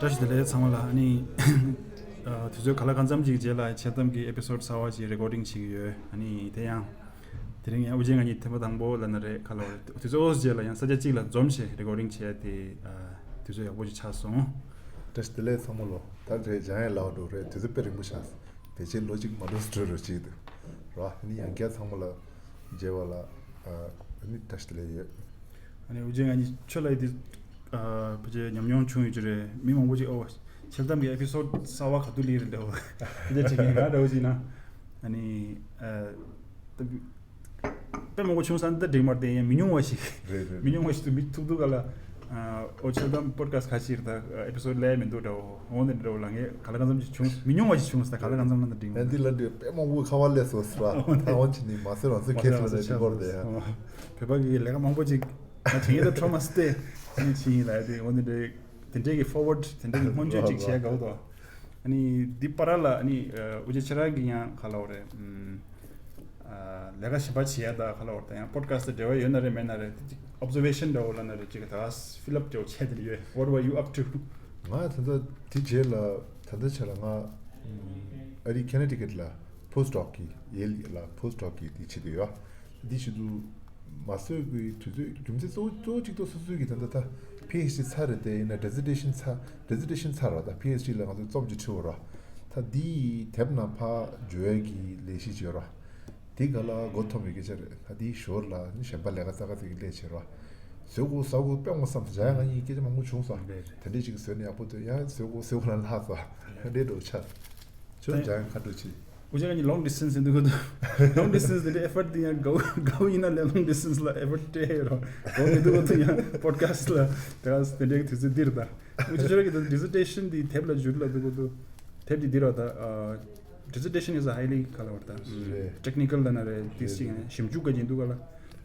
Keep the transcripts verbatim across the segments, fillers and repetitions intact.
བཀྲ་ཤིས་བདེ་ལེགས་ཚང་མ་ལ། ཨ་ནི་ཨ་དུས་ཚོད་ག་ལ་གང་འཚམ་ཅིག་རྗེས་ལ་འཆལ་གཏམ་གྱི་ཨེ་པི་སོ་ཌི་གསར་བ་ཅིག་རེ་ཀོར་ཌིང་བྱེད་ཀྱི་ཡོད། ཨ་ནི་དེ་ཡང་དེ་རིང་ཡང་དབུ་ཅན་ང་གཉིས་ཐེངས་མ་དང་པོ་ལབ་ན་རེད། ག་ལ་བ་རེད། དུས་ཚོད་རྗེས་ལ་ཡང་ས་ཆ་གཅིག་ལ་འཛོམས་བྱས་རེ་ཀོར་ཌིང་བྱས་ཏེ་ཨ་དུས་ཚོད་ཡག་པོ་ཅིག་ཆགས་སོང་། བཀྲ་ཤིས་བདེ་ལེགས་ཚང་མ་ལོ། ད་རེད་འཇང་ཡང་ལབ་འགྲོ་རེད། དུས་ཚོད་དཔེ་རིང་པོ་ཆགས་སོང་། ཕལ་ཆེར་ལོ་གཅིག་མ་འགྲོ་འགྲོ་རེད་ཅིག་འདུག་ར། ཨ་ནི་ཡང་བསྐྱར་ཚང་མ་ལ་མཇལ་བ་ལ་ཨ་ནི་བཀྲ་ཤིས་བདེ་ལེགས་ཡོད། ཨ་ནི་དབུ་ཅན་ང་གཉིས་ཆོས་ལ་ཡི་དེ་ཨ་ཕལ་ཆེར་ཉམས་མྱོང་བྱུང་ཡོད་ཀྱི་རེད། མི་མང་པོ་ཅིག་ཨོ་འཆལ་གཏམ་གྱི་ཨེ་པི་སོ་ཌི་གསར་བ་ག་དུས་སླེབས་རེད་འདྲ་བོ་དེ་འདྲ་ཅིག་ཡིན་ང་འདྲ་བོ་ཅིག་ན། ཨ་ནི་ཨ་དཔེ་མང་པོ་བྱུང་ས་འདི་འགྲིག་མ་རེད། དེ་ཡང་མི་ཉུང་བ་ཞིག་རེད་རེད། མི་ཉུང་བ་ཞིག་ཏུ་མི་ཐུག་འདུག་ག་ལ། ཨོ་འཆལ་གཏམ་པོ་ཌི་ཁ་སི་ཊི་ཁ་ཤས་རེད། ད་ཨེ་པི་སོ་ཌི་སླེབས་མི་འདུག་འདྲ་བོ། འོ་འདི་འདྲ་བོ་ལ་ངས་ག་ལ་གང་འཚམ་ཅིག་བྱུང་། མི་ཉུང་བ་ཞིག་བྱུང་ས། ད་ག་ལ་གང་འཚམ་ལ་འདི་འགྲིག་མ་རེད། ཨ་འདི་ལ་འདི་དཔེ་མང་པོ་ཁ་བ་ལས་སོ་སོ་ར། ད་འོ་ཅི་ནི་མ་སེ་རང་སོའི་ཁེ་སི་ལ་འདི་སྐོར་དེ་ཡ། བོད་པ་གི་ལས་ཀ་མང་པོ་ཅིག་ང་བྱེད་ཡས་ད་ཁྲོ་མ་སྟེ་ཨ་ནི་ཕྱིན་ཡིན་ལ། དེ་འོ་འདི་འདྲའི་དེ་འདྲའི་གི་ཕོར་ཝར་ཌི་དེ་འདྲའི་གི་སྔོན་བརྗོད་ཅིག་བྱས་དགའ་བོ་དོ། ཨ་ནི་འདི་པ་ར་ལ་ཨ་ནི་ཨ་དབུ་ཅན་ཁྱེད་རང་གི་ཡང་ག་ལ་བ་རེད། ཨ་ལས་ཀ་གཞན་པ་བྱེད་ཡ་ད་ག་ལ་བ་རེད། ད་ཡང་པོ་ཌི་ཁ་སི་ཊི་འབྲེལ་བ་ཡོད་ན་རེད་མེད་ན་རེད། ཨོབ་ཛར་ཝེ་ཤན་འདྲ་བོ་ལ་ན་རེད། ཅིག་ད་ཕི་ལབ་འདྲ་བོ་བྱས་དེ་ཡོད། What were you up to? ང་ད་ལྟ་དེ་རྗེས་ལ་ད་ལྟ་ཆ་ལ་ང་ཨ་རི་ཁེ་ན་ཊི་ཀེཊ་ལ་པོ་སི་ཊོག་གི་ཡེལ་ལ་པོ་སི་ཊོག་གི་དེ་བྱེད་དུ་ཡོད། འདི་བྱེད་དུ་མ་བཟོས་པའི་དུས་ཚོད་རྒྱུ་མཚན་གཙོ་བོ་གཙོ་བོ་གཅིག་ཏུ་སོ་སོའི་གི་ད་ལྟ་ད་པི་ཨེཆ་ཌི་ཚར་རེད་དེ། ཡིན་ན་ཌི་ཟི་ཊེ་ཤན་ཚར། ཌི་ཟི་ཊེ་ཤན་ཚར་བ་ད་པི་ཨེཆ་ཌི་ལ་ང་ཚོས་རྩོམ་གྱི་ཁྲིད་འོ་ར། ད་འདི་དེབ་ནང་ཕར་འཇོག་ཡས་ཀྱི་ལས་གཞི་བྱོས་ར། དེ་ག་ལ་མགོ་འཐོམ་པའི་སྐད་ཆ་རེད། ད་དེའི་ཞོར་ལ་ནི་གཞན་པ་ལས་ཀ་ཙག་ཙག་ཅིག་ལས་བྱེད་ར། བཟོ་དགོས་ཟ་དགོས་དཔེ་མོ་བསམ་སོང་། འཇང་ཡང་ང་གཉིས་སྐད་ཆ་མང་པོ་བྱུང་སོང་། རེད་རེད། དེ་འདྲས་ཅིག་བཟོས་ནས་ཡག་པོ་འདུག་ཡང་བཟོ་དགོས་བཟོ་དགོས་ལ་ལྷག་སོང་། དེ་འདྲས་འགྲོ་ཆགས། ཁྱོད་འཇང་ཡང་ཁ་འགྲོ་ཆེ། དབུ་ཅན་ང་གཉིས་ལོང་ཌི་སི་ཊེན་སི་ཡིན་འདུག་གོ་འདུག་ལོང་ཌི་སི་ཊེན་སི་དེ་འདྲའི་ཨེ་ཕོར་ཊི་དེ་ཡང་དགའ་བོ་དགའ་བོ་ཡིན་ན་ལས་ལོང་ཌི་སི་ཊེན་སི་ལ་ཨེ་ཕོར་ཊི་སྤྲད་ཡོད་རོགས། དགའ་བོ་མི་འདུག་གོ་འདུག་ཡང་པོ་ཌི་ཁ་སི་ཊི་ལ་དེ་ག་དེ་འདྲའི་དུས་ཚོད་འདིར་ད། དབུ་ཅན་ཁྱོད་རང་གི་ད་ཌི་ཟི་ཊེ་ཤན་དེ་དེབ་ལ་བསྒྱུར་ལ་འདུག་གོ་འདུག་དེབ་དེ་འདིར་བ་ད། Dissertation is a highly ག་ལ་བར་ད། རེད། Technical ལ་ན་རེད། དེ་རེད་ཞིག་རེད། ཞིབ་འཇུག་ག་ཡིན་འདུག་ག་ལ།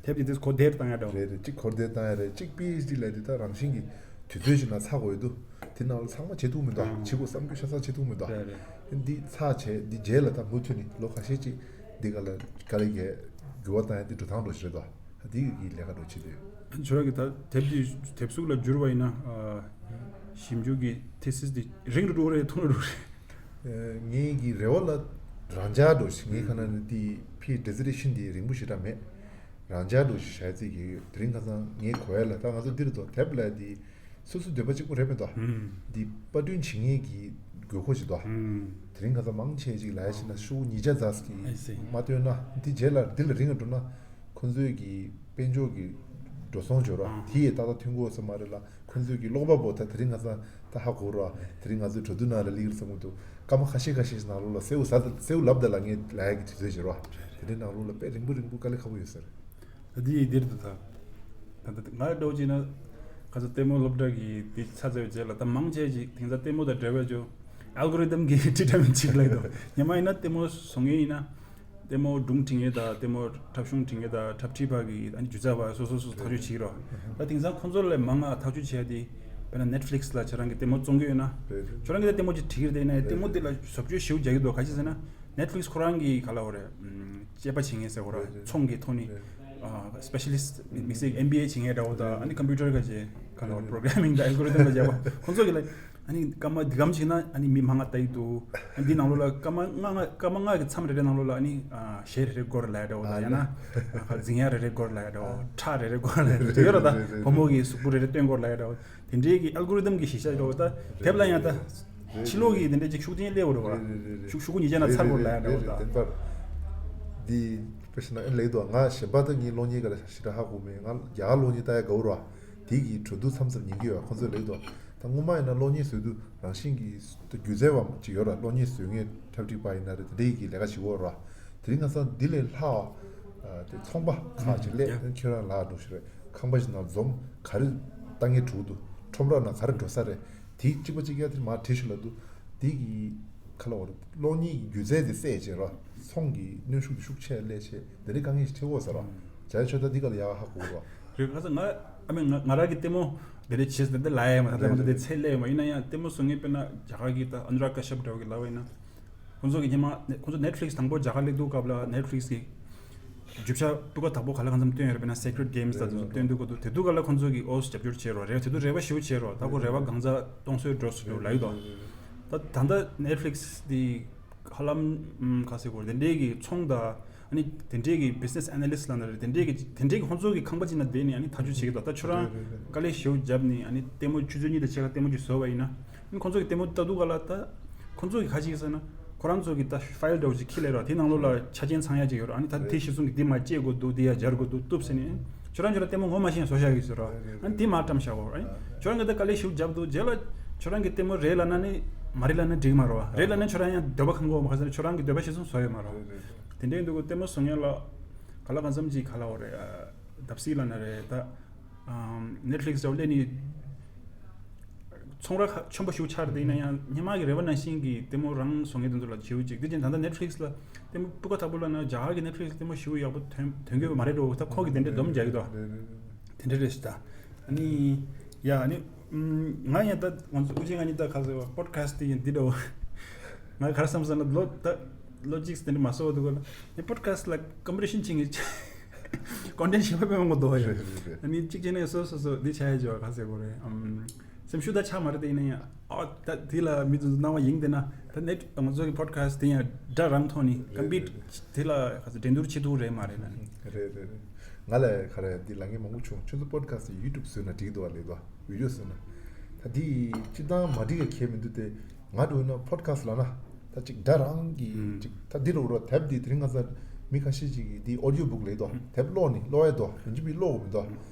དེབ་དེ་དེ་གོ་བདེར་བཏང་ཡ་འདྲ་བོ། རེད་རེད། གཅིག་གོ་བདེར་བཏང་ཡ་རེད། གཅིག་པི་ཨེཆ་ཌི་ལ་དེ་ད་རང་བཞིན་གྱི་དུས་ཚོད་ཞིག་ན་ཚར་དགོས་ཡོད་འདུག་དེ་ནང་ལ་ཚང་མ་བྱེད་ཐུབ་མི་འདུག་ཨང་། བྱེད་དགོས་བསམ་རྒྱུ་ཤ་ཚ་བྱེད་ཐུབ་མི་འདུག་རེད་རེད། འདི་ཚར་བྱས་འདི་རྗེས་ལ་ད་མུ་མཐུད་ནས་ལོ་ཁ་ཤས་ཅིག་འདི་ག་ལ་ག་ལ་གས་འགྱུར་བ་བཏང་ཡ་འདི་འགྲོ་སྟངས་འགྲོ་ཞིག་རེད་དོ། འདི་གི་ལས་ཀ་འགྲོ་བྱེད་དུས། ཁྱོད་རང་གི་ད་དེབ་འདི་དེབ་གཟུགས་ལ་བསྒྱུར་བ་ཡིན་ན་ཨ་ཞིབ་འཇུག་གི་ཐི་སིས་འདི་རིང་རུ་འགྲོ་རེད་ཐུང་རུ་འགྲོ་རེད། ངའི་གི་རེ་བ་ལ་རང་འཇགས་འགྲོ་ཞིག་ངའི་ཁ་ན་ནི་དེ་ཕི་ཌི་ཟི་ཊེ་ཤན་དེ་རིང་པོ་ཞེ་དྲག་མེད། རང་འཇགས་འགྲོ་ཞིག་བྱ་རྩིས་ཀྱི་ཡོད། དེ་རིང་ཁ་སང་ངའི་གོ་ཡ་ལ་ད་ང་ཚོ་འདིར་འདུག་དེབ་ལ་དེ་སོ་སོའི་འདོད་པ་གཅིག་པོ་རེད་མེད་དོ། འདི་པར་སྐྲུན་བྱེད་མཁན་གྱི་དགོས་མཁོ་ཞིག་འདུག་དེ་རིང་ཁ་སང་མང་ཆེ་ཅིག་ལ་ཡ་ཞིག་ན་ཤོག་ཉིས་བརྒྱ་ཙམ་གྱིས་I see. མ་བཏོན་ན་འདི་རྗེས་ལ་འདི་ལ་རིང་ང་འགྲོ་ན། ཁོ་ཚོས་ཀྱི་དཔལ་འབྱོར་གྱི་འགྲོ་སོང་འབྱོར་བ་ཨང་། དེ་ཡི་ཏག་ཏག་ཐོན་གོ་ས་མ་རེད་ལ། ཁོ་ཚོས་ཀྱི་ཀློག་པ་པོ་ད་དེ་རིང་ང་ཚང་ད་ཧ་གོ་ར། དེ་རིང་ང་ཚོའི་གྲོས་བསྡུར་ནང་ལ་སླེབས་ཀྱི་རེད་བསམ་གྱི་འདུག་སྐར་མ་ཁ་ཤས་ཁ་ཤས་ཤིག་ནང་ལོགས་ལ་སེའུ་ཟ་སེའུ་ལབ་ད་ལ་ངས་ལ་ཡ་གི་དུས་ཚོད་བྱེད་རོགས། དེ་འདྲའི་ནང་ལོགས་ལ་དཔེ་རིང་པོ་རིང་པོ་དཀའ་ལས་ཁག་པོ་ཡོད་ས་རེད། ད་དེ་ཡི་འདིར་དུ་ད། ད་ད་ང་འདྲ་བོ་བྱས་ན་ཁ་ཚ་ལྟད་མོ་སློབ་གྲྭ་གི་དེ་ཚར་ཚར་བའི་རྗེས་ལ་ད་མང་ཆེ་ཅིག་དེང་སང་ལྟད་མོ་དང་འབྲེལ་བའི་ཅོ་ཨལ་གོ་རི་དམ་གི་ཁྲིད་འདྲ་མིན་ཅིག་ལ་ཡོད་དོ། ཉི་མ་ཡིན་ན་ལྟད་མོ་བཟོ་མཁན་ཡིན་ན། ལྟད་མོ་སྒྲུང་འབྲི་མཁན་དང་ལྟད་མོ་འཁྲབ་གཞུང་འབྲི་མཁན་དང་འཁྲབ་ཁྲིད་པ་གི་ཨ་ནི་སྒྱུ་རྩལ་པ་སོ་སོ་སོ་ཐག་གཅོད་བྱེད་ཀྱི་རོགས། ད་དེང་སང་ཁོང་ཚོ་ལས་མང་ང་ཐག་གཅོད་བྱས་ཏེ་དཔེར་ན་ནེཊ་ཕི་ལིག་སི་ལ་ཁྱེད་རང་གི་ལྟད་མོ་བཙོང་གི་ཡོད་ན། རེད་རེད། ཁྱོད་རང་གི་ལྟད་མོ་ཅིག་བྲིས་ཀྱི་རེད་ན་ལྟད་མོ་དེ་ལ་བཟོ་བཅོས་ཞེ་པོ་རྒྱག་གི་འདུག་ག་ཅི་ཟེར་ན་ནེཊ་ཕི་ལིག་སི་ཁོ་རང་གི་ག་ལ་འོ་རེད། དཔྱད་པ་བྱེད་མཁན་ཟེར་འོ་ར་རེད་རེད། ཚོང་གི་ཐོག་ནས་རེད་རེད། ཨ་སི་པེ་ཤ་ལི་སི་ཊི་དམིགས་བསལ་ཨེམ་བི་ཨེ་བྱེད་མཁན་འདྲ་བོ་དང་ཨ་ནི་ཀམ་པུ་ཊར་ག་ཅེ་ག་ལ་འོ་རེད། པོ་རོ་གྷ་ར་མིང་དང་ཨལ་གོ་རི་དམ་ག་ཅེ་ཁོང་ཚོ་གི་ལ། ཨ་ནི་སྐར་མ་འདི་གམ་ཞིག་ན་ཨ་ནི་མི་མང་ང་ལྟ་ཡི་འདུག་ཨ་ནི་འདི་ནང་ལོགས་ལ་སྐར་མ་ལྔ་ལྔ་སྐར་མ་ལྔ་གི་མཚམས་རེ་རེ་ནང་ལོགས་ལ་ཨ་ནི་ཨ་གཞས་རེ་རེ་སྐོར་ལ་ཡ་འདྲ་བོ་དང་ཡང་ན་ཨ་འཛིང་ཡ་རེ་རེ་སྐོར་ལ་ཡ་འདྲ་བོ་ཁྲག་རེ་རེ་སྐོར་ལ་ཡ་འདྲ་བོ་དེ་ཡོད་ར། ད་བུ་མོ་གི་གཟུགས་པོ་རེ་རེ་སྟོན་སྐོར་ལ་ཡ་འདྲ་བོ་དེ་འདྲའི་གི་ཨལ་གོ་རི་དམ་གི་གཞི་བཞག་འདྲ་བོ་ད་དེབ་ལ་ཡང་ད་ཕྱི་ལོགས་གི་དེ་འདྲ་ཅིག་ཤུགས་རྐྱེན་སླེབས་འོ་ར་བ། ཤུགས་ཤུགས་ཉིས་བརྒྱ་ན་ཚར་སྐོར་ལ་ཡ་འདྲ་བོ་ད། འདི་དཔེ་བཞག་ན་ཨེ་ལེགས་འདུག་ང་གཞན་པ་ད་ངའི་གློག་བརྙན་ག་ལ་ཞེ་དྲག་ཧ་གོ་མེད། ང་རྒྱ་གར་གློག་བརྙན་ལྟ་ཡ་དགའ་བོ་ར། དེ་གི་གྲོས་བསྡུར་མཚམས་མཚམས་ཉན་གི་ཡོད། ཁོང་ཚོས་ལེགས་འདུག་ད་སྔོན་མ་ཡིན་ན་གློག་བརྙན་བཟོ་དུས་རང་བཞིན་གྱི་སྒྱུ་རྩལ་བ་ཅིག་ཡོད་ར། གློག་བརྙན་བཟོ་མཁན་འཁྲབ་ཁྲིད་པ་ཡིན་ན་རེད། དེ་འདྲ་ཡི་གི་ལས་ཀ་བྱེད་དགོས་ར། དེ་རིང་ཁ་སང་འདི་ལས་ལྷག་ཨ་དེ་ཚོང་པ་ཁག་ཅིག་སླེབས། ཁྱོད་རང་ལ་འགྲོ་ཞིག་རེད། ཁང་པ་ཞིག་ནང་འཛོམས་ག་རེ་ལྟ་ངན་དྲུག་འདུག་ཁྲོམ་ར་ནང་ག་རེ་འགྲོ་ས་རེད། དེ་གཅིག་པ་གཅིག་རྐྱང་དེ་མར་བྲིས་ཞིག་ལབ་འདུག་དེ་གི་ཁ་ལ་བར་གློག་བརྙན་གྱི་སྒྱུ་རྩལ་དེ་བསད་བྱས་ར། ཚོང་གི་གནོན་ཤུགས་དེ་ཤུགས་ཆེ་སླེབས་བྱས་དེ་འདྲའི་དཀའ་ངལ་ཞིག་འཕྲད་ཀྱི་ཡོད་ས་ར། བྱས་ཆོག་ད་འདི་ག་ལ་ཡག་ཧ་གོ་གི་ར། རེད། ཁ་སང་ང་ཨ་མི་ང་ང་རང་གི་ལྟད་མོ་དེ་འདྲ་བྱས་ཟེར་འདི་ལབ་ཡ་མ་ད་ལྟ་ང་ཚོ་དེ་ཚད་སླེབས་ཡོད་མ་ཡིན་ན་ཡང་ལྟད་མོ་བཟོ་མཁན་དཔེར་ན་རྒྱ་གར་གི་ད་ཨ་ནུ་རག་ཀ་ཤབ་འདྲ་བོ་གི་ལབ་པ་ཡིན་ན། ཁོང་ཚོ་གི་སྔོན་མ་ཁོང་ཚོ་ནེཊ་ཕི་ལིག་སི་དང་པོ་རྒྱ་གར་སླེབས་དུས་སྐབས་ལ་ནེཊ་ཕི་ལིག་སི་གི་ རྒྱུ་ཆ་སྤུས་ཀ་དག་པོ་ག་ལ་གང་འཚམ་བཏོན་ཡོད་རེད། དཔེར་ན་Sacred Games་ད་དུ་བཏོན་འདུག་གོ་འདུག་དེ་དུས་ག་ལ་ཁོང་ཚོ་གིས་ཨོ་རྒྱབ་སྐྱོར་བྱས་རོགས་རེད། དེ་དུས་རེ་བ་ཞེ་པོ་བྱས་རོགས། ད་ཁོ་རེ་བ་གང་ཚ་སྟོང་སོའི་འགྲོ་སུ་འགྲོ་ལ་ཡོད་དོ། ད་ད་ལྟ་Netflix་དེ་ཧ་ལམ་ཁ་སེ་གོ་དེ་འདྲའི་གི་ཚོང་ད་ཨ་ནི་དེ་འདྲའི་གི་business analyst་ལ་ན་རེད། དེ་འདྲའི་གི་དེ་འདྲའི་གི་ཁོང་ཚོ་གི་ཁང་པ་ཅིག་ན་བསྡད་ནས་ཨ་ནི་ཐག་གཅོད་བྱེད་ཀྱི་འདུག་ད་ཁྱོད་རང་དཀའ་ལས་ཞེ་པོ་བརྒྱབ་ནས་ཨ་ནི་ལྟད་མོ་ཆུ་ཚོད་གཉིས་དང་ཕྱེད་ཀ་ལྟད་མོ་ཅིག་བཟོས་པ་ཡིན་ན། ཁོང་ཚོ་གི་ལྟད་མོ་ལྟ་དུས་ག་ལ་ད་ཁོང་ཚོ་གི་ཁ་ཅིག་ཟེར་ན་ཁོ་རང་ཚོ་གི་ད་file་འདྲ་བོ་ཅིག་ཁྱེར་སླེབས་ར། དེ་ནང་ལོགས་ལ་ཆ་རྐྱེན་ཚང་ཡ་ཅིག་ཡོད་ར། ཨ་ནི་ད་དེ་གཞི་བཟུང་གི་འདི་མ་བཅད་དགོས་འདུག་འདི་ཡ་སྦྱར་དགོས་འདུག་བཏུབ་ཟེར་ནས་ཁྱོད་རང་ཁྱོད་རང་ལྟད་མོ་ངོ་མ་ཤེས་བཟོ་བཞག་གི་ཟེར་ར། ཨ་ནི་དེ་མ་བཀྲམ་བཞག་གོ། ཨ་ནི་ཁྱོད་རང་གི་ད་དཀའ་ལས་ཞེ་པོ་བརྒྱབ་འདུག་རྗེས་ལ་ཁྱོད་རང་གི་ལྟད་མོ་རེད་ལབ་ན་ནི་མ་རེད་ལབ་ན་འགྲིག་མ་རེད་བ། རེད་ལབ་ན་ཁྱོད་རང་ཡང་འདོད་པ་ཁེངས་གོ་མ་ཁ་ཟེར་ན་ཁྱོད་རང་གི་འདོད་པ་གཞི་བཟུང་བཟོ་ཡོད་མ་རེད་བ། དེ་འདྲའི་འདུག་གོ་ལྟད་མོ་བཟོ་མཁན་ལ་ག་ལ་གང་འཚམ་ཅིག་ག་ལ་འོ་རེད། ཨ་བརྡབ་གསིག་ལབ་ན་རེད་ད། ཨམ་Netflix་འདྲ་བོ་སླེབས་ནས་ཚོང་ར་ཁ་ཆེན་པོ་ཞིག་ཆགས་རེད། ཡིན་ན་ཡང་སྔོན་མ་གི་རེ་བ་ནང་བཞིན་གྱི་ལྟད་མོ་རང་བཟོ་མཁན་དེ་ཚོ་ལ་བྱེའུ་གཅིག་དེ་བཞིན་ད་ལྟ་Netflix་ལ་ལྟད་མོ་སྤུས་ཀ་དག་པོ་ལབ་ན་རྒྱ་གར་གྱི་Netflix་ལྟད་མོ་ཞེ་པོ་ཡག་པོ་ཐོན་ཐོན་གྱི་ཡོད་མ་རེད་འགྲོ། ད་ཁོ་གི་དེ་འདྲའི་སྡོམ་རྒྱག་གི་འདུག་དེ་འདྲ་རེད་ཤག་ད་ཨ་ནི་ཡ་ཨ་ནི་ང་ཡང་ད་ང་ཚོ་ཨུ་ཅེ་ང་གཉིས་ད་ཁ་ཟེར་བ་podcast་དེ་ཡིན་འདི་འདྲ་བོ་ང་ག་རེ་བསམ་སོང་ན་ལོ་ད་ལོ་གཅིག་དེ་འདྲ་མ་སོ་བ་འདུག་ག་ལ་ནི་podcast་ལ་competition་བྱེད་མཁན་content་ཞེ་པོ་དཔེ་མང་པོ་འདུག་ཡོད། རེད་རེད་རེད། ཨ་ནི་གཅིག་བྱས་ནས་སོ་སོ་སོ་འདི་བྱ་ཡ་བྱ་བ་ག་ཟེར་དགོས་རེད། ཨམ་སེམས་ཤུགས་ད་ཆག་མ་རེད་དེ་ཡིན་ན་ཡང་ཨ་ད་དེ་ལ་མི་ཚོ་སྣང་བ་ཡིན་དེ་ན་ད་ནེ་ང་ཚོ་གི་podcast་དེ་ཡང་སྒྲ་རང་ཐོག་ནས་རེད་compete་རེད་རེད། དེ་ལ་ག་ཚོད་འགྲན་བསྡུར་བྱེད་ཐུབ་རེད་མ་རེད་ན་ནི། རེད་རེད་རེད། ང་ལ་ག་རེ་འདི་ལ་ངས་མང་པོ་བྱུང་། ཁྱོད་ཚོ་podcast་YouTube་བཟོས་ན་འགྲིག་འདུག་བ་ལེགས་འདུག་video་བཟོས་ན། ད་འདི་སྤྱིར་བཏང་མ་འགྲིག་ག་གལ་མི་འདུག་སྟེ། ང་འགྲོ་ན་podcast་ལ་ན་ད་ཅིག་སྒྲ་རང་གི་ཨུམ་ཅིག་ད་འདི་རུ་རོ་དེབ་འདི་དེ་རིང་ང་ཚ་མི་ཁ་ཤས་ཅིག་གིས་འདི་audio book་ལེགས་འདུག་དེབ་ཀློག་ནི་ཀློག་ཡ་འདུག་ཡིན་གཅིག་མིན་ཀློག་མི་འདུག་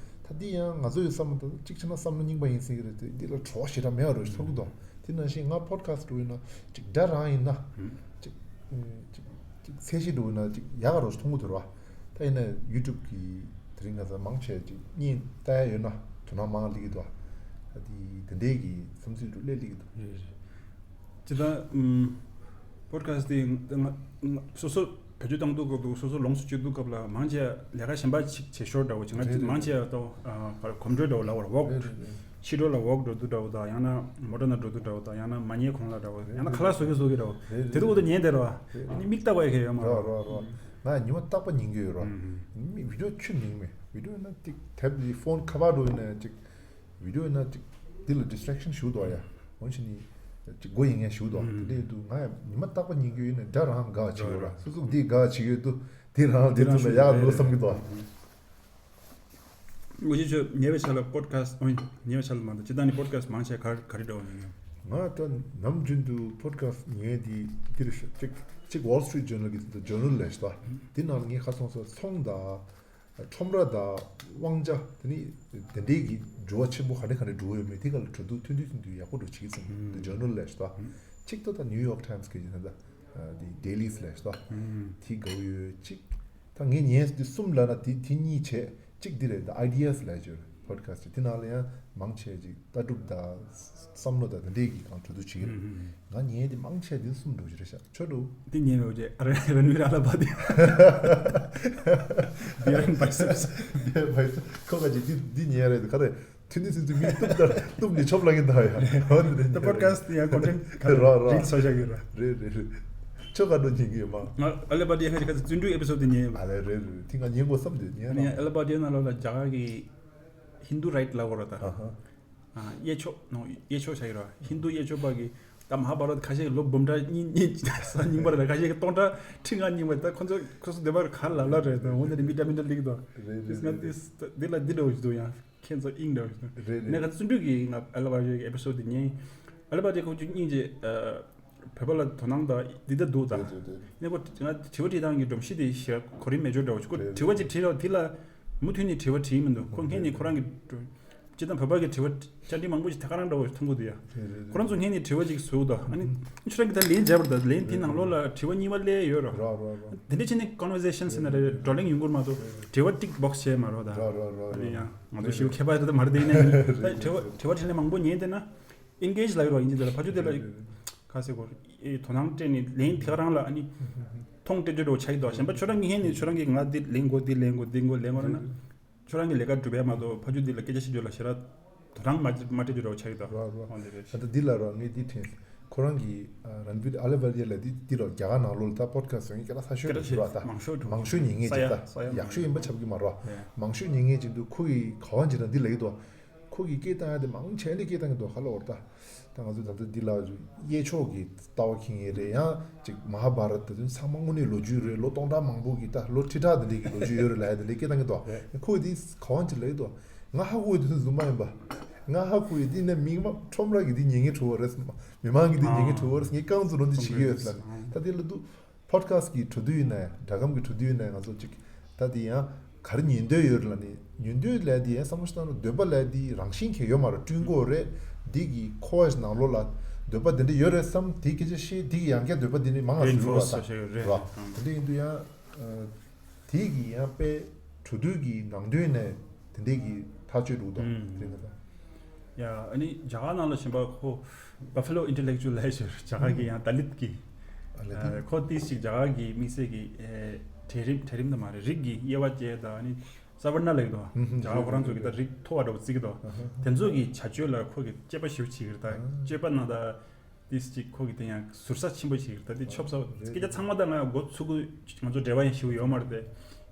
ད་འདི་ཡང་ང་ཚོ་ཡི་བསམ་བློ་ད་ཅིག་བྱས་ན་བསམ་བློ་རྙིང་པ་ཡིན་སྲིད་ཀྱི་རེད་དེ། འདི་ལ་བྲོ་བ་ཞེ་དྲག་མེད་པ་རོ་ཞིག་མཐོང་གི་འདུག་དེ་ནང་བཞིན་ང་podcast་འགྲོ་ཡིན་ན་ཅིག་སྒྲ་རང་ཡིན་ན་ཅིག་ཅིག་ཚད་གཞི་འགྲོ་ཡིན་ན་ཅིག་ཡག་ག་རོ་ཞིག་མཐོང་གི་འདུག་ར། ད་ཡིན་ན་YouTube་གི་དེ་རིང་ང་ཚ་མང་ཆེ་ཅིག་བརྙན་ལྟ་ཡ་ཡོད་ན་དོ་སྣང་མང་སླེབས་ཀྱི་འདུག་ད་དེ་དེ་འདྲའི་གི་བསམ་ཚུལ་འདུག་སླེབས་སླེབས་ཀྱི་འདུག་རེད་རེད། ཅི་ད་ཨམ་podcast་དེ་ང་ང་སོ་སོ་བེད་སྤྱོད་བཏང་དུས་སྐབས་དུ་སོ་སོ་ལོངས་སུ་སྤྱོད་དུས་སྐབས་ལ་མང་ཆེ་ལས་ཀ་གཞན་པ་ཅིག་བྱེད་ཞོར་འདྲ་བོ་ཅིག་ང་རེད་རེད་མང་ཆེ་རེད། ད་ཨ་གོམ་བགྲོད་འདྲ་བོ་ལབ་པར་walk་རེད་རེད་རེད། ཕྱི་དྲོ་ལ་walk་འགྲོ་དུས་འདྲ་བོ་དང་ཡང་ན་མོ་ཊ་ནང་འགྲོ་དུས་འདྲ་བོ་དང་ཡང་ན་མ་ཉལ་གོང་ལ་འདྲ་བོ་ཡང་ན་ཁ་ལག་བཟོ་གི་བཟོ་གི་འདྲ་བོ་རེད་དེ་རེད་ཚོ་གོ་ད་རེད། ཉན་བསྡད་ར་བ། རེད་ཨ་ནི་རེད། མིག་ལྟ་བ་ཡི་གེ་ཡོད་མ་རོ་རོ་རོ་རོ། ང་ཉི་མ་རྟག་པ་ཉན་གྱི་ཡོད་རོ། ཨུམ་video་ཆུ་ཉན་མེད་video་ཡིན་ན་ཏིག་དེབ་ཀྱི་phone་cover་འགྲོ་ཡིན་ན་ཅིག video་ཡིན་ན་ཅིག་འདི་ལ་distraction་ཞུ་དོ་ཡ། འོན་ཆེ་ནི་ཅིག་སྒོ་ཡིན་ངེས་ཞུ་དོ་ཨུམ་དེ་འདྲ་ཡིན་དུས་ང་ཡང་ཉི་མ་རྟག་པ་ཉན་གྱི་ཡོད་ན་འདྲ་རང་དགའ་བྱེད་ཡོད་ར། སོ་སོ་འདི་དགའ་བྱེད་ཡོད་དུས་འདི་རང་འདི་ཚོ་ལ་ཡག་འགྲོ་བསམ་གྱི་འདུག་ངོ་ཤེས་ཆོས་ཉེ་བའི་ཆར་ལ་podcast་ཨོ་ཉེ་བའི་ཆར་ལ་མ་གཏོགས་ཇི་ལྟར་ནི་podcast་མང་ཆེ་ག་ག་རེ་འདྲ་བ་ཉན་ཡོད། ང་ད་ནམ་རྒྱུན་དུ་podcast་ཉན་དེ་འདིར་ཤ་གཅིག་གཅིག་Wall Street Journal་གི་journal་ལས་ཤ་ད་འདི་ནང་ལ་ངས་ཁ་སོང་ས་ཚོང་དང་ཁྲོམ་ར་དང་དབང་ཆ་དེ་ནི་དེ་འདྲའི་གི་འགྱུར་བ་ཆེན་པོ་ག་འདྲ་ག་འདྲ་འགྲོ་ཡོད་མེད་དེ་ག་ལ་གྲོས་བསྡུར་ཐུང་ཐུང་ཐུང་ཐུང་ཡག་པོ་འགྲོ་བྱེད་ཀྱི་ཚིག་འདི་journal་ལས་ཤ་ད་གཅིག་ཏུ་ད་New York Times་གི་ད་ད་འདི་dailies་ལས་ཤ་ད་དེ་དགའ་བོ་ཡོད་གཅིག་ད་ངས་ཉན་འདི་གསུམ་ལབ་ན་དེ་དེ་གཉིས་བྱས། གཅིག་འདི་རེད། The Ideas་ལབ་ཡ་ཅིག་ཡོད་རེད། podcast་ཅིག་དེ་ནང་ལ་ཡང་མང་ཆེ་ཅིག་ལྟ་གྲུབ་དང་བསམ་བློ་དང་དེ་འདྲས་ཀྱི་སྒང་གྲོས་བསྡུར་བྱེད་ཀྱི་རེད། ཨུམ་ཨུམ། ང་ཉན་དེ་མང་ཆེ་འདི་གསུམ་འགྲོ་གི་རེད་ཤག་ཁྱོད་འགྲོ། འདི་ཉན་མེད་པ་ཅིག་ཨ་ར་ར་ནུས་ར་ལ་བ་དེ། Behind Biceps། Behind Biceps་ཁོ་ག་ཅིག་འདི་འདི་ཉན་རེད་ག་རེད། ཐུན་ནི་སི་ཏུ་མི་གཏུབ་ལྟར་གཏུབ་ནི་ཆོབ་ལ་གིན་ད་ཡ། འོ་འདི་ད་podcast་ཡང་content་ག་རེ་ར་ར་རིལ་སོ་ཤ་གི་ར། རེད་རེད་རེད། ཁྱོད་ག་འགྲོ་ཉན་གི་ཡོད་མ། ང་ཨ་ལེ་པ་ཏི་ཡ་ཁ་ཅིག་ག་ཚོད་བརྩོན་འགྲུས་episode་དེ་ཉན་ཡོད་པ། ཨ་ལེ་རེད་རེད་ཐིང་ང་ཉན་གོ་བསམ་དེ་ཉན་ཨ་ནི་ར། ཨ་ལེ་པ་ཏི་ཡ་ནང་ལོགས་ལ་རྒྱ་གར་གི་Hindu rite་ལབ་དགོས་ར་ད། ཨ་ཧ། ཨ་གཡས་ཕྱོགས་ནོ་གཡས་ཕྱོགས་བྱ་གི་ར་ཧིན་དུ་གཡས་ཕྱོགས་པ་གི་ད་མ་ཧ་བྷ་ར་ཏ་ཁ་ཤས་ཀྱི་ལོ་འབུམ་ཕྲག་གཉིས་གཉིས་ས་རྙིང་པ་ར་ཁ་ཤས་ཀྱི་སྟོང་ཕྲག་ཁྲི་ལྔ་རྙིང་པ་ད་ཁོ་ཚོ་ཁོ་ཚོ་འདི་པར་ག་ལ་ལ་རེད་ད་འོ་འདི་རེད་མི་འདྲ་མི་འདྲ་ལིག་དོ། རེད་རེད་ང་རེད་ཏིས་འདི་ལ་འདི་འདྲ་བོ་ཞིག་འདུག་ཡང་ཁྱེད་ཚོ་ཨིང་འདྲ་བོ་ཞིག་འདུག་རེད་ནས་རེད། ཁ་བརྩོན་འགྲུས་ཀྱིས་ང་ཨ་ལ་བ་ཡོད་ཀྱི་episode་འདི་ཉན། ཨ་ལ་བ་དེ་ཁོ་ཚོ་སྙིང་རྗེ། བོད་པ་ལ་དོ་སྣང་དང་འདི་ལྟ་འདུག་དང་། རེད་རེད་རེད། ནས་ཁོ་ང་དྲི་བ་དྲིས་སྟངས་ཀྱི་སྒྲོམ་གཞི་དེ་ཞེ་གོ་རིམ་མེད་འཇོག་འདྲ་བོ་ཞིག་ཁོ་རེད་དྲི་བ་ཅིག་དྲིས་རོགས་དེ་ལ་མུ་མཐུད་ནས་དྲི་བ་དྲིས་མི་འདུག་ཁོ་སྔན་ནས་ཁོ་རང་གི་སྤྱི་བཏང་བོད་པ་གི་དྲི་བ་བཅར་འདྲི་མང་པོ་ཞིག་ཐད་ཀར་རང་འདྲ་བོ་ཞིག་མཐོང་གི་འདུག་ཡ། རེད་རེད་རེད། ཁོ་རང་ཚོ་སྔན་ནས་དྲི་བ་ཅིག་བཟོས་འདུག་ཨ་ནི་ཁྱོད་རང་གིས་ད་ལན་བརྒྱབ་པ་དང་ལན་དེ་ནང་ལོགས་ལ་དྲི་བ་གཉིས་པ་སླེབས་ཡོད་རོ། རོ་རོ་རོ། དེ་འདྲ་བྱས་ནས་conversation་ཟེར་ན་རེད་བགྲོ་གླེང་ཡོང་གི་རེད་མ་གཏོགས་དྲི་བ་tick box་བྱས་མ་རོགས་ད། རོ་རོ་རོ་ཨ་རོ། ནི་ཡང་ང་ཚོ་ཞིབ་མཁས་པ་རེད་ད་མ་རེད་དེ་ཡིན་ན་ད་དྲི་བ་དྲི་བ་དྲིས་ལན་མང་པོ་ཉན་བསྡད་ན། Engage་ལབ་ཡོད་རོ་ཨིན་ཇི་ལ་ཕ་ཆུ་དེ་ལ་ཁ་སེ་གོ་ཨེ་དོ་སྣང་སྤྲད་ནས་ལན་དེ་ག་རང་ལ་ཨ་ནི་མཐོང་སྤྲད་རྒྱུ་འདྲ་བོ་ཆགས་ཀྱི་འདུག་གཞན་པ་ཁྱོད་རང་གིས་ཧེ་ནས་ཁྱོད་རང་གིས་ང་འདི་ལན་དགོས་འདི་ལན་དགོས་འདི་དགོས་ལན་དགོས་ན་ཁྱོད་རང་གི་ལས་ཀ་སྒྲུབ་ཡ་མ་གཏོགས་ཕ་ཆུ་འདི་ལ་སྐད་ཆ་བཤད་རྒྱུ་ལ་ཞེ་དྲག་དོ་སྣང་མ་མ་སྤྲད་རྒྱུ་འདྲ་བོ་ཆགས་ཀྱི་འདུག་རོ་རོ། འོ་འདི་རེད། ད་ལྟ་འདི་ལ་རོ་ངས་འདི་དྲན་ ཁོ་རང་གི་ཨ་རན་བིར་ཨ་ལེ་བལ་ཡེ་ལ་འདི་འདི་རོ། རྒྱ་གར་ནང་ལོགས་ལ་ད་པོ་ཌི་ཁ་སི་ཊི་ཡོང་གི་སྐད་ལ་ས་ཤོད་རེད་ར། ད་མང་ཤོས་འགྲོ་མང་ཤོས་ཉན་མཁན་ཅིག་ད་ཡག་ཤོས་ཡིན་པ་ཆགས་ཀྱི་མ་རོ། མང་ཤོས་ཉན་མཁན་ཅིག་འདུག་ཁོ་གི་ག་བ་འཇི་ར་འདི་ལ་ཡོད་དོ། ཁོ་གི་སྐད་བཏང་ཡ་དེ་མང་ཆེ་འདི་སྐད་བཏང་གི་འདུག་ཧ་ལོ་བར་ད། ད་ང་ཚོ་ད་ལྟ་འདི་ལ་གཡས་ཕྱོགས་ཀྱི་ལྟ་བ་འཁྱེར་མཁན་རེད། ཡང་ཅིག་མ་ཧཱ་བྷ་རཏ་དེ་ཚོ་ཚང་མ་དངོས་གནས་ལོ་རྒྱུས་རེད། ལོ་སྟོང་ཕྲག་མང་པོ་གི་ད་ལོ་ཁྲི་ཕྲག་དེ་འདྲའི་གི་ལོ་རྒྱུས་ཡོད་རེད་ལབ་ཡ་དེ་འདྲའི་སྐད་བཏང་གི་འདུག་ཁོ་འདི་ག་བ་འཇི་ལ་ཡོད་དོ། ང་ཧ་གོ་ཡི་དེ་ཚོ་རྫུན་མ་ཡིན་པ། ང་ཧ་གོ་ཡི་དེ་ནས་མི་མང་ཁྲོམ་ར་གི་དེ་ཉན་མཁན་ཁྲོ་བ་རེད། མི་མང་གི་དེ་ཉན་མཁན་ཁྲོ་བ་རེད། ངས་རྐང་བཙུགས་རོགས་འདི་བྱེད་ཀྱི་ཡོད་ལབ་ནས། ད་དེ་ལ་འདུག་ཕོ་ཌི་ཁ་སི་ཊི་གི་འཕྲོ་མཐུད་ཡིན་ནའི་སྒྲ་སྒམ་གི་འཕྲོ་མཐུད་ཡིན་ནའི་ང་ཚོ་ཅིག་ད་དེ་ཡང་ག་རེ་ཉན་འདོད་ཡོད་རེད་ལབ་ནས། ཉན་འདོད་ལབ་དེ་ཡང་བསམ་བློ་ཞིག་བཏང་ན་འདོད་པ་ལབ་དེ་རང་བཞིན་གྱིས་ཡོད་མ་རེད། བསྐྲུན་དགོས་རེད། འདི་གི་ཁོ་བ་ནང་ལོགས་ལ་འདོད་པ་དེ་འདྲ་ཡོད་རེད་བསམ། དེ་སྐད་ཆ་བཤད། དེ་གི་ཡང་བསྐྱར་འདོད་པ་དེ་ནི་མང་ང་ཟིན་རོགས་ད་རེད་བ། དེ་འདྲ་ཡིན་དུས་ཡང་དེ་གི་ཡང་དཔེ་འཕྲོ་མཐུད་ཀྱི་ནང་དོན་ནས་དེ་འདྲས་ཀྱི་ཐག་གཅོད་འདུག་དོ། དེ་འདྲ་ཡ་ཨ་ནི་རྒྱ་གར་ནང་ལ་ཞེན་པ་ཁོ་Buffalo Intellectual ལབ་ཞེས་རྒྱ་གར་གྱི་ཡང་ད་ལིད་ཀྱི་ཨ་ལ་དེ་ཁོ་ཏིས་ཞིག་རྒྱ་གར་གྱི་དམིགས་བསལ་གྱི་ཨེ་གྲལ་རིམ་གྲལ་རིམ་དུ་མ་རེད། རིགས་ཀྱི་དབྱེ་བ་བཅས་དང་ཨ་ནི་ས་བར་ན་ལེགས་དོ། རྒྱ་གར་ཁོ་རང་ཚོ་གི་ད་རིགས་མཐོ་བ་འདྲ་བོ་བརྩི་གི་དོ། དེ་ཚོ་གི་བྱ་སྤྱོད་ལ་ཁོ་གི་དཔྱད་པ་ཞིབ་བྱེད་ཀྱི་རེད། ད་དཔྱད་པ་ནང་ད་ཏིས་ཅིག་ཁོ་གི་དེ་ཡང་ཟུར་ཟ་ཆེན་པོ་ཞིག་རེད། ད་དེ་ཆོབ་ས་སྐད་ཆ་ཚང་མ་ད་ང་མགོ་ཚུགས་ཀྱི་ང་ཚོ་འབྲེལ་བ་ཡང་ཞིག་ཡོད་མ་རེད་དེ།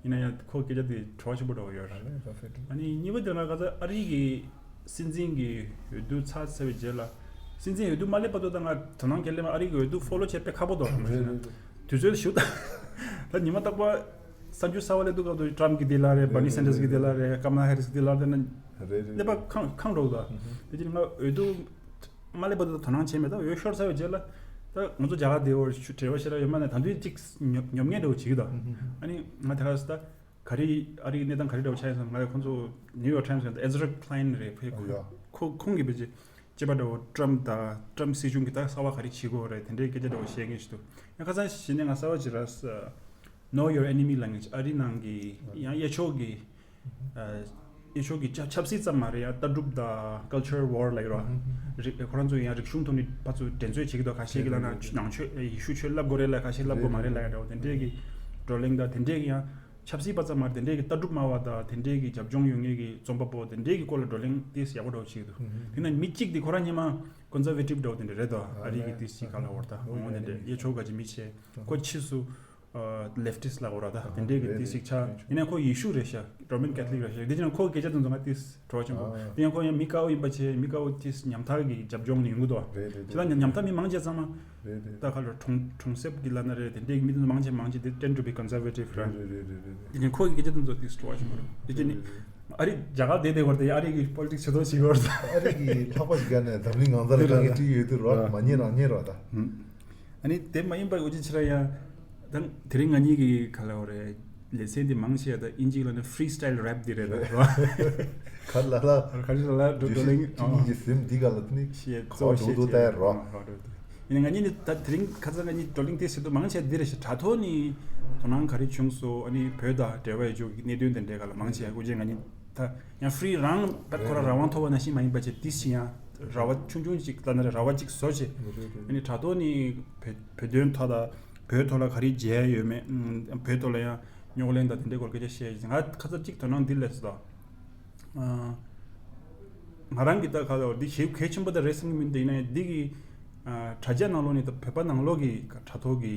ཡིན་ན་ཡང་ཁོ་སྐད་ཆ་དེ་བྲོ་བ་ཆེན་པོ་འདྲ་བོ་ཡོད་རེད། ཨ་ནི་གཉིས་པ་དེ་ང་ག་ཚ་ཨ་རི་གི་སྲིད་འཛིན་གྱི་འོས་བསྡུ་ཚར་ཚར་བའི་རྗེས་ལ། སྲིད་འཛིན་འོས་བསྡུ་མ་སླེབས་བར་དུ་ད་ང་དོ་སྣང་སྐྱེ་ལེ་མ། ཨ་རི་གི་འོས་བསྡུ་ཕོ་ལོ་བྱེད་དཔེ་ཁག་པོ་འདུག་དུས་ཚོད་ཞུ་ད་ད་ཉི་མ་རྟག་པ་གསར་འགྱུར་གསར་བ་སླེབས་དུས་སྐབས་དུ་ཊམ་གི་དེ་ལ་རེད། བར་ནི་སན་ཌར་སི་གི་དེ་ལ་རེད། ཀམ་ལ་ཧེ་རི་སི་གི་དེ་ལ་རེད། ད་ནི་སླེབས་པ་ཁང་ཁང་འགྲོ་གི་འདུག་དེ་ཅི་ང་འོས་བསྡུ་མ་སླེབས་བར་དུ་དོ་སྣང་བྱས་མེད། ད་འོས་ཤོར་ཚར་བའི་རྗེས་ལ་ད་ང་ཚོ་རྒྱ་གར་དེ་འོ་ཞུ་བྲེལ་བ་ཞེ་དྲག་ཡོད་མ་ནས་ད་དུང་ཅིག་ཉོབ་ཉོབ་ངེས་འདྲ་བོ་བྱེད་ཀྱི་འདུག་ཨ་ནི་ང་དེ་ག་ས་ད་ག་རེ་ཨ་རིའི་གནས་སྟངས་ག་རེ་འདྲ་བོ་ཆགས་ཡོད་སམ། ང་ཁོང་ཚོ་ནིའུ་ཡོག་ཊའིམ་སི་གི་ཨེ་ཛི་ར་ཁི་ལའིན་རེད། ཕེ་ཁོ་ཁོ་ཁོང་གིས་ཕེ་ཅི་ཅེ་པ་འདྲ་བོ་ཊམ་དང་ཊམ་སྲིད་གཞུང་གི་ད་གསར་བ་ག་རེ་བྱེད་དགོས་རེད། དེ་འདྲའི་སྐད་ཆ་འདྲ་བོ་བཤད་མཁན་ཞིག་འདུག་ཡང་ཁ་སང་ཞིག་ནས་ང་གསར་བ་ཅིག་ར་Know Your Enemy ལབ་མཁན་ཅིག་ཨ་རི་ནང་གི་ཡང་གཡས་ཕྱོགས་ཀྱི་ཨ་གཡས་ཕྱོགས་ཀྱི་ཆབ་ཆབ་སྲིད་ཙམ་མ་རེད། ཡང་ལྟ་གྲུབ་དང་ཀལ་ཆར་ཝར་ལབ་ཡོད་ར། རིག་ཁོ་རང་ཚོ་ཡང་རིག་གཞུང་ཐོག་ནས་ཕར་ཚུར་འགྲན་རྩོད་བྱེད་ཀྱི་འདུག་ཁ་ཤས་ཀྱིས་ལབ་ན་ནང་ཆོས་ཡེ་ཤུ་ཆོས་བསླབ་དགོས་རེད་ལབ། ཁ་ཤས་བསླབ་དགོས་མ་རེད་ལབ་ཡ་འདྲ་བོ་དེ་འདྲས་ཀྱི་བགྲོ་གླེང་དང་དེ་འདྲས་ཀྱི་ཡང་ཆབ་སྲིད་པ་ཙམ་མ་རེད། དེ་འདྲས་ཀྱི་ལྟ་གྲུབ་སྨྲ་བ་དང་དེ་འདྲས་ཀྱི་རྒྱབ་ལྗོངས་ཡོད་མཁན་གྱི་རྩོམ་པ་པོ་དེ་འདྲས་ཀྱི་སྐོར་ལ་བགྲོ་གླེང་ཏོག་ཙམ་ཡག་པོ་འདྲ་བོ་བྱེད་ཀྱི་འདུག་དེ་ན་མི་གཅིག་དེ་ཁོ་རང་སྔོན་མ་ཀོན་ཛར་ཝེ་ཊིབ་འདྲ་བོ་དེ་འདྲ་རེད་དོ། ཨ་རི་གི་ཏོག་ཙམ་ག་ལབ་དགོས་རེད། ད་ཨོ་དེ་འདྲས་གཡས་ཕྱོགས་ག་ཅིག་མི་བྱས། ཁོ་ཕྱིས་སུ་ལེབ་ཊིསི་ལབ་དགོས་ར། ད་དེ་འདྲས་ཀྱི་ཏོག་ཙམ་ཆགས། ཡིན་ན་ཁོ་ཡེ་ཤུ་རེད་ཤག་རོ་མན་ཀེ་ཐོ་ལིག་རེད་ཤག་དེ་ཅི་ན་ཁོ་སྐད་ཆ་དེ་ཚོ་ང་ཏོག་ཙམ་བྲོ་བ་ཆེན་པོ། དེ་ཡང་ཁོ་ཡང་མི་དཀར་པོ་ཡིན་པ་བྱས། མི་དཀར་པོ་ཏོག་ཙམ་ཉམ་ཐག་གི་རྒྱབ་ལྗོངས་ནས་ཡོང་གི་འདུག་བ། བྱས་ཙང་ཉམ་ཐག་མི་མང་ཆེ་ཚང་མ་ད་ག་ལ་གྲོང་གྲོང་གསེབ་ཀྱི་ལབ་ན་རེད། དེ་འདྲས་ཀྱི་མི་དེ་ཚོ་མང་ཆེ་མང་ཆེ་དེ་tend to be conservative ར། དེ་ནས་ཁོ་གི་སྐད་ཆ་དེ་ཚོ་ཏོག་ཙམ་བྲོ་བ་ཆེན་པོ་རེད། དེ་ཅི་ནི་ཨ་རི་རྒྱ་གར་བསྡད་བསྡད་བར་དེ་ཨ་རི་གི་པོ་ལི་ཊིག་སི་ཆེ་མཐོང་བྱེད་ཀྱི་ཡོད་རེད། ཨ་རི་གི་ལྷག་པ་ཞིག་ག་ནས་འཛམ་གླིང་གང་ས་ལ་རང་གིས་བྲིས་ཡོད་དུས་རོགས་མ་ཉན་རང་ཉན་རོགས་ད། ཨ་ནི་དེ་མ་ཡིན་པ་འུ་ཅི་ཕྱིར་ཡང་ད་དེ་རིང་ང་གཉིས་ཀྱི་ག་ལབ་དགོས་རེད། ལེ་ཚན་འདི་མང་ཆེ་ད་ཨིན་ཇི་ལ་ནི་ཕི་རི་སི་ཊལ་རེབ་འདི་རེད་ད་རོ། ག་ལ་ལ་ག་ལ་ལ་བགྲོ་བགྲོ་གླེང་ཅི་ཉིད་ཀྱི་སེམས་འདི་ག་ལ་ནི་ཤེས་གཙོ་བོ་ཤེས་ཀྱི་རོ། ཡིན་ན་ང་གཉིས་ནི་ད་དེ་རིང་ཁ་སང་ང་གཉིས་བགྲོ་གླེང་དེ་བྱེད་དུས་མང་ཆེ་འདི་རེད་ཤག་དྲ་ཐོག་ནི་དོ་སྣང་ག་རེ་བྱུང་སོང་། ཨ་ནི་བོད་དང་འབྲེལ་བ་ཡོད་ཆོག་གི་གནད་དོན་དེ་འདྲའི་སྒང་ལ་མང་ཆེ་འུ་ཅག་ང་གཉིས་ད་ཡང་ཕི་རི་རང་ཁོ་རང་རང་དབང་ཐོབ་པ་ནང་བཞིན་མ་ཡིན་པ་བྱས་ཏིས་ཅི་ཡང་ར་བ་ཆུང་ཆུང་ཅིག་ལབ་ན་ར་བ་ཅིག་བཟོ་བྱས། ཨ་ནི་དྲ་ཐོག་ནི་བོད་བོད་དོན་ཐོག་དང་བོད་ཐོག་ལ་ག་རེ་བྱས་ཡོད་མེད། བོད་ཐོག་ལ་ཡང་རྙོག་གླེང་དང་དེ་འདྲའི་སྐོར་སྐད་ཆ་བཤད་ཡོད། ང་ཁ་ཚ་གཅིག་དོ་སྣང་འདི་སླེབས་སོང་ད། ང་རང་གི་ད་ག་ལ་འདི་ཞེ་གལ་ཆེན་པོ་ད་རེད་བསམ་གྱི་མི་འདུག་ཡིན་ན་ཡང་འདི་གི་དྲ་རྒྱ་ནང་ལོགས་ནས་ད་བོད་པ་ནང་ལོགས་ཀྱི་དྲ་ཐོག་གི་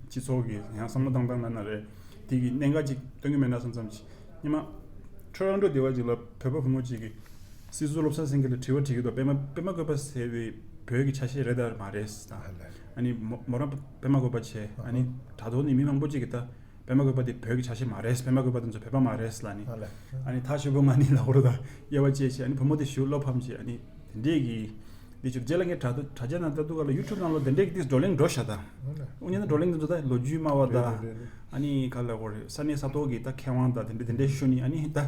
སྤྱི་ཚོགས་ཀྱི་ཡང་བསམ་བློ་བཏང་སྟངས་ལ་ན་རེད། འདི་གི་གནད་འགག་ཅིག་སྟོན་གྱི་མེད་ན་བསམ་བསམ་ཅིག་ཉི་མ་ཁྲོ་རང་འགྲོ་བདེ་བ་ཅིག་ལ་བོད་པ་བུ་མོ་ཅིག་གིས་སྲིད་ཟུར་བློ་བཟང་སེང་གེ་ལ་དྲི་བ་དྲིས་ཀྱི་འདུག་པད་མ་པད་མ་བཀོད་པ་ཟེར་བའི་བོད་ཀྱི་ཆ་ཤས་རེད་དམ་མ་རེད་ཟེར། ཨ་ནི་མོ་མོ་རང་པད་མ་བཀོད་པ་བྱས། ཨ་ནི་དྲ་ཐོག་ནས་མི་མང་པོ་ཅིག་གིས་ད་པད་མ་བཀོད་པ་དེ་བོད་ཀྱི་ཆ་ཤས་མ་རེད། པད་མ་བཀོད་པ་དེ་ཚོ་བོད་པ་མ་རེད་ལབ་ནི། ཨ་ནི་ད་ཞུ་བོ་ང་ནི་ལ་འོར་ད་དབྱེ་བ་བཅད་བྱས། ཨ་ནི་བུ་མོ་དེ་ཞུ་བློ་ཕམ་བྱས། ཨ་ནི་དེ་འདྲས་ཀྱི་འདི་ཚོ་རྗེས་ལ་ངས་དྲ་དྲ་རྒྱ་ནང་ལྟ་དུས་ག་ལ་ཡུ་ཊུབ་ནང་ལོགས་དེ་འདྲས་ཀྱི་ཏིས་བགྲོ་གླེང་འགྲོ་ཤག་ད། འོ་ཉན་ན་བགྲོ་གླེང་དེ་ཚོ་ད་ལོ་རྒྱུས་སྨྲ་བ་ད། ཨ་ནི་ག་ལ་འོ་རེད། ས་གནས་ས་ཐོག་གི་ད་མཁས་དབང་ད་དེ་འདྲས་དེ་འདྲས་ཞུ་ནི། ཨ་ནི་ད་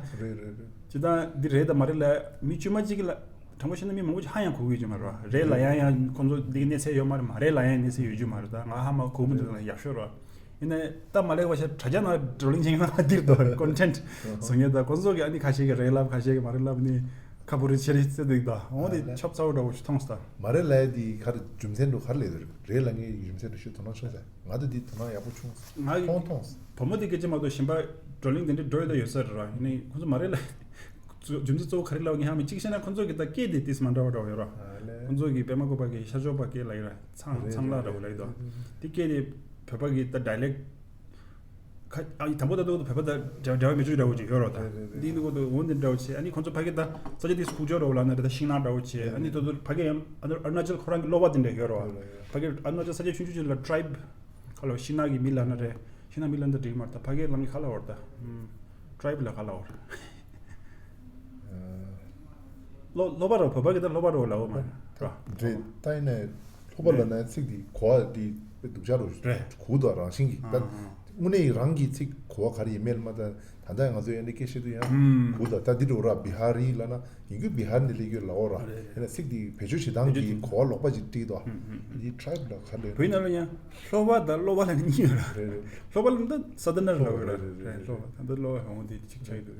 ཅི་ད་འདི་རེད་ད་མ་རེད་ལ་མི་དཀྱུས་མ་གཅིག་གི་ལ་དྲང་པོ་བཤད་ན་མི་མང་པོ་ཅིག་ཧ་ཡང་གོ་གི་ཡོད་ཀྱི་མ་རེད་བ། རེད་ལ་ཡང་ཡང་ཁོང་ཚོ་འདི་གི་གནས་ཚད་ཡོད་མ་རེད། མ་རེད་ལ་ཡང་གནས་ཚད་ཡོད་རྒྱུ་མ་རེད། ད་ང་ཧ་མ་གོ་མི་འདུག་ན་ཡག་ཤོས་རེད་བ། ཡིན་ནའི་ད་མ་ལེགས་པ་ཤ་དྲ་རྒྱ་ནང་བགྲོ་གླེང་བྱེད་མཁན་འདིར་དོ་ཀོན་ཊེན་ཊི་བཟོ་མཁན་ད་ཁོང་ཚོ་གིས་ཨ་ནི་ཁ་ཤས་ཀྱིས་རེད་ལབ། ཁ་ཤས་ཀྱིས་མ་རེད་ལབ་ནི་ཁ་ཕོ་རི་ཆེ་རི་རྩེ་འདུག་ད་འོང་དེ་ཆབ་ཚ་བོ་འདྲ་བོ་ཞིག་མཐོང་སོང་ད། མ་རེད་ལབ་ཡ་དེ་ག་རེ་རྒྱུ་མཚན་འདུག་ག་རེ་ལབ་ཡ་རེད་ལབ་ངའི་རྒྱུ་མཚན་འདུག་ཞུ་དོ་སྣང་ཆུང་ས་ང་ད་འདི་དོ་སྣང་ཡག་པོ་བྱུང་སོང་། ང་མཐོང་མཐོང་སོང་། བུ་མོ་དེ་སྐད་ཆ་མ་གཏོགས་གཞན་པ་བགྲོ་གླེང་དེ་འདྲའི་འགྲོ་ཡོད་ད་ཡོད་ས་རེད་ར། ཡིན་ནའི་ཁོང་ཚོ་མ་རེད་ལབ་རྒྱུ་མཚན་གཙོ་བོ་ག་རེ་ལབ་ངས་ཧ་མི་གཅིག་བཤད་ན་ཁོང་ཚོ་གི་ད་སྐད་དེ་ཏིས་མ་འདྲ་བ་འདྲ་བོ་ཡོད་ར། ཁོང་ཚོ་གི་པད་མ་བཀོད་པ་གི་ཤར་ཕྱོགས་པ་སྐད་ལབ་ཡོད་ར། ཚངས་ཚངས་ལ་འདྲ་བོ་ལབ་ཡོད་དོ། དེ་སྐད་དེ་བོད་པ་གི་ད་ཌའི་ལེག་ཁ་ཨ་དང་པོ་ད་ཏོག་ཏོག་བོད་པ་ད་འབྲེལ་བ་མི་བྱུང་འདྲ་བོ་ཅིག་ཡོད་ར། ད་འདི་ནི་གོ་ཏོ་འོན་ཏེ་འདྲ་བོ་ཆེ། ཨ་ནི་ཁོང་ཚོ་ཕ་གི་ད་ས་ཆ་དེ་ཁུག་ཀྱོག་འདྲ་བོ་ལབ་ན་ད་ཤིང་ནགས་འདྲ་བོ་ཆེ། ཨ་ནི་ཏོག་ཏོག་ཕ་གི་ཡང་ཨ་ནི་ཨ་རུ་ན་ཅལ་ཁོ་རང་གི་གློ་བ་དེ་འདྲ་ཡོད་ར། ཕ་གི་ཨ་རུ་ན་ཅལ་ས་ཆ་ཆུང་ཆུང་ཅིག་ལ་ཊའིབ་ཁ་ལོ་ཤིང་ནགས་ཀྱི་མི་ལབ་ན་རེད། ཤིང་ནགས་མི་ལབ་ན་འགྲིག་མ་རེད། ད་ཕ་གིར་ལབ་མཁན་ག་ལབ་ཡོད་རེད། ད་ཊའིབ་ལ་ག་ལབ་ཡོད་རེད། ལོ་ལོ་པ་རོ། བོད་པ་གི་ད་ལོ་པ་རོ་ལབ་ཡོད་མ་རེད། རེད། ད་ཡིན་ནའི་ལོ་པ་ལབ་ན་ཚིག་འདི་གོ་བ་འདི་དཔེ་སྡུག་ཅག་རུ་རེད། གོ་འདུག་རང་བཞིན་གྱིས། ད་དངོས་གནས་རང་གི་ཚིག་གོ་བ་ག་རེ་ཡིན་མིན་ལ་མ་ལྟ། ད་ལྟ་ང་ཚོ་ཡང་འདི་སྐད་བཤད་དུས་ཡང་གོ་འདུག་ད་འདི་འགྲོ་ར་བི་ཧ་རི་ལབ་ན། ཡིན་རྒྱུ་བི་ཧར་ནས་སླེབས་ཡོད་ལབ་འོ་ར། རེད། ཡིན་ན་ཚིག་འདི་བེད་སྤྱོད་བྱེད་སྟངས་ཀྱི་གོ་བ་ལོག་པ་ཅིག་བྲིས་འདུག་འདི་ཊའིབ་ལ་ག་ལབ། བོད་ནང་ལ་ཡང་ལོ་པ་དང་ལོ་པ་ལབ་ནི་གཉིས་ཡོད་ར། རེད་རེད། ལོ་པ་ལབ་ན་ད་སའུ་ཐར་ནར་ལབ་ཡོད་ར། རེད་རེད། ལོ་པ་ད་ལྟ་ལོ་པ་འོང་དེ་ཅིག་ཆགས་ཡོད་འདུག་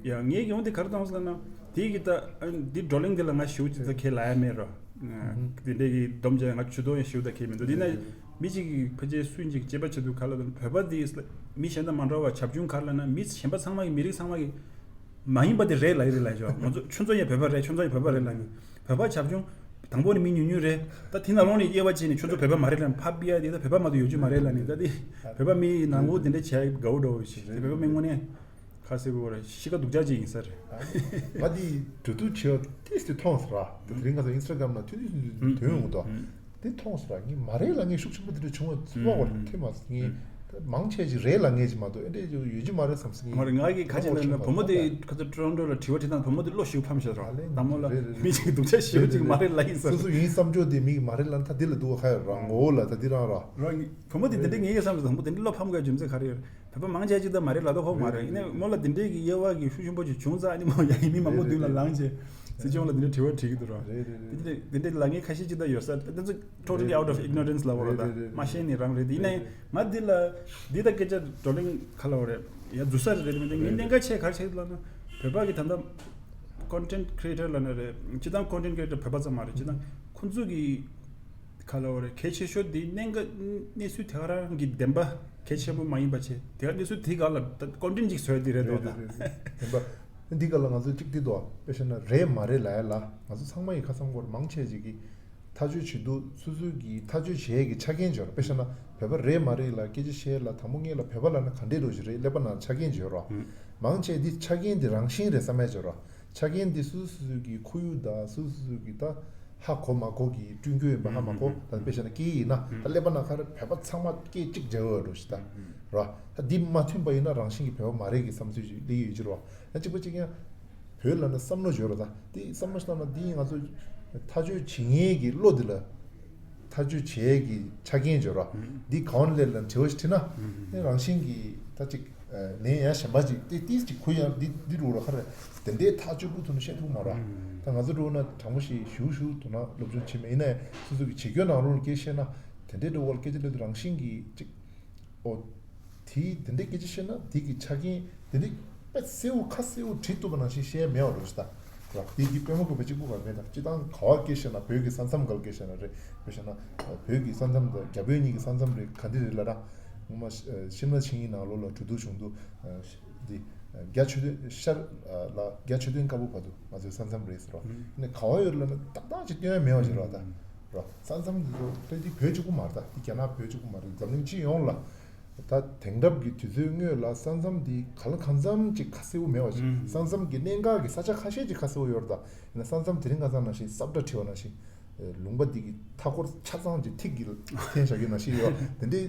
ཡང་ངས་ཀྱི་འོང་དེ་ག་རེ་བཏང་སོང་ལབ་ན། དེ་གི་ད་འདི་བགྲོ་གླེང་དེ་ལ་ང་ཞེ་པོ་ཅིག་ད་ཁས་ལེན་ཡ་མེད་ར། དེ་འདྲའི་གི་སྡོམ་བྱས་ང་ཇུས་གཏོགས་ཡང་ཞེ་པོ་ད་ཁས་མི་འདུག་དེ་ན་མི་གཅིག་གིས་ཕལ་ཆེར་སུ་ཡིན་ཅིག་དཔྱད་པ་བྱེད་དུས་ག་ལབ་ན། བོད་པ་དེ་མི་གཞན་དང་མ་འདྲ་བ་བྱབ་ཆུང་ག་རེ་ལབ་ན། མི་གཞན་པ་ཚང་མ་གི་མི་རིགས་ཚང་མ་གི་མ་ཡིན་པ་དེ་རེད་ལབ་ཡི་རེད་ལབ་ཡི་ཆོག་ང་ཚོ་ཁྱོད་ཚོ་ཡང་བོད་པ་རེད། ཁྱོད་ཚོ་ཡང་བོད་པ་རེད་ལབ་ནི། བོད་པ་བྱབ་ཆུང་དང་པོ་ནི་མི་ཉུང་ཉུང་རེད། ད་དེ་ནང་ལོགས་ནས་དབྱེ་བ་ཕྱེ་ནས་ཁྱོད་ཚོ་བོད་པ་མ་རེད་ལབ་ནི། ཕ་པི་ཡ་དེ་ད་བོད་པ་མ་གཏོགས་ཡོད་རྒྱུ་མ་རེད་ལབ་ནི། ད་དེ་བོད་པ་མི་ནང་ཁུལ་དེ་འདྲ་བྱས་དགའ་བོ་འགྲོ་བ་ཞིག་དེ་བོད་པ་མི་དངོས་གནས་ཁ་གསལ་པོ་རེད། གཤིས་ཀ་སྡུག་ཅག་ཅིག་ཡིན་ས་རེད། ང་དེ་འགྲོ་དུས་བྱས་ཏིས་དེ་མཐོང་སོང་ར། དེ་རིང་ང་ཚོ་ཨིན་སི་ཊ་གྷ་རམ་ནང་ཐུན་ཐུན་ཐུན་ཐུན་ཐོན་ཡོང་གི་འདུག་དེ་མཐོང་སོང་ར། ངས་མ་རེད་ལབ་མཁན་ཤུགས་ཆེན་པོ་དེ་འདྲ་བྱུང་བ་ཚོར་བ་ཐེབས་མ་སོང་། ངས་མང་ཆེ་ཅིག་རེད་ལབ་མཁན་ཅིག་མ་གཏོགས་ཨེ་འདྲ་ཡོད་རྒྱུ་མ་རེད་བསམ་སོང་། ངས་མ་རེད། ང་གི་ཁ་ཆེ་ལབ་ན་བུ་མོ་དེ་ཁ་ཚ་ཊོ་རོན་ཊོ་ལ་དྲི་བ་དྲིས་སྟངས་བུ་མོ་དེ་བློ་ཞེ་པོ་ཕམ་ཤག་ར། དང་པོ་ལ་མི་གཅིག་སྡུག་ཅག་ཞེ་པོ་ཅིག་མ་རེད་ལབ་ཡིན་ས་རེད། སོ་སོ་ཡིན་བསམ་ཕྱོགས་དེ་མིག་མ་རེད་ལབ་ན་ད་དེ་ལ་སྡུག་པ་ཁ་ཡོད་ར། ངོ་བོ་ལ་ད་དེ་རང་ར། རང་བུ་མོ་དེ་དེ་འདྲ་ངེད་ཀྱི་བསམ་སོང་། དང་པོ་དེ་འདྲ་བློ་ཕམ་དགོས་རྒྱུ་མཚན་ག་རེ་ཡོད། བོད་པ་མང་ཆེ་ཅིག་ད་མ་རེད་ལབ་མདོག་ཁ་པོ་མ་རེད། ཡིན་ནའི་མོ་ལ་དེ་འདྲའི་གི་དབྱེ་བ་གི་ཤུགས་ཆེན་པོ་ཅིག་བྱུང་ཙང་ཨ་ནི་མོ་ཡ་ཡིན་མི་མང་པོ་མདུན་ལ་ལངས་བྱས་སྲིད་སྐྱོང་ལ་དེ་འདྲ་དྲི་བ་དྲིས་ཀྱི་འདུག་ར། རེད་རེད་རེད། དེ་འདྲ་དེ་འདྲ་ལབ་མཁན་ཁ་ཤས་ཅིག་ད་ཡོད་ས་རེད། དེ་ཚོ་totally out of ignorance ལབ་དགོས་རེད། ད་རེད་རེད་རེད། མ་ཤེས་ནི་རང་རེད། དེ་ཡིན་ནའི་ང་འདི་ལ་འདི་ད་སྐད་ཆ་བགྲོ་གླེང་ག་ལབ་དགོས་རེད། ཡ་རྫུན་ས་རེད་རེད། དེ་མིན་དེ་ངས་གནད་འགག་ཆེ་ག་རེ་ཆགས་ཀྱི་འདུག་ལབ་ན། བོད་པ་གི་ད་ལྟ་content creator ལབ་ན་རེད། སྤྱིར་བཏང་content creator བོད་པ་ཙམ་མ་རེད། སྤྱིར་བཏང་ཁོང་ཚོ་གི་ག་ལབ་དགོས་རེད། གལ་ཆེ་ཤོས་འདི་གནད་འགག་གནས་ཚུལ་དེ་ག་རང་གི་བདེན་པ་གལ་ཆེན་པོ་མ་ཡིན་པ་བྱས། དེ་ག་གནས་ཚུལ་དེ་ག་ལ་ད་content ཅིག་བཟོས་དེ་རེད་དོ། ད་བདེན་པ་འདི་ག་ལ་ང་ཚོ་གཅིག་འདི་དོ། དཔེ་བཤད་ན་རེད་མ་རེད་ལབ་ཡ་ལ་ང་ཚོ་ཚང་མ་ཡི་ཁ་ཚང་སྐོར་མང་ཆེ་ཅིག་གིས་ཐག་གཅོད་བྱེད་དུས་སོ་སོའི་གི་ཐག་གཅོད་བྱེད་ཡས་ཀྱི་ཆ་རྐྱེན་འབྱོར། དཔེ་བཤད་ན་བོད་པ་རེད་མ་རེད་ལ་སྐད་ཆ་བཤད་ལ་དང་པོ་ངེད་ལ་བོད་པ་ལབ་ན་ག་འདྲས་འགྲོ་ཞིག་རེད། ཀླད་པ་ནང་ཆ་རྐྱེན་འབྱོར་རོ། མང་ཆེ་འདི་ཆ་རྐྱེན་འདི་རང་བཞིན་རེད་བསམ་ཡས་འབྱོར་རོ། ཆ་རྐྱེན་འདི་སོ་སོ་སོ་སོ་གི་ཁོར་ཡུག་དང་སོ་སོ་སོ་སོ་གི་ད་ཧ་གོ་མ་གོ་གི་བསྐྲུན་རྒྱུ་ཡིན་པ་ཧ་མ་གོ། ད་དཔེ་བཤད་ན་སྐད་ཡིག་ཡིན་ན་ད་ཀླད་པ་ནང་ཁར་བོད་པ་ཚང་མ་སྐད་གཅིག་བརྗེ་བ་འགྲོ་ཞིག་ད་ར། ད་འདི་མ་མཐུན་པ་ཡིན་ན་རང་བཞིན་གྱི་བོད་པ་མ་རེད་གི་བསམ་ཚུལ་ཞིག་སླེབས་ཡོད་ཀྱི་རོ། ཡང་གཅིག་པ་གཅིག་ཡང་བོད་ལ་ན་བསམ་བློ་འབྱོར་རོ། ད་འདི་བསམ་བློ་བཏང་ན་འདི་ང་ཚོ་ཐག་གཅོད་བྱེད་མཁན་གྱི་བློ་འདི་ལ་ཐག་གཅོད་བྱེད་ཀྱི་ཆ་རྐྱེན་འབྱོར་རོ། འདི་གང་ལས་ལ་དྲི་བ་ཞིག་དྲིས་ན་ནི་རང་བཞིན་གྱི་ད་ཅིག་ལན་ཡང་གཞན་པ་ཅིག་ཏི་ཏིས་ཅིག་ཁུ་ཡང་འདི་འདི་རུ་ར་ཁ་ར་དེ་འདྲའི་ཐག་གཅོད་པོ་ཐུབ་ན་བཤད་ཐུབ་མ་ར། ད་ང་ཚོ་འགྲོ་ན་དྲང་པོ་ཞིག་ཞུ་ཞུ་དུ་ན་སློབ་སྦྱོང་བྱེད་མེད་ཡིན་ན་སོ་སོ་གི་བྱེད་སྒོའི་ནང་ལོགས་ལ་སྐད་བཤད་ན་དེ་འདྲའི་འགྲོ་བ་ལ་སྐད་ཆ་ལས་དུ་རང་བཞིན་གྱི་ཅིག་ཨོ། དེ་དེ་འདྲའི་སྐད་ཆ་བཤད་ན་དེ་གི་ཆ་རྐྱེན་དེ་འདྲའི་དཔེ་གསལ་བོ་ཁ་གསལ་བོ་བྲིས་ཐུབ་པ་ནང་བཞིན་བཤད་མེད་བ་རེད་ད། ར་དེ་གི་དཔེ་མ་དགོས་པ་གཅིག་པུ་ག་མེད་ད། སྤྱི་བཏང་ག་བ་སྐད་བཤད་ན་བོད་ཀྱི་ས་མཚམས་ག་ལ་སྐད་བཤད་ན་རེད། དཔེ་བཤད་ན་བོད་ཀྱི་ས་མཚམས་དང་རྒྱ་བོད་གཉིས་ཀྱི་ས་མཚམས་རེད་ག་འདི་རེད་ལ་ར། ངོ་མ་ཤི་ཤིམ་ལ་ཆིངས་ཡིག་ནང་ལོགས་ལ་གྲོས་བསྡུར་བྱུང་འདུག་འདི་རྒྱ་ཆེ་མཐོན་ཤར་ལ་རྒྱ་ཆེ་མཐོན་དཀར་པོ་བར་དུ་ང་ཚོའི་ས་མཚམས་རེད་ཟེར་རོ། ནས་ག་བ་ཡོད་ལ་ན་ཏག་ཏག་ཅིག་སྟོན་ཡ་མེད་བ་ཞིག་རོ་ད། རོ་ས་མཚམས་འདི་ཚོ་དཔེ་འདི་བོད་གཅིག་པུ་མ་རེད་ད། འདི་རྒྱ་ནག་བོད་གཅིག་པུ་མ་རེད། འཛམ་གླིང་སྤྱི་ཡོངས་ལ་ད་དེང་རབས་ཀྱི་དུས་ཚོད་སྔོན་ལ་ས་མཚམས་འདི་ག་ལ་གང་འཚམ་ཅིག་ཁ་གསལ་བོ་མེད་བ་ཞིག་ས་མཚམས་ཀྱི་གནད་འགག་གི་ས་ཆ་ཁ་ཤས་ཅིག་ཁ་གསལ་བོ་ཡོད་རེད་ད། ཡིན་ན་ས་མཚམས་དེ་རིང་ཁ་སང་ནང་བཞིན་སབ་ཏྲ་བྲིས་པ་ནང་བཞིན། ལུང་པ་འདི་གི་མཐའ་འཁོར་ཆ་ཚང་གི་ཐིག་གིས་འཐེན་བཞག་ཡོད་ན་ཞིག་ཡོད། དེ་འདྲའི་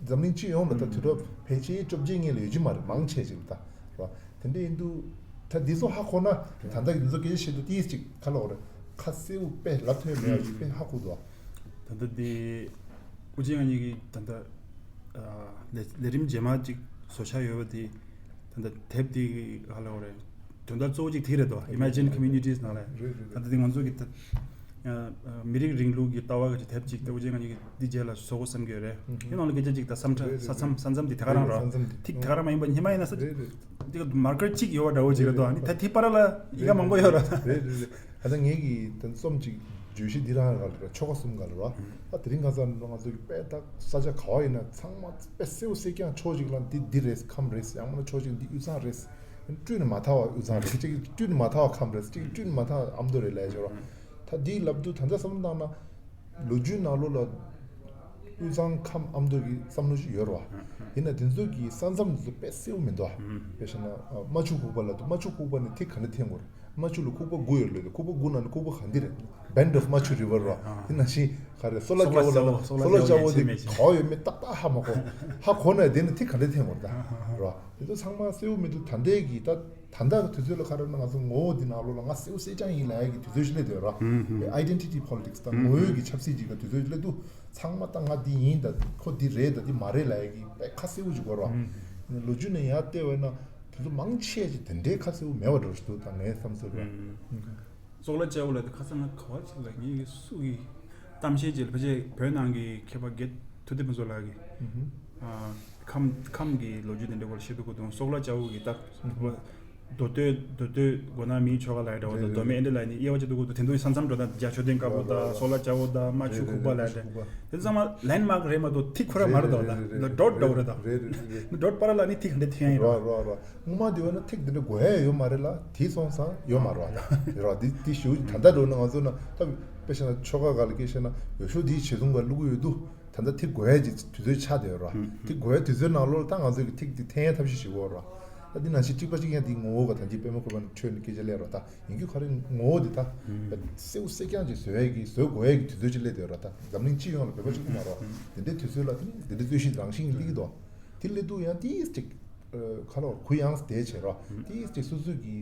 འཛམ་གླིང་སྤྱི་ཡོངས་ལ་ད་དུས་རབས་ཕལ་ཆེར་བཅོ་བརྒྱད་སྔོན་ལ་ཡོད་ཀྱི་མ་རེད། མང་ཆེ་ཅིག་ལ་ད་ར། དེ་འདྲའི་ཡིན་དུས་ད་འདི་ཚོ་ཧ་གོ་ན་ད་ལྟ་འདི་ཚོ་སྐད་ཆ་བཤད་དུས་ཏིས་ཅིག་ག་ལ་འོ་རེད། ཁ་གསལ་བོ་དཔེ་ལབ་ཐོན་མེད་པ་ཅིག་དཔེ་ཧ་གོ་འདུག་ད་ལྟ་འདི་ཨུ་ཅེ་ང་གཉིས་ཀྱིས་ད་ལྟ་ལས་ལས་རིམ་རྗེས་མ་ཅིག་བཟོ་འཆར་ཡོད་པ་དེ་ད་ལྟ་དེབ་དེ་ག་ལ་འོ་རེད། དོན་དག་གཙོ་བོ་གཅིག་དེ་རེད་དོ། Imagined Communities ནང་ལ་རེད་རེད་ད་ལྟ་དེ་ང་ཚོ་གི་ད་ཨ་ཨ་མི་རིགས་རིང་ལུགས་ཀྱི་ལྟ་བ་གི་དེབ་ཅིག་ད་འུ་ཅག་ང་གཉིས་ཀྱི་འདི་རྗེས་ལ་བཟོ་དགོས་བསམ་གྱི་ཡོད་རེད། དེ་ནང་ལ་སྐད་ཆ་ཅིག་ད་བསམ་ཁྲ་ས་མཚམས་ས་མཚམས་དེ་དེ་ག་རང་རོ། ཐིག་དེ་ག་རང་མ་ཡིན་པ་སྙེ་མ་ཡིན་ན་ས་དེ་ག་མར་ཀར་གཅིག་ཡོད་པ་འདྲ་བོ་ཅིག་རེད་དོ། ཨ་ནི་ད་དེ་བར་ལ་ཡི་ག་མང་པོ་ཡོད་ར། ད་ལྟ་ངེད་ཀྱི་ད་རྩོམ་ཅིག་བརྗོད་གཞི་འདི་རང་ག་ལ་ར་ཆོ་ག་གསུམ་ག་ལ་ར། ད་དེ་རིང་ཁ་སང་ང་ཚོ་གི་དཔེ་ད་ས་ཆ་ག་བ་ཡིན་ན་ཚང་མ་དཔེ་སེའུ་སེ་རྐྱང་ཕྱོགས་གཅིག་ལ་འདི་འདི་རེད་ཁམས་རེད། ཡང་མིན་ན་ཕྱོགས་གཅིག་འདི་དབུས་གཙང་རེད། སྤྲུལ་ནས་མ་ཐར་བ་དབུས་གཙང་རེད། གཅིག་སྤྲུལ་ནས་མ་ཐར་བ་ཁམས་རེད། གཅིག་སྤྲུལ་ནས་མ་ཐར་བ་ཨ་མདོ་རེད་ལབ་ཡ་ཅིག་ར། ད་འདི་ལབ་དུས་ད་ལྟ་བསམ་བློ་བཏང་ན་ལོ་རྒྱུས་ནང་ལོགས་ལ་དབུས་གཙང་ཁམས་ཨ་མདོ་གི་བསམ་བློ་ཞིག་ཡོད་རེད་བ། ཡིན་ན་དེ་ཚོ་གི་ས་མཚམས་དེ་ཚོ་དཔེ་གསལ་པོ་མི་འདུག་དཔེ་བཤད་ན་རྨ་ཆུ་ཁུག་པ་ལབ་དུས་རྨ་ཆུ་ཁུག་པ་ནས་ཐིག་ག་འདྲ་འཐེན་དགོས་རེད། རྨ་ཆུ་ལ་ཁུག་པ་དགུ་ཡོད་ལབ་དུས་ཁུག་པ་དགུ་ནང་ནས་ཁུག་པ་ག་འདི་རེད། Bend of Machu River རེད་བ། དེ་ནང་བཞིན་ག་རེ་སོག་ལ་སྐྱ་བོ་ལབ་ན་སོག་ལ་སྐྱ་བོ་དེ་ག་བ་ཡོད་མེད་ཏག་ཏག་ཧ་མ་གོ་ཧ་གོ་ན་དེ་ནས་ཐིག་ག་འདྲ་འཐེན་དགོས་རེད་ད་རེད་བ། དེ་ཚོ་ཚང་མ་གསལ་པོ་མི་འདུག་ད་ལྟའི་གི་ད། ད་ལྟ་གི་དུས་ཚོད་ལ་ག་རེ་ན་ང་ཚོ་ངོ་བོ་འདི་ནང་ལོགས་ལ་ང་གསལ་པོ་གསལ་རྐྱང་ཡིན་ལབ་ཡ་གི་དུས་ཚོད་ཞིག་སླེབས་བསྡད་ཡོད་ར། Identity politics དང་ངོ་བོའི་གི་ཆབ་སྲིད་ཅིག་ལ་དུས་ཚོད་ཞིག་སླེབས་འདུག་ཚང་མ་ད་ང་འདི་ཡིན་ད་ཁོ་འདི་རེད་ད་འདི་མ་རེད་ལབ་ཡ་གི་དཔེ་ཁ་གསལ་པོ་ཞིག་དགོས་ར། ལོ་རྒྱུས་ནས་ཡར་བལྟས་པ་ན་དུས་ཚོད་མང་ཆེ་ཅིག་དེ་འདྲའི་ཁ་གསལ་པོ་མེད་པ་འདྲ་ཞིག་འདུག་ད་ངའི་བསམ་ཚུལ་ར། སོག་ལ་སྐྱ་བོ་ལ་དེ་ཁ་སང་ང་ག་བ་ཅིག་ལ་ངའི་སུ་གི་གཏམ་བཤད་ཅིག་ལ་ཕལ་ཆེར་བོད་ནང་གི་མཁས་པ་དགེ་ཐུབ་བསྟན་ཕུན་ཚོགས་ལགས་ཀྱིས། ཨ། ཁམས་ཁམས་ཀྱི་ལོ་རྒྱུས་དེ་འདྲ་སྐོར་ལ་བཤད་འདུག་གོ་དུང་སོག་ལ་ཅའོ་གི་ད། མདོ་སྟོད་མདོ་སྟོད་མགོ་ནག་མིའི་ཆོལ་ཁ་ལ་ཡ་འདྲ་བ་དང་མདོ་སྨད་ཨེ་འདྲ་ལ་ནི་དབྱེ་བ་ཅིག་འདུག་གོ་དུ་དེ་འདུག་ས་མཚམས་འགྲོ་དང་རྒྱ་ཆོས་ལྡན་དཀར་པོ་དང་སོག་ལ་ཅའོ་དང་རྨ་ཆུ་ཁུག་པ་ལ་ཡ་འདྲ། དེ་ཚང་མ་ལན་མག་རེད་མ་གཏོགས་ཐིག་ཁོ་ར་མ་རེད་དོ་ད་ད་འགྲོ་འགྲོ་རེད་དོ། འགྲོ་པ་ར་ལ་ནི་ཐིག་འདྲ་ཐིག་ཡང་ཡིན་རོ། སྔོན་མ་དེ་བས་ན་ཐིག་འདི་འདྲ་དགོས་ཡ་ཡོད་མ་རེད་ལ་དེ་སོང་ཙང་ཡོད་མ་རེད་བ་ད་རེད་བ། འདི་འདི་ཞུ་ད་ལྟ་འགྲོ་ན་ང་ཚོ་ན་ད་དཔེ་བཤད་ན་ཆོལ་ཁ་ག་ལ་སྐད་བཤད་ན་འོས་ཤོག་འདིའི་བྱེད་ཐུང་ག་བླུག་གི་ཡོད་དུ་ད་ལྟ་ཐིག་དགོས་ཡ་ཅིག་དུས་ཚོད་ཆགས་བསྡད་ཡོད་རེད་བ། ཐིག་དགོས་ཡ་དུས་ཚོད་ནང་ལོགས་ལ་ད་ང་ཚོས་ཀྱི་ཐིག་འདི་འཐེན་ཡ་ཐབས་ཤེས་བྱེད་དགོས་རེད་བ། ད་འདི་ནང་བཞིན་གཅིག་པ་གཅིག་ཡང་འདི་ངོ་བོ་ག་ད་འདི་པད་མ་ཁོ་པ་ནི་ཁྲོད་ནས་སྐད་ཆ་ལས་རེད་བ། ད་ཡིན་རྒྱུ་ག་རེ་ངོ་བོ་འདི་ད་གསལ་པོ་གསལ་རྐྱང་ཅིག་བཟོ་ཡ་གི་བཟོ་དགོས་ཡ་གི་དུས་ཚོད་ཅིག་སླེབས་བསྡད་ཡོད་རེད་བ། ད་འཛམ་གླིང་སྤྱི་ཡོངས་ལ་བོད་པ་གཅིག་པུ་མ་རེད་བ། དེ་འདྲའི་དུས་ཚོད་ལ་དེ་ནི་དེ་འདྲའི་རྩོད་གཞི་རང་བཞིན་སླེབས་ཀྱི་འདུག་དེ་སླེབས་དུས་ཡང་ཏིས་ཅིག་ཁ་ལོ་གུ་ཡངས་བསྡད་བྱས་རོ། ཏིས་ཅིག་སོ་སོའི་གི་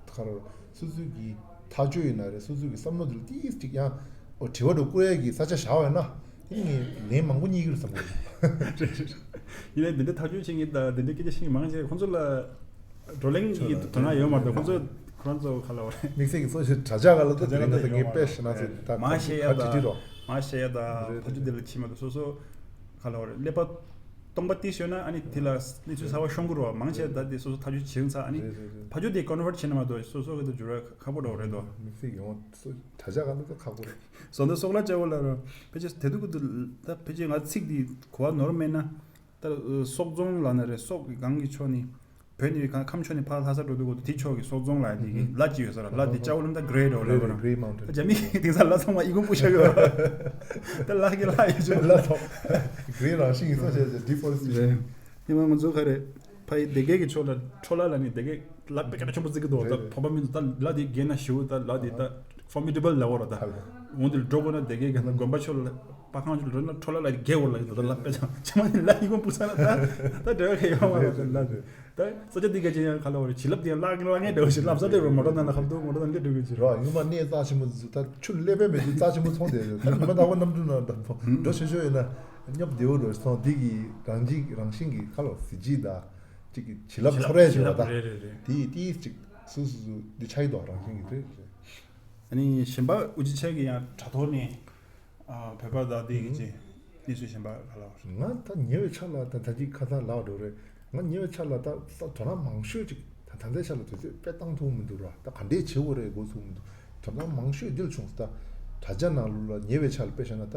ཁ་ལོ་སོ་སོའི་གི་ཐག་གཅོད་ཡིན་ན་རེད། སོ་སོའི་གི་བསམ་བློ་དེ་ལ་ཏིས་ཅིག་ཡང་འོ་དྲི་བ་འདྲ་བཀོད་ཡས་ཀྱི་ས་ཆ་བཞག་པ་ཡིན་ན་དེ་ངས་ལན་མང་པོ་རྙེད་ཀྱི་རེད་བསམ་གི་རེད། ཡིན་ནའི་འདི་འདྲ་ཐག་གཅོད་བྱེད་མཁན་དང་འདི་འདྲ་སྐད་ཆ་བཤད་མཁན་མང་ཆེ་ཁོང་ཚོ་ལ་བགྲོ་གླེང་གི་དོ་སྣང་ཡོད་མ་རེད། ཁོང་ཚོ་ཁོ་རང་ཚོ་ཁ་ལོ་རེད། དམིགས་བསལ་གྱི་གཙོ་ཆེ་དྲ་ཇག་ག་ལ་ད་དྲ་ཇག་དེ་རིང་ད་ད་ངས་དཔེ་བཤད་ན་ཚོ་ད་མ་བཤད་ཡ་ཁ་ཁྲི་ཁྲི་རོ། མ་བཤད་ཡ་ད་ཐག་གཅོད་དེ་ལ་ཕྱི་མ་ད་སོ་སོ་ཁ་ལོ་རེད། ཀླད་པ་སྟོང་པ་ཏིས་ཡོད་ན་ཨ་ནི་དེ་ལ་གནས་ཚུལ་གསར་པ་ཤོང་གི་རེད་བ། མང་ཆེ་ད་དེ་སོ་སོ་ཐག་གཅོད་བྱེད་ཚར་ཨ་ནི་ཕ་ཆུ་དེ་ཀོན་ཝར་ཊི་བྱེད་ན་མ་གཏོགས་སོ་སོ་གི་ད་འགྱུར་བ་ཁག་པོ་འགྲོ་རེད་དོ། དམིགས་བསལ་ཡོང་སོ་དྲ་ཇག་ག་ལ་ད་ཁག་པོ་རེད། བཟོ་འདྲ་སོག་ལ་ཅ་བོ་ལ་རོ། ཕལ་ཆེར་དེ་དུས་ཀྱི་དུས་ད་ཕལ་ཆེར་ང་ཚིག་འདི་གོ་བ་ནོར་མེད་ན། ད་སོག་རྫོང་ལ་ན་རེད། སོག་གི་སྒང་གི་ཕྱོགས་ནི་བོད་ནི་ཁམས་ཕྱོགས་ནི་ཕར་ལྷ་ས་འགྲོ་དུས་གོ་དེ་ཕྱོགས་ཀྱི་སོག་རྫོང་ལ་དེ་གི་ལ་ཅི་ཡོད་ས་ར་ལ་དེ་ཅ་བོ་ལ་ད་གྷི་རེ་ཊི་འོ་ལ་ར་ར། ད་ཇ་མི་དེང་སང་ལ་ཚང་མ་ཨི་ཁུང་པུ་ཤ་གི་ར། ད་ལ་གི་ལ་ཡོད་ཅོ་ལ་ཐོག་གྷི་རེ་རང་བཞིན་གྱི་ས་ཆ་ཌི་ཕོ་རེ་སི་ཊེ་ཤན། ཉི་མ་ང་ཚོ་ག་རེ་ཕ་ཡི་སྡེ་དགེ་གི་ཕྱོགས་ལ་ཁྲོ་ལ་ལ་ནི་སྡེ་དགེ་ལ་པེ་ཀ་ཆེན་པོ་བརྩི་གི་འདུག་ད་བོད་པ་མི་འདུག་ད་ལ་དེ་རྒྱལ་ན་ཞུ་ད་ལ་དེ་ད་ཕོར་མི་ཌེ་བལ་ལ་འོ་ར། ད་འོང་དེ་འགྲོ་དགོས་ན་སྡེ་དགེ་གི་ན་དགོན་པ་ཕྱོགས་ལ་པ་ཁང་ཆུ་འགྲོ་ན་ཁྲོ་ལ་ལ་དེ་རྒྱལ་འོ་ལ་ཡིན་ད་ལ་པེ་ཅང་ཆེ་མ་ནི་ལ་ཡི་གོང་སྤུ་ས་ན་ད་ད་འབྲེལ་བ་ག་ཡོང་བ་ར་ད་ལ་དེ་ད་ས་ཆ་དེ་ག་ཅན་ཡང་ཁ་ལ་འོ་ར་བྱིན་རླབས་དེ་ཡང་ལ་ངན་ལ་ངན་འདྲ་བ་ཞིག་ལབ་ས་དེ་རོ་མོ་ཊ་ནང་ན་ཁ་ལ་དུ་མོ་ཊ་ནང་སླེབས་འགྲོ་གི་ཅི་ར། ཡུམ་མ་གནས་རྩ་ཆེན་པོ་འཛུགས་ད་ཆུ་ལས་པའི་མེ་འདུག་རྩ་ཆེན་པོ་ཚོང་དེ་ད་ཉི་མ་ད་བ་གནམ་གྲུ་ན་འགྲོ་ཆོས་ཆོས་ཡིན་ན། སྙོབ་བདེ་བོ་འགྲོ་སོང་འདི་གི་རང་གཅིག་རང་བཞིན་གྱི་ཁ་ལོ་གཟི་བརྗིད་དང་གཅིག་གི་བྱིན་རླབས་འཆོར་ཡས་བྱེད་པ་དང་དེ་ཡིས་ཏིས་གཅིག་སུ་སུ་སུ་འདི་ཆགས་ཡི་དོ་རང་བཞིན་གྱི་རེད། ཨ་ནི་གཞན་པ་ཨུ་ཅི་ཆ་གི་ཡང་དྲ་ཐོག་ནས་བོད་པ་དང་འདི་གི་ཅི་གནས་ཚུལ་གཞན་པ་ག་ལ་བ། ང་ད་ཉེ་བའི་ཆར་ལ་ད་ད་ཅིག་ཁ་སང་ལགས་འགྲོ་རེད། ང་ཉེ་བའི་ཆར་ལ་ད་ད་དོ་སྣང་མང་ཤོས་ཅིག་ད་ད་ལྟའི་ཆར་ལ་དུས་ཚོད་དཔེ་བཏང་ཐུབ་མི་འདུག་ར། ད་ག་འདྲས་བྱེད་དགོས་རེད་འགོ་ཚུགས་མི་འདུག་དོ་སྣང་མང་ཤོས་འདིར་བྱུང་སོང་། ད་དྲ་རྒྱ་ནང་ལོགས་ལ་ཉེ་བའི་ཆར་ལ་དཔེ་བཞག་ན་ད་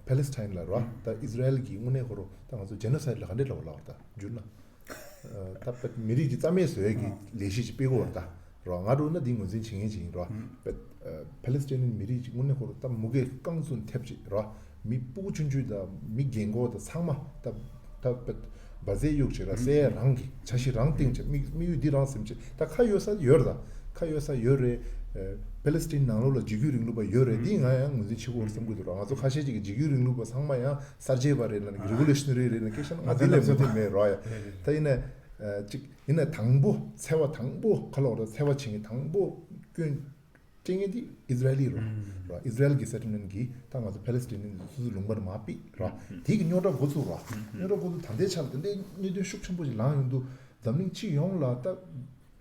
ཕ་ལེ་སི་ཐན་ལ་ར་ད་ཨིས་ར་ཨེལ་གྱི་དངོས་གནས་ཁོ་རོ་ད་ང་ཚོ་ཇེ་ནོ་སའིཌ་ལ་ག་འདྲས་ལབ་ལབ་ད་བསྒྱུར་ན་ད་དཔེ་མི་རིགས་ཀྱི་རྩ་མེད་བཟོ་ཡས་ཀྱི་ལས་གཞི་ཅིག་སྤེལ་གོ་ར་ད། རོ། ང་འགྲོ་ན་འདི་ངོས་འཛིན་བྱེད་མཁན་ཅིག་ཡིན་རོ། པ་ལེ་སི་ཏི་ནི་མི་རིགས་ཅིག་དངོས་གནས་ཁོ་རང་ད་མུ་གེ་རྐང་བཙུགས་ཐེབས་ཅིག་རོ། མི་སྤུ་གུ་ཆུང་ཆུང་དང་མི་རྒན་གོག་དང་ཚང་མ་ད་ད་བ་བཟས་གཡུག་ཅིག་ར་སྲས་རང་གི་འཆར་གཞི་རང་བཏིང་ཅིག་དམིགས་དམིགས་ཡུལ་འདི་རང་སེམས་ཅིག་ད་ཁ་ཡོད་ས་ཡོད་ར་ད་ཁ་ཡོད་ས་ཡོད་རེད། པ་ལེ་སི་ཏི་ནང་ལོགས་ལ་འཇིགས་སྐུལ་རིང་ལུགས་པ་ཡོད་རེད། འདི་ང་ཡང་ངོས་འཛིན་བྱེད་དགོས་རེད་བསམ་གི་འདུག་ར། ང་ཚོ་ཁ་ཤས་ཅིག་གི་འཇིགས་སྐུལ་རིང་ལུགས་པ་ཚང་མ་ཡང་གསར་བརྗེ་པ་རེད་ལ་ནི་རི་བོ་ལུ་ཤི་ན་རི་རེད་ལ་སྐད་ཆ་ང་འདི་ལས་མི་འདི་མེད་ར་ཡ། ད་ཡིན་ན་ཅིག་ཡིན་ན་དང་པོ་འཚེ་བ་དང་པོ་ཁ་ལོག་ར་འཚེ་བ་བྱེད་མཁན་དང་པོ་སྐྱོན་སྤྲད་མཁན་དེ་ཨིས་ར་ཨེལ་རེད་ར། ཨིས་ར་ཨེལ་གྱི་སེ་ཊལ་མེན་གྱིས་ད་ང་ཚོ་ཕ་ལེ་སི་ཏི་ནི་སོ་སོའི་ལུང་པར་མར་ཕུད་ར། དེ་གི་རྙོག་དྲ་འགོ་ཚུགས་ར། རྙོག་དྲ་འགོ་ཚུགས་ད་ལྟའི་ཆར་ད་ལྟའི་གནད་དོན་ཤུགས་ཆེན་པོ་ཞིག་ལངས་ཡོང་དུས་འཛམ་གླིང་སྤྱི་ཡོངས་ལ་ད་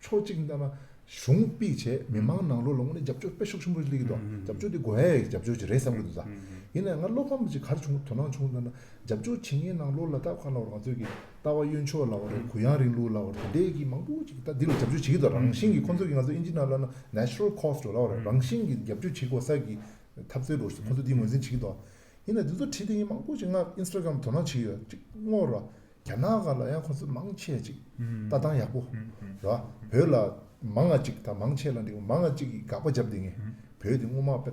ཕྱོགས་གཅིག་ནས་ལྟ་ན་གཞུང་ཕུད་བྱས་མི་མང་ནང་ལོགས་ལ་དངོས་གནས་རྒྱབ་སྐྱོར་དཔེ་ཤུགས་ཆེན་པོ་ཞིག་སླེབས་ཀྱི་འདུག་རྒྱབ་སྐྱོར་དེ་དགོས་ཡ་རྒྱབ་སྐྱོར་ཅིག་རེད་བསམ་གྱི་འདུག་ད། ཡིན་ནའི་ང་བློ་ཕམ་ཅིག་ག་རེ་བྱུང་དོ་སྣང་བྱུང་ད་ན་རྒྱབ་སྐྱོར་བྱེད་མཁན་ནང་ལོགས་ལ་ད་ཁ་ལོ་ང་ཚོས་ཀྱི་ལྟ་བ་གཡོན་ཕྱོགས་ལབ་པ་རེད། གུ་ཡངས་རིང་ལུགས་ལབ་པ་རེད། དེ་འདྲའི་གི་མང་པོ་ཅིག་ད་འདི་ལ་རྒྱབ་སྐྱོར་བྱེད་ཀྱི་འདུག་རང་བཞིན་གྱི་ཁོང་ཚོ་གི་ང་ཚོ་ཨིན་ཇི་ནང་ལབ་ན་natural cost ལབ་པ་རེད། རང་བཞིན་གྱི་རྒྱབ་སྐྱོར་བྱེད་དགོས་ས་གི་འཐབ་རྩོད་འགྲོ་ཞིག་ཁོང་ཚོ་འདི་ངོས་འཛིན་བྱེད་ཀྱི་འདུག་ཡིན་ནའི་འདི་ཚོ་བྲིས་དེ་ཡིན་མང་པོ་ཅིག་ང་ཨིན་སི་ཊ་གྷ་རམ་དོ་སྣང་བྱེད་ཀྱི་ཡོད་ཅིག་བསྔོག་ར། རྒྱ་ནག་སྒང་ལ་ཡང་ཁོང་ཚོ་མང་ཆེ་ཅིག་ལྟ་སྟངས་ཡག་པོ་ར། བོད་ལ་ མང་ང་གཅིག་དང་མང་ཆེ་ལ་འགྲིག་མང་ང་གཅིག་གིས་དགག་པ་བརྒྱབ་བསྡད་མཁན། བོད་དེ་སྔོན་མ་དཔེ་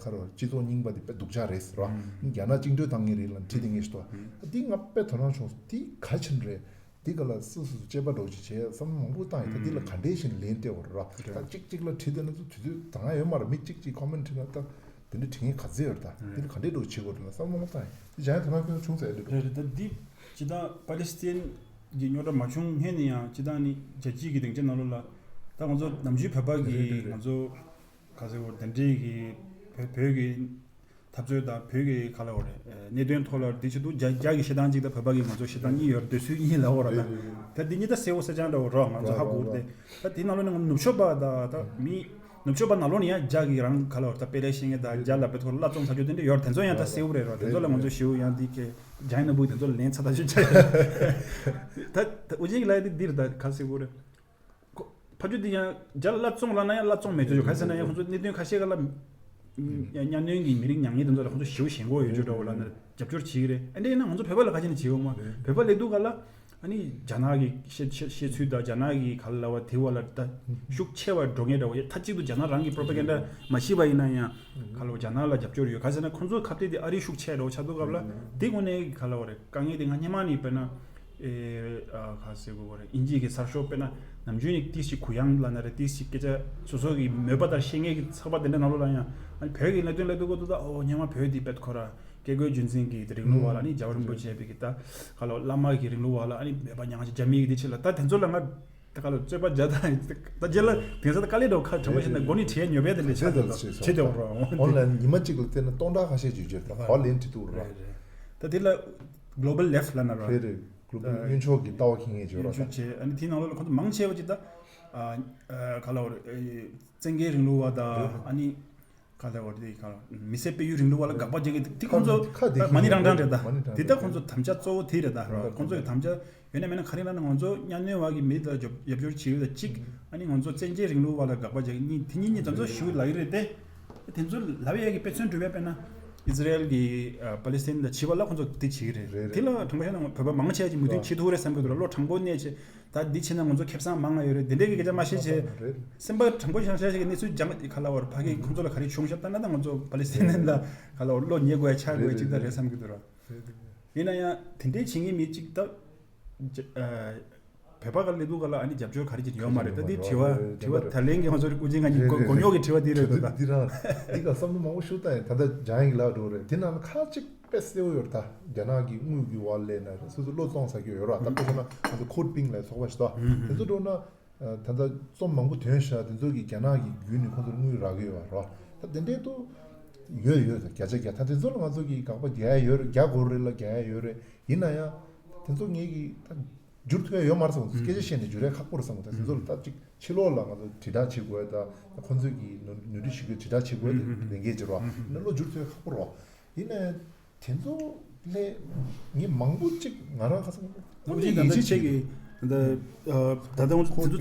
ཁ་རོ་སྤྱི་ཚོགས་རྙིང་པ་དེ་དཔེ་སྡུག་ཅག་རེད་ཟེར་བ། རྒྱ་ནག་བཅིངས་འགྲོལ་བཏང་མཁན་རེད་ལ་ཁྲིད་བསྡད་མཁན་ཞིག་འདུག་འདི་ང་དཔེ་དོ་སྣང་བྱུང་། འདི་ག་ཕྱིན་རེད། འདི་ག་ལ་སུ་སུ་དཔྱད་པ་འགྲོ་ཅིག་བྱས་བསམ་བློ་མང་པོ་བཏང་ཡིན། ད་འདི་ལ་ག་འདྲས་ཤིག་ལན་སྤྲད་དགོས་རེད་ར། ད་གཅིག་གཅིག་ལ་ཁྲིད་བསྡད་ན་ཚོ་དུས་ཚོད་ད་ང་ཡོད་མ་རེད། མི་གཅིག་གཅིག་ཁོ་མེན་ཊི་ཁྲིད་ན་ད་དེ་འདྲ་དྲི་ངན་ག་ཚད་ཡོད་རེད། ད་འདི་ལ་ག་འདྲས་འགྲོ་བྱེད་དགོས་རེད་ལ་བསམ་བློ་མང་པོ་བཏང་ཡིན། འདི་སྦྱང་ཡ་དོ་སྣང་ཁྱོད་བྱུང་ཚར་ཡ་འདི་འགྲོ། རེད་རེད། ད་འདི་ཇི་ལྟར་པ་ལི་སི་ཐན་གྱི་རྙོག་དྲ་མ་བྱུང་སྔོན་ནས་ཡང་ཇི་ལྟར་ནི་རྒྱལ་སྤྱིའི་གི་སྡིངས་ཆ་ནང་ལོགས་ལ་ད་ང་ཚོ་ནམ་རྒྱུན་བོད་པ་གི་རེད་རེད་རེད། ང་ཚོ་ག་ཟེར་བ་དེ་འདྲའི་གི་བོད་བོད་ཀྱི་འཐབ་རྩོད་དང་བོད་ཀྱི་ག་ལ་བ་རེད། གནད་དོན་ཐོག་ལ་འདི་ཆེད་དུ་རྒྱ་རྒྱ་གི་བཤད་སྟངས་ཅིག་དང་བོད་པ་གི་ང་ཚོ་བཤད་སྟངས་གཉིས་ཡོད་རེད། འདོད་ཚུལ་གཉིས་ལ་བ་ར་ད། ད་འདི་གཉིས་ད་གསལ་བོ་གསལ་རྐྱང་འདྲ་བོ་རོགས་ང་ཚོ་ཧ་གོ་རེད། ད་འདི་ནང་ལོགས་ནས་ནུབ་ཕྱོགས་པ་ད་ད་མི་ནུབ་ཕྱོགས་པ་ནང་ལོགས་ནས་ཡང་རྒྱ་གི་རང་ག་ལ་བ་ད་དཔེ་ལེགས་ཤེས་ངེས་ད་རྒྱ་ལ་བེད་ཐོག་བླ་བཙོང་ས་ཆོད་དེ་འདྲ་ཡོད་རེད། དེ་ཚོ་ཡང་ད་གསལ་བོ་རེད་རོགས། དེ་ཚོ་ལ་ང་ཚོ་ཞེའུ་ཡང་འདི་གས་རྒྱ་ཡིན་ན་བུ་དེ་ཚོ་ལ་ལན་ཚ་ད་ཆོད་ཆ་ད་ད་ཨུ་ཅན་གི་ལ་ཡ་འདི་འདི་རེད། ད་ག་གསལ་བོ་རེད། ཁོ། ཕ་ཆོས་འདི་ཡང་རྒྱ་ལ་བཙོང་ལབ་ན་ཡང་ལབ་བཙོང་མེད་ཚོད་ཡོད། ག་ཟེར་ན་ཡང་ཁོང་ཚོ་གནད་དོན་ཁ་ཤས་ཀ་ལ་གཉའ་གནོན་གྱི་མི་རིགས་མྱ་ངན་དེ་ཚོ་ལ་ཁོང་ཚོ་ཞེ་པོ་ཞེན་ཁོག་ཡོད་ཚོད་འདྲ་བོ་ལབ་ན་རྒྱབ་སྐྱོར་བྱེད་ཀྱི་རེད། ཨ་འདྲ་ཡིན་ན་ང་ཚོ་བོད་པ་ལ་ཁ་ཤས་ནས་བྱེད་འོང་མ། བོད་པ་ལས་དུས་ག་ལ་ཨ་ནི་རྒྱ་ནག་གི་བཤད་བཤད་བཤད་ཚུལ་དང་རྒྱ་ནག་གི་ག་ལ་བ་དེ་བ་ལ་ད་ཤུགས་ཆེ་བ་འགྲོ་ངེས་འདྲ་བོ། མཐའ་གཅིག་ཏུ་རྒྱ་ནག་རང་གི་པོ་རོ་པ་གན་ཌ་མ་ཤེས་པ་ཡིན་ན་ཡང་ག་ལ་བ་རྒྱ་ནག་ལ་རྒྱབ་སྐྱོར་ཡོད། ག་ཟེར་ན་ཁོང་ཚོ་ཁ་གཏད་དེ་ཨ་རིའི་ཤུགས་ཆེ་འགྲོ་ཆགས་འདུག་སྐབས་ལ་དེ་དངོས་གནས་ག་ལ་བ་རེད། དཀའ་ངལ་དེ་ང་སྔོན་མ་ནས་དཔེར་ན། ཨེ། ཨ། ག་ཟེར་དགོས་རེད། དབྱིན་ཇི་གི་གསར་ཤོག་དཔེར་ན་ནམ་རྒྱུན་ནས་ཏིས་ཞིག་གུ་ཡངས་ལབ་ན་རེད། ཏིས་ཞིག་སྐད་ཆ་སོ་སོ་གི་མོས་པ་དང་ཤེས་ངེས་ཀྱི་ཚགས་པར་དེ་འདྲ་ནང་ལོགས་ལ་ཡང་ཨ་ནི་བོད་ཀྱི་གནད་དོན་སླེབས་དུས་སྐབས་དུ་ད་ཨོ་སྔོན་མ་བོད་འདི་དཔེ་ཁོ་ར་སྐྱེ་དགུའི་རྒྱུད་འཛིན་གྱི་རིང་ལུགས་པ་ལ་ནི་རྒྱལ་བ་རིན་པོ་ཆེ་བའི་གི་ད་ག་ལོ་བླ་མ་གི་རིང་ལུགས་པ་ལ་ཨ་ནི་མོས་པ་མྱངས་ཅིག་རྒྱ་མི་གི་དེ་ཆེ་ལ་ད་དེ་ཚོ་ལ་ང་ད་ག་ལོ་རྩོད་པ་རྒྱག་ད་ད་རྗེས་ལ་དེང་སང་ད་དཀའ་ལས་འགྲོ་ཁ་དྲང་པོ་བཤད་ན་མགོ་ནི་བྲིས་ཉོ་བས་དེ་འདྲ་ཆགས་འདུག་བྱེད་དེ་འོང་ར་འོང་། ཨོན་ལ་ཡིན་ཉི་མ་གཅིག་ལ་བལྟས་ན་སྟོང་ཕྲག་ཁ་ཤས་ཅིག་བརྗོད་ད་ག་ལན་བྲིས་འདུག་ར། རེད་རེད། ད་དེ་ལ་Global Left ལབ་ན་ར། རེད་རེད། གློ་བུར་གཡོན་ཕྱོགས་ཀྱི་ལྟ་བ་འཁྱེར་མཁན་ཅིག་ཡོད་རེད་ད། ཅིག་བྱས། ཨ་ནི་དེའི་ནང་ལོགས་ལ་ཁོང་ཚོ་མང་ཆེ་བ་ཅིག་ད། ཨ་ཨ་ག་ལ་བ་རེད། ཨེ་བཙན་རྒྱལ་རིང་ལུགས་པ་དང་། རེད། ཨ་ནི་ག་ལ་བ་རེད། དེ་ག་ལ་མི་སེར་སྤེལ་ཡུལ་རིང་ལུགས་པ་ལ་དགག་པ་བྱེད་མཁན་དེ་ཁོང་ཚོ་ཁ་དེ་ད་མ་ཎི་རང་རང་རེད་ད། མ་ཎི་རང་དེ་ད་རང་ཁོང་ཚོ་དམ་བཅའ་གཙོ་བོ་དེ་རེད་ད། རེད། ཁོང་ཚོ་གི་དམ་བཅའ་ཡོད་ན་མེད་ན་ག་རེ་ལབ་ན་ང་ཚོ་གཉའ་གནོན་བ་གི་མི་ལ་རྒྱབ་རྒྱབ་སྐྱོར་བྱེད་ཡུལ་ལ་གཅིག་ཨ་ནི་ང་ཚོ་བཙན་རྒྱལ་རིང་ལུགས་པ་ལ་དགག་པ་བྱེད་མཁན་གཉིས། དེ་གཉིས་གཉིས་ད་ཚོ་ཞུ་ལབ་ཀྱི་རེད་དེ། དེ་ཚོ་ལབ་ཡས་ཀྱི་དཔེ་མཚོན་གྲུབ་པ་དཔེར་ན། ཨི་ཛི་རལ་གྱིས་ཨ་པ་ལི་སི་ཐན་དང་བྱིས་པ་ལ་ཁོང་ཚོ་དེ་བྱེད་ཀྱི་རེད། རེད་རེད། དེ་ལ་དྲང་པོ་བཤད་ན་བོད་པ་མང་ཆེ་ཅིག་མོས་མཐུན་བྱེད་ཐུབ་རེད་བསམ་གྱི་འདུག་ར། བློ་དྲང་པོ་གནས་བྱས་ད་འདི་བྱས་ན་ང་ཚོ་ཁེ་བཟང་མང་ང་ཡོད་རེད། དེ་འདྲའི་གི་སྐད་ཆ་མ་བཤད་བྱས། རེད། སེམས་པ་དྲང་པོ་བཤད་བཤད་ཀྱི་གནས་ཚུལ་སྦྱང་ག་ལ་བར་ཕ་གི་ཁོང་ཚོ་ལ་ག་རེ་བྱུང་ཤག་ལྟ་ན་ད་ང་ཚོ་པ་ལི་སི་ཐན་ལ་ག་ལ་བར་བློ་ཉེ་དགོས་ཡ་ཆགས་དགོས་ཡ་ཅིག་ད་རེད་བསམ་གྱི་འདུག་ར། ཡིན་ན་ཡང་དེ་འདྲའི་བྱེད་མཁན་མི་གཅིག་ད། ཇ་ཨ། བོད་པ་ག་ལ་སླེབས་དུས་ག་ལ་ཨ་ནི་རྒྱབ་སྐྱོར་ག་རེ་བྱེད་ཡོད་མ་རེད། ད་འདི་དྲི་བ་དྲི་བ་ད་ལན་གྱི་ང་ཚོ་རེ་ཀུན་མཁྱེན་ང་གཉིས་གོ་གོ་རྙོག་གི་དྲི་བ་འདི་རེད་ད། འདི་རང་འདི་ག་བསམ་བློ་མང་པོ་ཞིག་བཏང་ཡིན། ད་ལྟ་འཇང་ཡིག་ལགས་འགྲོ་རེད། དེ་ནང་ལ་ཁ་ཅིག་དཔེ་གསལ་བོ་ཡོད་རེད་ད། རྒྱ་ནག་གི་དངུལ་གྱི་འོག་ལ་ན་རེད། སོ་སོ་བློ་གཏོང་ས་གི་ཡོད་ར། ད་དཔེ་བཞག་ན་ང་ཚོ་ཁོར་པིང་ལ་ཚོགས་པ་ཞིག་ད་དེ་ཚོ་འགྲོ་ན། ད་ལྟ་རྩོམ་མང་པོ་ཐོན་ཤག་དེ་ཚོ་གི་རྒྱ་ནག་གི་བརྒྱུད་ནས་ཁོང་ཚོར་དངུལ་རག་གི་ཡོད་ར། ད་དེ་འདྲའི་ཐོག་ཡོད་ཡོད་ད་བརྒྱ་ཆ་བརྒྱ། ད་དེ་ཚོ་ལ་ང་ཚོ་གི་དགག་པ་རྒྱག་ཡ་ཡོད་རེད། རྒྱག་དགོས་རེད་ལ་རྒྱག་ཡ་ཡོད་རེད། ཡིན་ན་ཡང་དེ་ཚོ་ངེད་ཀྱི་ད་བསྒྱུར་ཐུབ་ཡ་ཡོད་མ་རེད་བསམ། སྐད་ཆ་བཤད་ནས་བསྒྱུར་ཡ་ཁག་པོ་རེད་བསམ། ད་དེ་ཚོ་ལ་ད་ཅིག་ཕྱི་ལོགས་ལ་ང་ཚོ་དྲིལ་བསྒྲགས་བྱེད་དགོས་ཡ་ད། ད་ཁོང་ཚོས་ཀྱི་ནོར་ནོར་འཁྲུལ་ཞིག་གི་དྲིལ་བསྒྲགས་བྱེད་དགོས་ཡ་དེ་ལས་འགན་བྱེད་རོགས། ཡིན་ན་བློ་བསྒྱུར་ཐུབ་ཡ་ཁག་པོ་རེད། ཡིན་ན་ཡང་དེ་ཚོ་ལས་ངས་མང་པོ་ཅིག་ང་རང་ཁ་སང་། ལོ་རྒྱུས་ད་ལྟ་ཆེ་གི་ད་ལྟ་ད་ལྟ་ཁོ་ཚོ་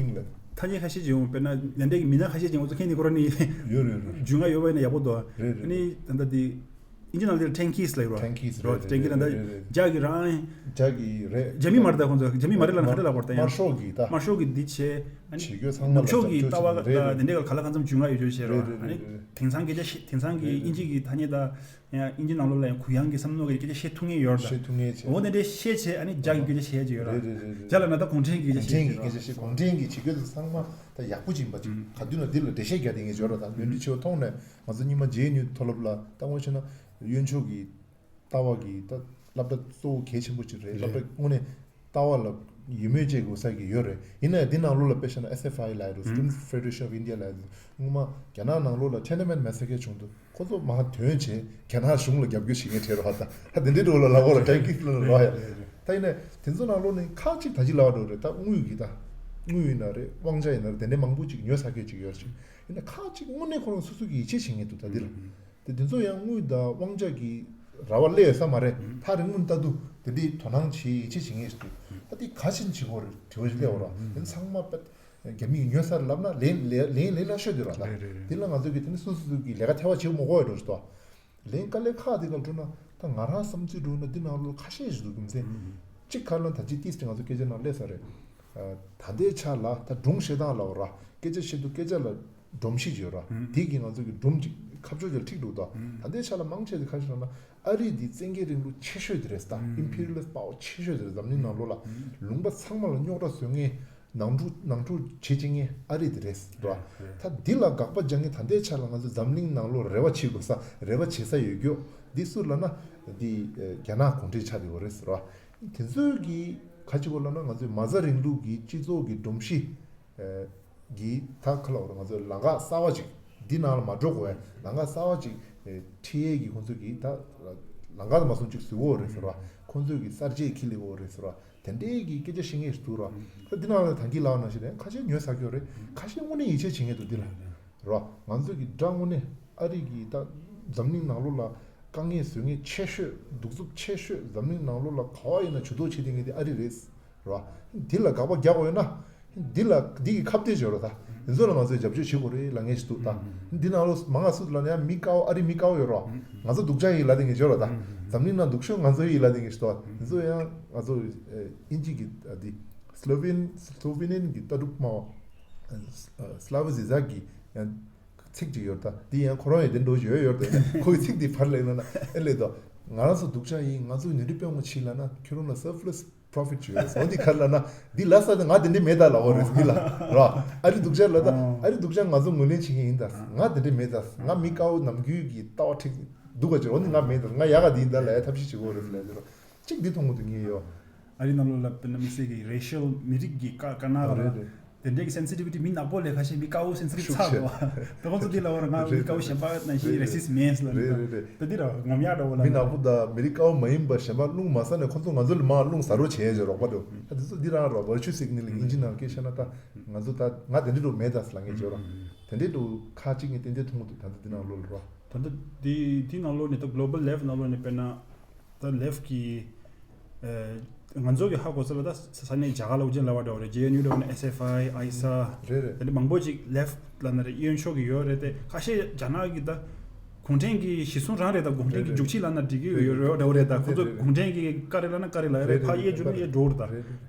ཐ་སྙད་ཁ་ཤས་ཅིག་ཡོང་། དཔེར་ན་ཡ་འདྲས་ཀྱི་མི་སྣ་ཁ་ཤས་ཅིག་ཡོང་། ཁོ་ཚོ་ཁྱེད་ནི་ཁོ་ར་ནི་ཡོད་རེད་རེད། རྒྱུས་མངའ་ཡོད་པ་ཡིན་ན་ཡག་པོ་འདུག་རེད་རེད། ཨ་ནི་ད་ལྟ་དེ་ཨིན་ཇི་ནང་ལ་ཊེན་ཀིས་ལབ་ཡོད་རེད། ཊེན་ཀིས་རོ། རེད་ཊེན་ཀི་ད་ལྟ་རེད་རེད། རྒྱ་གི་རང་རྒྱ་གི་རེད། རྒྱ་མི་མ་རེད་ད། ཁོ་ཚོ་རྒྱ་མི་མ་རེད་ལབ་ན་ག་རེ་ལབ་དགོས་རེད་ད། ཡང་དམར་ཤོག་གི་ད་དམར་ཤོག་གི་འདི་བྱས། ཨ་ནི་བྱེད་རྒྱུ་ཚང་མ་ནུབ་ཕྱོགས་ཀྱི་ལ་ལྟ་བ་རྒྱབ་སྐྱོར་བྱེད་ཀྱི་རེད། དང་དེ་འདྲས་ལ་ག་ལ་གང་འཚམ་རྒྱུས་མངའ་ཡོད་རྒྱུ་བྱས་རོ། རེད་རེད་ཨ་ནི་རེད་རེད། དེང་སང་སྐད་ཆ་བཤད། དེང་སང་གི་རེད་ཨིན་ཇི་གི་ཐ་སྙད་ད། ཡང་ཨིན་ཇི་ནང་ལོགས་ལ་ཡང་གུ་ཡངས་ཀྱི་བསམ་བློ་གི་སྐད་ཆ་བཤད་ཐུབ་མཁན་ཡོད་རེད་ད། བཤད་ཐུབ་མཁན་བྱས། འོ་དེ་འདྲའི་བཤད་བྱས་ཨ་ནི་རྒྱ་གི་སྐད་ཆ་བཤད་ཀྱི་ཡོད་རེད། རེད་རེད་རེད་རེད། རྒྱ་ལ་ན་ད་གུང་ཁྲན་གྱི་སྐད་ཆ་བཤད་ཀྱི་ཡོད་རེད། གུང་ཁྲན་གྱི་སྐད་ཆ་བཤད། གུང་ཁྲན་གྱི་བྱེད་སྒོ་དེ་ཚང་མ་ད་ཡག་པོ་ཅིག་ཡིན་པ་ཅིག་ག་དུས་ན་འདི་ལ་འགྲེལ་བཤད་རྒྱག་བསྡད་མཁན་ཡོད་རེད་ད། ནོར་འཁྲུལ་ཆེ་བ་མཐོང་ནས་ང་ཚོ་སྔོན་མ་ཇེ་ཨེན་ཡུ་མཐོ་སློབ་ལ་ད་དངོས་བཤད་ན་གཡོན་ཕྱོགས་ཀྱི་ལྟ་བ་གི་ད་སློབ་གྲྭ་གཙོ་བོ་གལ་ཆེན་པོ་ཅིག་རེད། སློབ་རེད། གྲྭ་དངོས་གནས་ལྟ་བ་ལ་ཡིད་སྨོན་སྐྱེ་དགོས་ས་གི་ཡོད་རེད། ཡིན་ན་ཡང་འདི་ནང་ལོགས་ལ་དཔེ་བཞག་ན་ཨེས་ཨེཕ་ཨའི་ལབ་ཡ་རེད། Student Federation of India ལབ་ཡ་རེད། སྔོན་མ་རྒྱ་ནག་ནང་ལོགས་ལ་ཐེན་ཨན་མེན་མེ་ས་ཀེར་བྱུང་འདུག་ཁོ་ཚོ་མར་ཐོན་བྱས་རྒྱ་ནག་གཞུང་ལ་རྒྱབ་སྐྱོར་བྱེད་མཁན་བྲལ་རོགས་ད། ད་དེ་འདྲའི་འགྲོ་ལ་ལབ་དགོས་ར། ཊེང་ཀིས་ལ་ལབ་ཡ་རེད། ད་ཡིན་ན་དེ་ཚོ་ནང་ལོགས་ནས་ཁག་ཅིག་ད་ཅི་ལབ་འགྲོ་རེད། ད་དངུལ་གི་ད་དངུལ་ཡིན་ན་རེད། དབང་ཆ་ཡིན་ན་རེད། དེ་འདྲའི་མང་པོ་ཅིག་ཉོ་ས་གལ་ཅིག་ཡོད་རེད་ཅིག་ཡིན་ན་ཁག་ཅིག་དངོས་གནས་ཁོ་རང་སོ་སོ་གི་ཡིད་ཆེས་བྱེད་མཁན་འདུག་ད་འདི་ལ། དེ་དེ་ཚོ་ཡང་དངུལ་དང་དབང་ཆ་གི་ར་བ་སླེབས་ས་མ་རེད། ཐག་རིང་མོ་ལྟ་དུས་དེ་འདྲའི་དོ་སྣང་བྱེད་ཡིད་ཆེས་བྱེད་མཁན་ཞིག་འདུག་ད་དེ་ག་ཕྱིན་བྱེད་དགོས་རེད། དྲི་བ་ཞིག་སླེབས་འོ་ར། དེ་ཚང་མ་དཔེ་རྒྱ་མིས་ཉོས་ས་རེད་ལབ་ན་ལན་ལན་ལན་ལན་སླ་ཤོས་དེ་ར་ད། རེད་རེད་རེད། དེ་ལ་ང་ཚོ་གི་དེ་ནི་སོ་སོ་སོ་གི་ལས་ཀ་ཐེ་བ་བྱེད་མི་དགོས་རེད་འགྲོ་ཞིག་ཏོ། ལན་དཀའ་ལས་ཁག་དེ་ག་འགྲོ་ན་ད་ང་རང་བསམ་ཚུལ་འགྲོ་ན་འདི་ནང་ལོགས་ཁ་ཤས་ཤིག་འདུག་གི་མཚན། གཅིག་ག་ལ་ད་ཅི་ཏིས་ཏེ་ང་ཚོ་སྐད་ཆ་ནང་སླེབས་ས་རེད། ད་ལྟའི་ཆ་ལ་ད་སྒྲུང་བཤད་སྟངས་ལ་འོ་ར། སྐད་ཆ་བཤད་དུས་སྐད་ཆ་ལ་སྒྲོམ་གཞི་ཅིག་ཡོད་ར། དེ་གིས་ང་ཚོ་གི་སྒྲོམ་ཅིག་ཁ་ཕྱོགས་ཅིག་ལ་ཁྲིད་འགྲོ་ད། ད་ལྟའི་ཆ་ལ་མང་ཆེ་དེ་ཁ་ཤས་ལ་ན་ཨ་རི་འདི་བཙན་རྒྱལ་རིང་ལུགས་ཆེ་ཤོས་དེ་རེད་ད། imperialist power ཆེ་ཤོས་དེ་རེད། འཛམ་གླིང་ནང་ལོགས་ལ་ལུང་པ་ཚང་མ་ལ་རྙོག་དྲ་བཟོ་མཁན། ནང་འཁྲུག་ནང་འཁྲུག་བྱེད་ཅིག་ངས་ཨ་རི་དེ་རེད་ར། ད་འདི་ལ་དགག་པ་རྒྱག་ངས་ད་ལྟའི་ཆ་ལ་ང་ཚོ་འཛམ་གླིང་ནང་ལོགས་རེ་བ་བྱེད་དགོས་ས་རེ་བ་བྱེད་ས་ཡོད་རྒྱུ་འདི་སུ་ལབ་ན་འདི་རྒྱ་ནག་གུང་ཁྲན་ཆགས་བསྡད་ཡོད་རེད་ར། དེ་ཚོས་གི་ག་ཅི་གོ་ལབ་ན་ང་ཚོའི་མ་རྩ་རིང་ལུགས་ཀྱི་སྤྱི་ཚོགས་ཀྱི་སྒྲོམ་གཞི་གི་ད་ཁ་ལ་བར་ང་ཚོའི་ལམ་ཁ་གསར་བ་ཅིག་འདི་ནང་ལ་མ་འགྲོ་དགོས་པའི་ལམ་ཁ་གསར་བ་ཅིག་ཁྲིད་ཡས་ཀྱི་ཁོང་ཚོས་གི་ད་ལམ་ཁ་དུ་མ་སོང་ཅིག་བཟོས་ཡོད་རེད་ཟེར་བ། ཁོང་ཚོས་གི་གསར་བརྗེ་ཁྲིད་ལས་ཡོད་རེད་ཟེར་བ། དེ་འདྲའི་གི་སྐད་ཆ་བཤད་མཁན་ཞིག་འདུག་ར། ད་འདི་ནང་ལ་ད་གིན་ལབ་པ་ནང་བཞིན་རེད། ཁ་ཤས་ཉོས་ཚར་གྱི་ཡོད་རེད། ཁ་ཤས་དངོས་གནས་ཡིད་ཆེས་བྱེད་མཁན་འདུག་འདི་ལ་ར། ང་ཚོས་གི་དགྲ་དངོས་གནས་ཨ་རི་གི་ད་འཛམ་གླིང་ནང་ལོགས་ལ་དཀའ་ངལ་བཟོ་མཁན་ཆེ་ཤོས་གདུག་རྩུབ་ཆེ་ཤོས་འཛམ་གླིང་ནང་ལོགས་ལ་ག་བ་ཡིན་ན་ཇུས་གཏོགས་བྱེད་བསྡད་མཁན་དེ་ཨ་རི་རེད་ར། འདི་ལ་དགག་པ་རྒྱག་དགོས་ཡོད་ན་འདི་ལ་འདི་གི་ཁ་གཏད་བྱོས་ར། ད་འདི་ཚོ་ལ་ང་ཚོས་རྒྱབ་སྐྱོར་བྱེད་དགོས་རེད་ལབ་མཁན་ཞིག་འདུག་ད་འདི་ནང་ལོགས་མང་ང་སུ་ལ་ན་ཡང་མི་དཀར་པོ་ཨ་རི་མི་དཀར་པོ་ཡོད་ར། ང་ཚོ་སྡུག་ཅག་ཡིན་ལབ་བསྡད་མཁན་ཡོད་ར། ད་འཛམ་གླིང་ནང་སྡུག་ཤོས་ང་ཚོ་ཡིན་ལབ་བསྡད་མཁན་ཞིག་འདུག་འདི་ཚོ་ཡང་ང་ཚོ་ཨིན་ཇི་གི་འདི་Slovenian Slovenian གི་ལྟ་གྲུབ་སྨྲ་བ་Slavoj Zizek གི་ཡང་ཚིག་ཅིག་ཡོད་རེད། ད་འདི་ཡང་ཁོ་རང་ཡང་དེ་འདྲ་ཡོད་ཡོད་རེད། ཁོ་གི་ཚིག་འདི་ཕར་ལེན་ན་ན་ཨེ་ལེ་དོ། ང་རང་ཚོ་སྡུག་ཅག་ཡིན། ང་ཚོ་ནད་རིགས་དཔེ་མང་པོ་མཆིས་ལབ་ན་ཁྱོད་རང་ལ་selfless profit ཅིག་ཡོད་རེད། འོ་འདི་ག་རེ་ལབ་ན་འདི་ལབ་ས་དེ་ང་དེ་འདྲ་མེད་ད་ལབ་དགོས་རེད་འདི་ལ་ར། ཨ་རི་སྡུག་ཅག་ལ་ད་ཨ་རི་སྡུག་ཅག་ང་ཚོ་ངོས་ལེན་བྱེད་མཁན་ཡིན་ད། ང་དེ་འདྲ་མེད་ད། ང་མི་དཀར་པོ་ནམ་རྒྱུན་གྱི་ལྟ་བ་ཁྲིག་སྡུག་ག་ཅིག་འོ་འདི་ང་མེད་ད། ང་ཡག་ག་འདི་ཡིན་ད་ལབ་ཡ་ཐབས་ཤེས་བྱེད་དགོས་རེད་ལབ་ཡ་དེ་ར། གཅིག་འདི་མཐོང་གི་འདུག་ངས་ཡོ། ཨ་རི་ནང་ལོགས་ལ་དཔེར་ན་དམིགས་བསལ་གྱི་racial མི་རིགས་ཀྱི་དཀའ་དཀའ་རྙོག་ཨ་རེད་རེད། དེ་འདྲའི་གི་sensitivity མི་ནག་པོ་ལས་ཁ་ཤས་མི་དཀར་པོ་sensitive ཤུགས་ཆགས་ཆེ་འདུག་ད་ཁོང་ཚོ་འདི་ལ་བར་ང་མི་རེད་དཀར་པོ་གཞན་པ་ནང་བཞིན་རེད་རེད། racist མིན་ལབ་རེད་རེད་རེད། ད་འདི་ར་ངོམ་ཡག་འདྲ་བོ་ལ་མི་ནག་པོ་དང་མི་རིགས་དཀར་པོ་མ་ཡིན་པ་གཞན་པ་རླུང་མ་ཟ་ནས་ཁོང་ཚོ་ང་ཚོ་ལ་མར་རླུང་ཟ་རོགས་བྱས་ཡོད་རོགས་པ་འདུག་ད་འདི་ཚོ་འདི་རང་རོགས་virtue signaling ཨིན་ཇི་ནང་སྐད་བཤད་ན་ད་ང་ཚོ་ད་ང་དེ་འདྲ་འགྲོ་མེད་ད་ལབ་མཁན་བྱས་རོགས། དེ་འདྲའི་འགྲོ་ཁག་ཅིག་ངས་ཏན་ཏན་མཐོང་གི་འདུག་ད་ལྟ་འདི་ནང་ལོགས་ལ་རོགས། ད་ལྟ་འདི་འདི་ནང་ལོགས་ནས་ད་global left ནང་ལོགས་ནས་དཔེར་ན། ད་left གི་ང་ཚོ་གི་ཧ་གོ་ས་ལ་ད་ས་གནས་རྒྱ་གར་ལ་འུ་ཅག་ལ་བ་འདྲ་བ་རེད། ཇེ་ཨེན་ཡུ་འདྲ་བ་ན་ཨེས་ཨེཕ་ཨའི་ཨའི་ས་རེད་རེད། ད་ནི་མང་པོ་ཅིག་left ལ་ན་རེད་གཡོན་ཕྱོགས་ཀྱི་ཡོད་རེད་དེ་ཁ་ཤས་རྒྱ་ནག་གི་ད་གུང་ཁྲན་གྱི་གཞི་བཟུང་རང་རེད། ད་གུང་ཁྲན་གྱི་རྒྱུག་ཁྱི་ལ་ན་འགྲིག་གི་ཡོད་རེད་འདྲ་བ་རེད། ད་ཁོ་ཚོ་གུང་ཁྲན་གྱི་བཀའ་རེད་ལ་ན་བཀའ་རེད་ལ་རེད། ཕ་གཡས་བསྒྱུར་ན་གཡས་འགྲོ་རེད།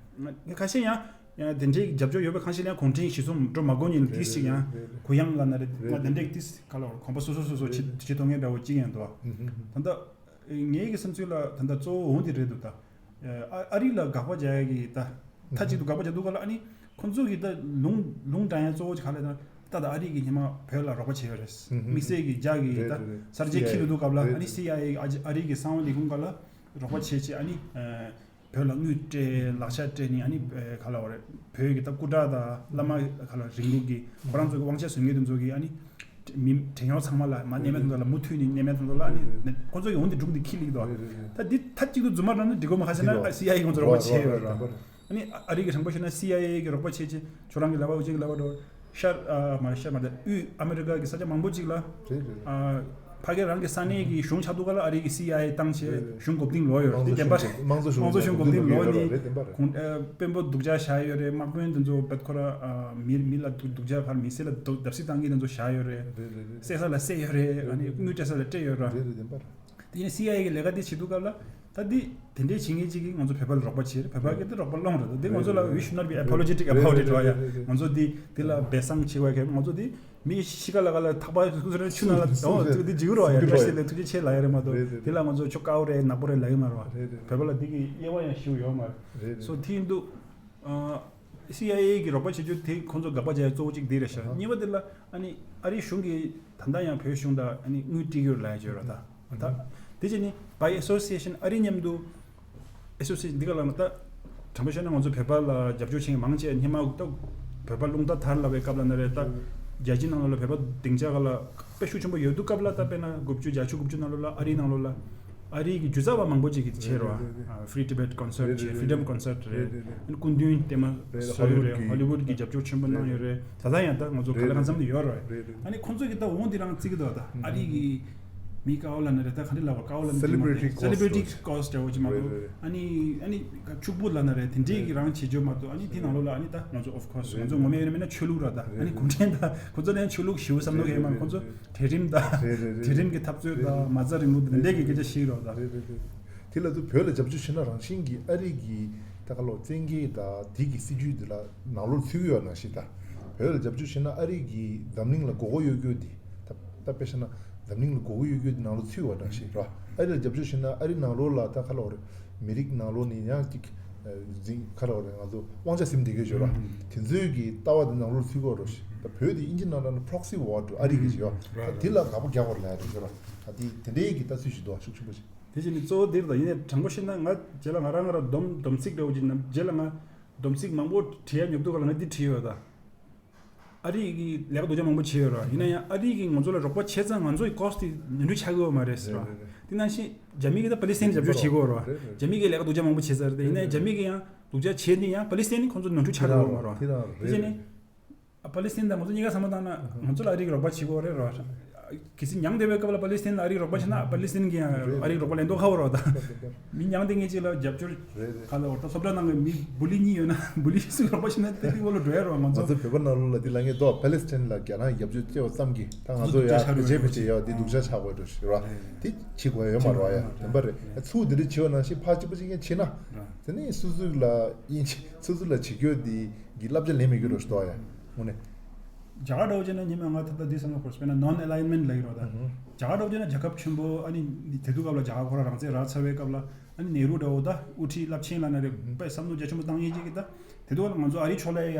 ད་ཁ་ཤས་ཡང་ཡང་དེ་འདྲའི་རྒྱབ་སྐྱོར་ཡོད་པ་གང་ཞིག་ལ་ཡང་གུང་ཁྲན་གཞི་བཟུང་འགྲོ་མ་དགོས་ཉིན་ཏིས་ཅིག་ཡང་གུ་ཡངས་ལ་ན་རེད། ང་དེ་འདྲའི་ཏིས་ཁ་ལ་གོམ་པ་སོ་སོ་སོ་སོ་བྱེད་བྱེད་ཐུབ་མཁན་འདྲ་བོ་ཅིག་ཡང་འདུག་ད་ལྟ། ངའི་གི་བསམ་ཚུལ་ལ་ད་ལྟ་གཙོ་བོ་འོང་དེ་རེད་འདུག་ད་ཨ་ཨ་རི་ལ་དགག་པ་རྒྱག་ཡ་གི་ད་མཐའ་གཅིག་ཏུ་དགག་པ་རྒྱག་འདུག་ག་ལ། ཨ་ནི་ཁོང་ཚོ་གི་ད་ལུང་ལུང་དྲངས་ཡ་གཙོ་བོ་ག་ལ་ད་ད་ད་ཨ་རི་གི་ཉི་མ་བོད་ལ་རོགས་པ་བྱས་ཡོད་རེད། དམིགས་བསལ་གི་རྒྱ་གི་ད་གསར་བརྗེ་ཁྱི་ལ་འདུག་སྐབས་ལ་ཨ་ནི་སི་ཨའི་ཨེ་ཨ་རི་གི་གསང་བ་ལས་ཁུངས་ག་ལ་རོགས་པ་བྱས་བྱས་ཨ་ནི། བོད་ལ་དངུལ་སྤྲད་ལག་ཆ་སྤྲད་ནི་ཨ་ནི་ག་ལ་བ་རེད། བོད་ཀྱི་ད་སྐུ་དྲག་དང་བླ་མ་ག་ལ་རིང་ལུགས་ཀྱི་ཁོ་རང་ཚོ་གི་དབང་ཆ་བཟུང་མཁན་དེ་ཚོ་གི་ཨ་ནི་མི་བྲན་གཡོག་ཚང་མ་ལ་མ་གནས་མལ་ཐོག་ལ་མུ་མཐུད་ནས་གནས་མལ་ཐོག་ལ་ཨ་ནི་ཁོ་ཚོ་གི་འོང་དེ་སྒྲུང་དེ་ཁྱི་ལིག་དོ། ད་འདི་ཐབས་གཅིག་ཏུ་རྫུན་མ་རང་ནི་འགྲིག་གོ་མ་ཁ་ཤས་ན་སི་ཨའི་ཁོང་ཚོ་རོགས་པ་བྱས་ཡོད་ར། ཨ་ནི་ཨ་རི་གི་དྲང་པོ་བཤད་ན་སི་ཨའི་གི་རོགས་པ་བྱས་ཅི་ཁྱོད་རང་གི་ལབ་པ་འུ་ཅག་གི་ལབ་པ་འགྲོ། ཤར་ཨ་མ་ཤར་མ་དང་དབུས་ཨ་མེ་རི་ཀ་གི་ས་ཆ་མང་པོ་ཅིག་ལ། རེད་རེད། ཨ་ཕ་གི་རང་གི་ས་གནས་ཀྱི་གཞུང་ཆགས་འདུག་ག་ལ་ཨ་རི་གི་སི་ཨའི་བཏང་བྱས་རེད་རེད། གཞུང་མགོ་རྟིང་ལོག་ཡོད་རེད། དམངས་གཙོ་དེ་བདེན་པ་གཞུང་དམངས་གཙོ་གཞུང་དམངས་གཙོ་གཞུང་མགོ་རྟིང་ལོག་ནི་རེད་བདེན་པ་རེད། ཁོང་ཨ་དཔོན་པོ་སྡུག་ཅག་བཞག་ཡོད་རེད། དམག་དཔོན་དེ་ཚོ་བེད་ཁོ་ར་ཨ་མི་མི་ལ་སྡུག་སྡུག་ཅག་ཕར་མི་བསད་ལ་བརྡབ་བསད་བཏང་གི་དེ་ཚོ་བཞག་ཡོད་རེད། རེད་རེད་རེད། བསད་ས་ལ་བསད་ཡོད་རེད། ཨ་ནི་དངུལ་སྤྲད་ས་ལ་སྤྲད་ཡོད་ར། རེད་རེད་བདེན་པ་རེད། དེ་ཡིན་སི་ཨའི་གི་ལས་ཀ་དེ་བྱེད་དུས་སྐབས་ལ་ད་འདི་དེ་འདྲའི་བྱེད་མཁན་ཅིག་གིས་ང་ཚོ་བོད་པ་ལ་རོགས་པ་བྱེད་རེད། བོད་པ་གི་དེ་རོགས་པ་སློང་རེད། དེ་ང་ཚོ་ལ་we should not be apologetic about it ར་ཡ། ང་ཚོ་འདི་འདི་ལ་སྦས་གསང་བྱེད་དགོས་ཀྱི་ང་ཚོ་འདི་མི་ཤི་ཁ་ལ་ཁ་ལ་ཐག་པ་ཁུ་ཚུར་ཆུ་ནང་ལ་འོ་དེ་འདི་འཇིགས་རོགས་ཡ། བཀྲ་ཤིས་བདེ་ལེགས་ཐུགས་རྗེ་ཆེ་ལབ་ཡ་རེད་མ་གཏོགས་འདི་ལ་ང་ཚོ་ཁྱོད་དཀར་པོ་རེད་ནག་པོ་རེད་ལབ་ཡ་མ་རེད་བ། བོད་པ་ལ་འདི་གི་དབྱེ་བ་ཡང་ཞིག་ཡོད་མ་རེད། སོ་དེ་ཡིན་དུས། སི་ཨའི་ཨེ་གི་རོགས་པ་བྱེད་རྒྱུ་དེ་ཁོང་ཚོ་དགག་པ་བྱ་ཡ་གཙོ་བོ་གཅིག་འདི་རེད་ཤག་གཉིས་པ་དེ་ལ་ཨ་ནི་ཨ་རིའི་གཞུང་གིས་ད་ལྟ་ཡང་བོད་གཞུང་དང་ཨ་ནི་དངུལ་སྤྲད་ཀྱི་ཡོད་ལབ་ཡ་ཅིག་ཡོད་རེད་ད། ད་དེ་བྱས་ནི་by association ཨ་རི་མཉམ་དུ་ཨེ་སོ་སི་ཨེ་ཤན་འདི་ག་ལ་ད་དྲང་པོ་བཤད་ན་ང་ཚོ་བོད་པ་ལ་རྒྱབ་སྐྱོར་བྱེད་མཁན་མང་ཆེ་སྔོན་མ་ད་བོད་པ་རླུང་རྟ་དར་ལབ་པའི་སྐབས་ལ་ན་རེད་ད། རྒྱལ་སྤྱི་ནང་ལོགས་ལ་བོད་པ་སྡིངས་ཆ་ག་ལ་དཔེ་ཤུགས་ཆེན་པོ་ཡོད་དུས་སྐབས་ལ་ད་དཔེར་ན་དགུ་བཅུ་བརྒྱད་ཅུ་དགུ་བཅུ་ནང་ལོགས་ལ་ཨ་རིའི་ནང་ལོགས་ལ། ཨ་རིའི་གི་སྒྱུ་རྩལ་པ་མང་པོ་ཅིག་གིས་བྱས་རོ། རེད་རེད་རེད། Free Tibet Concert རེད་བྱས། རེད་རེད། Freedom Concert རེད། རེད་རེད་རེད། ཨ་ནི་སྐུ་མདུན་ལྟད་མོ་རེད། བཟོས་ཡོད་རེད། Hollywood གི་Hollywood གི་རྒྱབ་སྐྱོར་ཆེན་པོ་གནང་ཡོད་རེད། ད་ལྟ་ཡང་ད་ང་ཚོ་ག་ལེ་གང་འཚམ་དུ་ཡོད་རེད། རེད་རེད། ཨ་ནི་ཁོང་ཚོ་གི་ད་འོང་འདི་རང་བརྩི་གི་འདུག་ད་ཨ་རི་གི་མི་དཀར་པོ་ལབ་ན་རེད། ད་ག་འདྲ་ལབ་པ་དཀར་པོ་ལབ་ན་འགྲིག་མ་རེད། Celebrity cost celebrity cost འདྲ་བོ་ཅིག་མ་རེད་གཏོགས། རེད་རེད། ཨ་ནི་ཨ་ནི་ཕྱུག་པོ་ལབ་ན་རེད། དེ་འདྲའི་གི་རང་བྱེད་རྒྱུ་མ་གཏོགས། ཨ་ནི་དེ་ནང་ལོགས་ལ་ཨ་ནི་ད་ང་ཚོ་of course ང་ཚོ་ངོ་མ་ཡིན་ན་མིན་ན་ཆོས་ལུགས་ར་ད། ཨ་ནི་གུང་ཁྲན་ད་ཁོ་ཚོ་ལ་ཡང་ཆོས་ལུགས་ཞེ་པོ་བསམ་བློ་གི་ཡོད་མ་རེད། ཁོ་ཚོ་གྲལ་རིམ་དང་། རེད་རེད་རེད། གྲལ་རིམ་གྱི་འཐབ་རྩོད་དང་མ་རྩ་རིང་ལུགས་དེ་འདྲའི་གི་སྐད་ཆ་ཞིག་རོགས་དང་། རེད་རེད་རེད། དེ་ལ་ཚུར་བོད་ལ་རྒྱབ་སྐྱོར་བྱེད་ན་རང་བཞིན་གྱིས་ཨ་རི་གི་ད་ག་ལོ་བཙན་རྒྱལ་དང་དེ་གི་སྲིད་ཇུས་དེ་ལ་ནང་ལོགས་ཚུད་ཀྱི་ཡོད་ནང་བཞིན་ད། བོད་ལ་རྒྱབ་སྐྱོར་བྱས་ན་ཨ་རི་གིས་འཛམ་གླིང་ལ་མགོ་སྐོར་གཡོག་རྒྱུ་འདི། ད་ད་དཔེ་བཞག་ན་འཛམ་གླིང་ལ་མགོ་སྐོར་གཡོག་རྒྱུ་འདི་ནང་ལོགས་ཚུད་པ་འདྲ་ཞིག་ར། ཨ་རི་ལ་རྒྱབ་སྐྱོར་བྱས་ན་ཨ་རི་ནང་ལོགས་ལ་ད་ག་ལབ་དགོས་རེད། མི་རིགས་ནང་ལོགས་ནས་ཡང་ཅིག་འཛིང་ག་ལབ་དགོས་རེད། ང་ཚོ་དབང་ཆ་ཟིན་བསྡད་ཀྱི་ཡོད་ར། དེ་ཚོའི་གི་ལྟ་བ་འདི་ནང་ལོགས་ཚུད་དགོས་ར་ཞིག་ད་བོད་འདི་ཨིན་ཇི་ནང་ལ་ན་proxy war to ཨ་རི་གི་ཞིག་ཡོད། ད་འདི་ལ་དགག་པ་རྒྱག་དགོས་རེད་ལབ་ཡ་རེད་ཞུ་ར། ད་འདི་དེ་འདྲའི་གི་ལྟ་ཚུལ་ཞིག་འདུག་ཤུགས་ཆེན་པོ་ཞིག་དེ་བཞིན་ནི་གཙོ་བོ་འདིར་དང་ཡིན་ནའི་དྲང་པོ་བཤད་ན་ང་རྗེས་ལ་ང་རང་ང་རང་སྡོམ་སྡོམ་ཚིག་འདྲ་བོ་ཅིག་ནམ་རྗེས་ལ་ང་སྡོམ་ཚིག་མང་པོ་བྲིས་ཡ་ཉོབ་འདུག་ག་ལ་ང་འདི་བྲིས་ཡོད་ད། ཨ་རི་གི་ལས་ཀ་སྡུག་ཅག་མང་པོ་བྱས་ཡོད་ར། ཡིན་ན་ཡང་ཨ་རི་གིས་ང་ཚོ་ལ་རོགས་པ་བྱས་ཙང་ང་ཚོ་ཡི་cost་དེ་ནོར་འཁྲུལ་ཆགས་ཀྱི་ཡོད་མ་རེད་ཟེར་ར། རེད་རེད་རེད། དེ་ནང་བཞིན་རྒྱ་མི་གིས་ད་པ་ལི་སི་ཐན་རྒྱབ་སྐྱོར་བྱེད་ཀྱི་ཡོད་ར། རེད་རེད། རྒྱ་མི་གིས་ལས་ཀ་སྡུག་ཅག་མང་པོ་བྱས་ཚར་རེད། ཡིན་ན་ཡང་རྒྱ་མི་གིས་ཡང་སྡུག་ཅག་བྱས་ནས་ཡང་པ་ལི་སི་ཐན་ནི་ཁོང་ཚོ་ནོར་འཁྲུལ་ཆགས་ཀྱི་ཡོད་མ་ར། དེ་རང་རེད། དེ་བྱས་ནས། ཨ་པ་ལི་སི་ཐན་དང་ང་ཚོ་གཉིས་ཀ་བསམ་བློ་བཏང་ན་ང་ཚོ་ལ་ཨ་རི་གིས་རོགས་པ་བྱེད་ཀྱི་ཡོད་རེད་ར། གལ་སྲིད་མྱངས་བསྡད་པའི་སྐབས་ལ་པ་ལི་སི་ཐན་ལ་ཨ་རི་རོགས་པ་བྱས་ན་པ་ལི་སི་ཐན་གྱིས་ཡང་ཨ་རི་རོགས་པ་ལེན་མདོག་ཁ་པོ་རེད་བ་ད། མི་མྱངས་བསྡད་མཁན་ཅིག་ལ་རྒྱབ་སྐྱོར་རེད་རེད། ག་ལ་བར་ད་སློབ་གྲྭ་ནང་གི་མི་བུ་ལི་གཉིས་ཡོད་ན་བུ་ལི་སུས་རོགས་པ་བྱས་ན་དེ་དེ་བོ་ལ་འགྲོ་ཡ་རེད་བ་ང་ང་ཚོ། ཚོ་བོད་པ་ནང་ལོགས་ལ་འདི་ལབ་མཁན་འདུག་པ་ལི་སི་ཐན་ལ་རྒྱ་ནག་རྒྱབ་སྐྱོར་བྱས་པ་ཙམ་གྱིས་ད་ང་ཚོ་ཡ་ཕལ་ཆེར་ཕལ་ཆེར་ཡ་འདི་སྡུག་ཅག་ཆགས་དགོས་འགྲོ་ཞིག་རེད་བ། དེ་བྱེད་དགོས་ཡོད་མ་རེད་བ་ཡ། བདེན་པ་རེད། ཚུར་འདི་འདྲ་བྱས་པ་ནང་བཞིན་ཕར་གཅིག་པ་གཅིག་རྐྱང་བྱས་ན། དེ་ནས་སོ་སོ་ལ་དབྱིན་ཇི་སོ་སོ་ལ་བྱེད་རྒྱུ་འདི་གི་བསླབ་བྱ་ལེན་མི་དགོས་རོགས་ཞུ་དོ་ཡ། དངོས་གནས། རྒྱ་གར་འདྲ་བོ་བྱས་ན་ཉི་མ་ང་ད་ལྟ་འདི་བསམ་བློ་འཁོར་དཔེར་ན་non alignment ལབ་ཀྱི་རོགས་ད། རྒྱ་གར་འདྲ་བོ་བྱས་ན་རྒྱལ་ཁབ་ཆེན་པོ་ཨ་ནི་དེ་དུས་སྐབས་ལ་རྒྱ་གར་ཁོ་རང་རང་བཙན་རག་ཚར་བའི་སྐབས་ལ་ཨ་ནི་ནེ་རུ་འདྲ་བོ་ད་དབུ་ཁྲིད་རླབས་ཆེན་ལབ་ན་རེད་དཔེ་བསམ་བློ་རྒྱ་ཆེན་པོ་བཏང་ཡས་ཅིག་གི་ད་དེ་དུས་ང་ཚོ་ཨ་རིའི་ཕྱོགས་ལ་ཡང་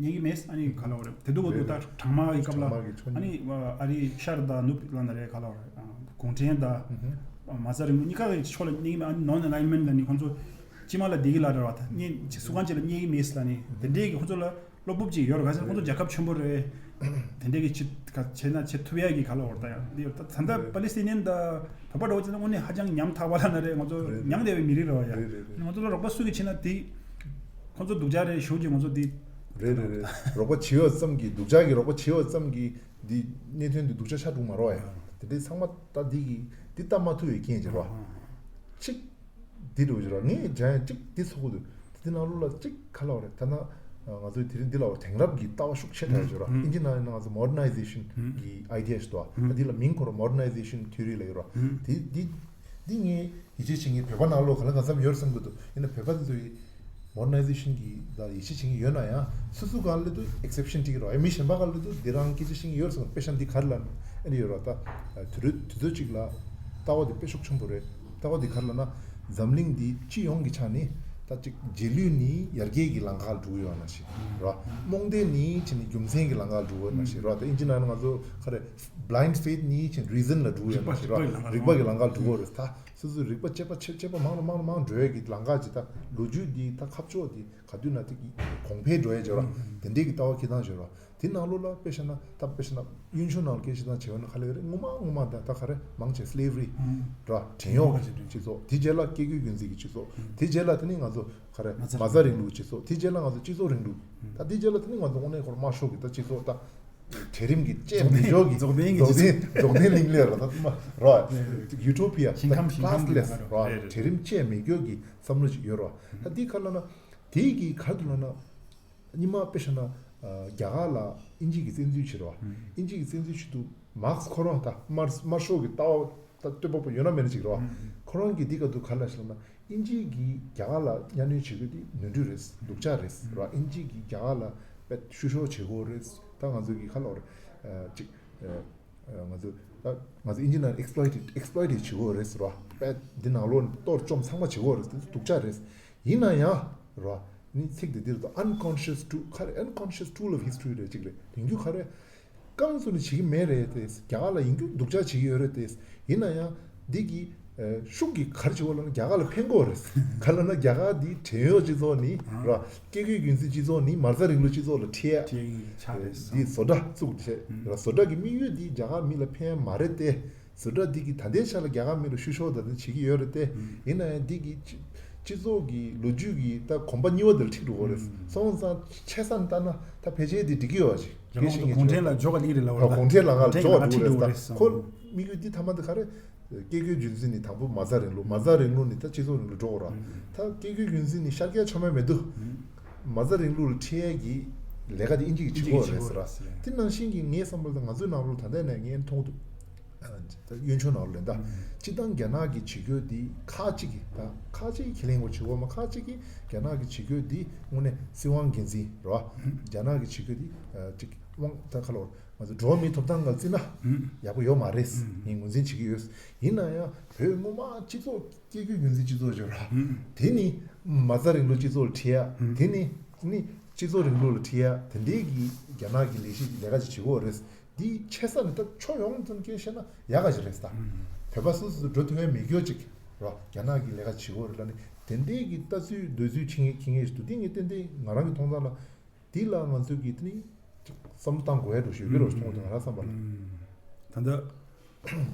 ཉན་གྱི་མེད། ཨ་ནི་ག་ལབ་དགོས་རེད་དེ་དུས་ཁོ་ཚོ་ད་གྲང་དམག་གི་སྐབས་ལ་ཨ་ནི་ཨ་རིའི་ཤར་དང་ནུབ་ལབ་ན་རེད་ག་ལབ་དགོས་རེད་གུང་ཁྲན་དང་མ་རྩ་རིང་ལུགས་གཉིས་ཀ་གི་ཕྱོགས་ལ་ཉན་གྱི་མེད། ཨ་ནི་non alignment ལབ་ནི་ཁོ་ཚོ་སྤྱི་དམངས་ལ་བདེ་སྐྱིད་ལ་རེད་བ་ད་སུ་གང་ཅིག་ལ་ཉན་གྱི་མེད་ལབ་ནི་དེ་འདྲའི་གི་ཁོ་ཚོ་ལ། བློ་སྤོབས་ཅིག་ཡོད་རེད། ག་ཟེར་ཁོང་ཚོ་རྒྱལ་ཁབ་ཆེན་པོ་རེད། དེ་འདྲའི་གི་ཅི་ག་བྱས་ན་བྱེད་ཐུབ་ཡ་གི་ག་ལ་འོར་ད་ཡང་འདི་ཡོད་ད་ད་ལྟ་པ་ལི་སི་ཐི་ནན་དང་བོད་པ་འདྲ་བོ་བྱས་ན་དངོས་གནས་ཧ་ཅང་ཉམ་ཐག་པ་ལ་ན་རེད། ང་ཚོ་རེད་རེད། ཉམ་བསྡད་པའི་མི་རིགས་རེད་བ་ཡ། རེད་རེད་རེད། ང་ཚོ་ལ་རོགས་པ་སུ་གིས་བྱེད་ན་དེ་ཁོང་ཚོ་སྡུག་ཅག་རེད་ཞུ་གི་ང་ཚོ་དེ། རེད་རེད་རེད། རོགས་པ་བྱེད་ཡོད་ཙམ་གྱིས་སྡུག་ཅག་གི་རོགས་པ་བྱེད་ཡོད་ཙམ་གྱིས་འདི་གནད་དོན་འདི་སྡུག་ཅག་ཆགས་འགྲོ་མ་རེད་བ་ཡ། དེ་འདྲའི་ཚང་མ་ད་འདི་གི་འདི་ལྟ་མ་ཐུབ་པའི་རྐྱེན་གྱིས་རེད་བ། གཅིག་འདི་འདྲ་བོ་ཞིག་ར་ངས་སྦྱང་ཡ་གཅིག་འདི་ཚོགས་ཀྱི་འདུག་དེ་ནང་ལོགས་ལ་གཅིག་ག་ལབ་རེད་ད་ན་ང་ཚོའི་དེ་རིང་འདི་ལ་བར་དེང་རབས་ཀྱི་ལྟ་བ་ཤུགས་ཆེ་དྲགས་ཞིག་ར་ཨིན་ཇི་ནང་ཡིན་ན་ང་ཚོ་modernization གི་idea ཞིག་འདུག་ད་འདི་ལ་མིང་ཁོ་ར་modernization theory ལབ་ཡོད་ར་དེ་འདི་འདི་ངས་ཡིད་ཆེས་བྱེད་མཁན་བོད་པ་ནང་ལོགས་ག་ལ་གང་འཚམ་ཡོད་རེད་བསམ་གྱི་འདུག་ཡིན་ན་བོད་པ་འདི་ཚོ་ཡི་modernization གི་ལ་ཡིད་ཆེས་བྱེད་མཁན་ཡོད་ན་ཡང་སོ་སོ་གང་ལ་དུ་exception གཅིག་རོ་ཨེ་མི་གཞན་པ་གང་ལ་དུ་འདི་རང་སྐད་ཆ་བཤད་མཁན་ཡོད་རེད་བསམ་གྱི་དཔེ་ཆ་འདི་ག་རེ་ལབ་ན་ཨེ་འདྲ་ཡོད་ར་ད་དུས་རེ་དུས་ཚོད་གཅིག་ལ་ལྟ་བ་འདི་དཔེ་ཤུགས་ཆེན་པོ་རེད། ལྟ་བ་འདི་ག་རེ་ལབ་ན་འཛམ་གླིང་འདི་སྤྱི་ཡོངས་ཀྱི་ཆ་ནས་ད་ཅིག་རྗེས་ལུས་ནི་ཡར་རྒྱས་ཀྱི་ལམ་ཁ་ལ་འགྲོ་གི་ཡོད་ན་ཞིག་ར་རྨོངས་དད་ནི་ཆེ་ནི་རྒྱུ་མཚན་གྱི་ལམ་ཁ་ལ་འགྲོ་གི་ཡོད་ན་ཞིག་ར་ད་ཨིན་ཇི་ནང་ང་ཚོ་ག་རེ་blind faith ནི་ཆེ་ནི་reason ལ་འགྲོ་གི་ཡོད་ན་ཞིག་ར་རིག་པ་གི་ལམ་ཁ་ལ་འགྲོ་གི་ཡོད་རེད་ད། སོ་སོའི་རིག་པ་དཔྱད་པ་དཔྱད་དཔྱད་པ་མང་རུ་མང་རུ་མང་རུ་འགྲོ་ཡས་ཀྱི་ལམ་ཁ་ཅིག་ད་ལོ་རྒྱུས་འདི་ད་ཁ་ཕྱོགས་འདི་ག་དུས་ན་དེ་གོང་འཕེལ་འགྲོ་ཡས་བྱས་ར་དེ་འདྲའི་གི་ལྟ་བ་ཁྱེར་སྟངས་བྱས་ར་དེ་ནང་ལོགས་ལ་དཔེ་བཞག་ན་ད་དཔེ་བཞག་ན་གཡོན་ཕྱོགས་ནང་ལ་སྐད་ཆ་བཤད་སྟངས་བྱས་པ་ན་ག་ལེ་རེད་སྔོན་མ་སྔོན་མ་ད་ད་ག་རེ་མང་ཆེ་slavery ར་བྲན་གཡོག་གི་སྤྱི་ཚོགས་དེ་རྗེས་ལ་སྐྱེ་རྒྱུད་རྒྱུན་འཛིན་གྱི་སྤྱི་ཚོགས་དེ་རྗེས་ལ་དེ་ནི་ང་ཚོ་ག་རེ་མ་རྩ་རིང་ལུགས་སྤྱི་ཚོགས་དེ་རྗེས་ལ་ང་ཚོ་སྤྱི་ཚོགས་རིང་ལུགས་ད་དེ་རྗེས་ལ་དེ་ནི་ང་ཚོ་དངོས་གནས་ཁོ་ར་དམར་ཤོག་གི་ད་སྤྱི་ཚོགས་ད། གྲལ་རིམ་གྱི་བཅད་མི་ཆོག་གི་རྫོགས་ལྡན་གྱི་རྫོགས་ལྡན་རྫོགས་ལྡན་གླིང་ལས་ར་ད་མ་ར་ཡུ་ཊོ་པི་ཡ་ཞིང་ཁམས་ཞིང་ཁམས་ཀྱི་ལས་ར་རེད། གྲལ་རིམ་བཅད་མི་ཆོག་གི་བསམ་བློ་ཞིག་ཡོད་ར་ད་འདི་ག་ལ་ན་དེའི་གི་ག་དུ་ལ་ན་སྙི་མ་དཔེ་བཞག་ན་རྒྱ་གར་ལ་ཨིན་ཇི་གི་བཙན་འཛུལ་བྱེད་ར་ཨིན་ཇི་གི་བཙན་འཛུལ་བྱེད་དུས་མཱག་སི་ཁོ་རང་ད་དམར་དམར་ཤོག་གི་ལྟ་བ་ད་བསྟོད་པ་པོ་ཡོད་ན་མེད་ན་ཅིག་ར་ཁོ་རང་གི་འདི་ག་དུ་ག་ལ་ཞིག་ལ་ན། ཨིན་ཇི་གིས་རྒྱ་གར་ལ་གཉའ་གནོན་བྱེད་རྒྱུ་དེ་ནོར་འཁྲུལ་རེད། སྡུག་ཅག་རེད་ར། ཨིན་ཇི་གིས་རྒྱ་གར་ལ་དཔེ་བཤུ་གཞོག་བྱེད་དགོས་རེད། ད་ང་ཚོ་གི་ཁ་ལོ་རེད་ཅིག་ང་ཚོ་ད་ང་ཚོ་ཨིན་ཇི་ནང་exploited exploited བྱེད་དགོས་རེད་ར། དཔེ་འདི་ནང་ལོགས་གཏོར་བཅོམ་ཚང་མ་བྱེད་དགོས་རེད། དེ་ཚོ་སྡུག་ཅག་རེད། ཡིན་ན་ཡང་ར་ནི་ཚིག་དེ་འདིར་དུ་unconscious tool ག་རེ་unconscious tool of history རེད་ཅིག་རེད། དེང་རྒྱུ་ག་རེ། རྐང་བཙུགས་ནས་བྱེད་ཀྱི་མེད་རེད་དེ། རྒྱ་གར་ལ་ཡིན་རྒྱུ་སྡུག་ཅག་བྱེད་ཀྱི་ཡོད་རེད་དེ། ཡིན་ན་ཡང་འདི་གི་ཤུགས་ཀྱིས་ག་རེ་བྱེད་དགོས་ལབ་ན་རྒྱ་གར་ལ་ཕན་གྱི་ཡོད་རེད། ག་ལབ་ན་རྒྱ་གར་འདི་བྲན་གཡོག་སྤྱི་ཚོགས་ནི་ར་སྐྱེ་རྒུའི་རྒྱུན་འཛིན་སྤྱི་ཚོགས་ནི་མ་རྩ་རིང་ལུགས་སྤྱི་ཚོགས་ལ་ཁྲིད་ཡ་འདི་བཟོ་གྲྭ་བཙུགས་བྱས་ར་བཟོ་གྲྭ་གི་དམིགས་ཡུལ་འདི་རྒྱ་གར་མི་ལ་ཕན་ཡ་མ་རེད་དེ། བཟོ་གྲྭ་འདི་གི་ད་ལྟའི་ཆ་ལ་རྒྱ་གར་མི་ལ་བཤུ་གཞོག་ད་ལྟ་བྱེད་ཀྱི་ཡོད་རེད་དེ། ཡིན་ན་ཡང་འདི་གི་སྤྱི་སྤྱི་ཚོགས་ཀྱི་ལོ་རྒྱུས་ཀྱི་ད་གོམ་པ་གཉིས་པ་དེ་ལ་འཁྲིད་འགྲོ་གི་རེད། སོང་ཙང་ཆ་ཚང་ལྟ་ན་ད་ཕལ་ཆེར་འདི་འགྲིག་གི་ཡོད་པ་ཞིག་རྒྱ་ནག་གིས་གོང་ཁྲན་ལ་འཇོག་ག་ལི་རེད་ལབ་པ་གོང་ཁྲན་ལ་ང་ལ་འཇོག་ག་འགྲོ་གི་རེད། ཁོ་དམིགས་ཡུལ་འདི་ཐ་མ་འདི་ག་རེ། སྐྱེ་རྒུའི་རྒྱུན་འཛིན་ནི་དང་པོ་མ་རྩ་རིང་ལུགས། མ་རྩ་རིང་ལུགས་ནི་ད་སྤྱི་ཚོགས་རིང་ལུགས་འགྲོ་གི་ར། ད་སྐྱེ་རྒུའི་རྒྱུན་འཛིན་ནི་ཤར་རྒྱག་ཆོ་མེད་མེད་དུ། མ་རྩ་རིང་ལུགས་ལ་ཁྲིད་ཡས་ཀྱི་ལས་ཀ་དེ་ཨིན་ཇི་གིས་བྱེད་དགོས་རེད་ཟེར་ར། དེ་ནང་བཞིན་གྱི་ངའི་བསམ་པར་ད་ང་ཚོའི་ནང་ལོགས་ད་ལྟ་ནས་ངས་མཐོང་འདུག་ད་གཡོན་ཕྱོགས་ནང་ལ་ལེན་ད། སྤྱིར་བཏང་རྒྱ་ནག་གི་བྱེད་སྒོ་འདི་ཁག་ཅིག་གིས་ད་ཁག་ཅིག་གིས་ཁས་ལེན་དགོས་བྱེད་སྒོ་མ་ཁག་ཅིག་གིས་རྒྱ་ནག་གི་བྱེད་སྒོ་འདི་དངོས་གནས་སྲིད་དབང་སྒེར་འཛིན་རེད་བ། རྒྱ་ནག་གི་བྱེད་སྒོ་འདི་ཅིག་དབང་ད་ག་ལོར་ང་ཚོ་འགྲོ་བ་མིའི་ཐོབ་ཐང་སྒང་བརྩིས་ན་ཡག་པོ་ཡོད་མ་རེད། ངས་ངོས་འཛིན་བྱེད་ཀྱི་ཡོད། ཡིན་ན་ཡང་བོད་སྔོན་མ་སྤྱི་ཚོགས་སྐྱེ་རྒྱུ་ངོས་འཛིན་སྤྱི་ཚོགས་བྱོས་ར། དེ་ནི་མ་རྩ་རིང་ལུགས་སྤྱི་ཚོགས་ལ་ཁྲིད་ཡ། དེ་ནི་ནི་སྤྱི་ཚོགས་རིང་ལུགས་ལ་ཁྲིད་ཡ་དེ་འདྲའི་གི་རྒྱ་ནག་གི་ལས་གཞི་ལས་ཀ་ཅིག་བྱེད་ཀྱི་ཡོད་རེད། འདི་ཆེ་ས་ནས་ད་ཕྱོགས་ཡོངས་ཙམ་སྐད་བཤད་ན་ཡག་ག་ཞིག་རེད་ད། བོད་པ་སོ་སོ་སོ་འགྲོ་ཐུབ་ཡ་མེད་རྒྱུ་ཅིག་ར་རྒྱ་ནག་གི་ལས་ཀ་བྱེད་ཀྱི་ཡོད་རེད་ལ་ནི་དེ་འདྲའི་གི་ལྟ་ཚུལ་འདོད་ཚུལ་ཁྱེར་མཁན་ཁྱེར་མཁན་ཞིག་འདུག་དེ་ངས་ཏན་ཏན་ང་རང་གི་མཐོང་སྟངས་ལ། འདི་ལ་ང་ཚོས་ཀྱིས་དེ་ནི་བསམ་བློ་བཏང་དགོས་ཡ་འགྲོ་ཞིག་ཡོད་རེད་བ་མཐོང་དུས་ང་རང་བསམ་པ་ལ། ད་ལྟ་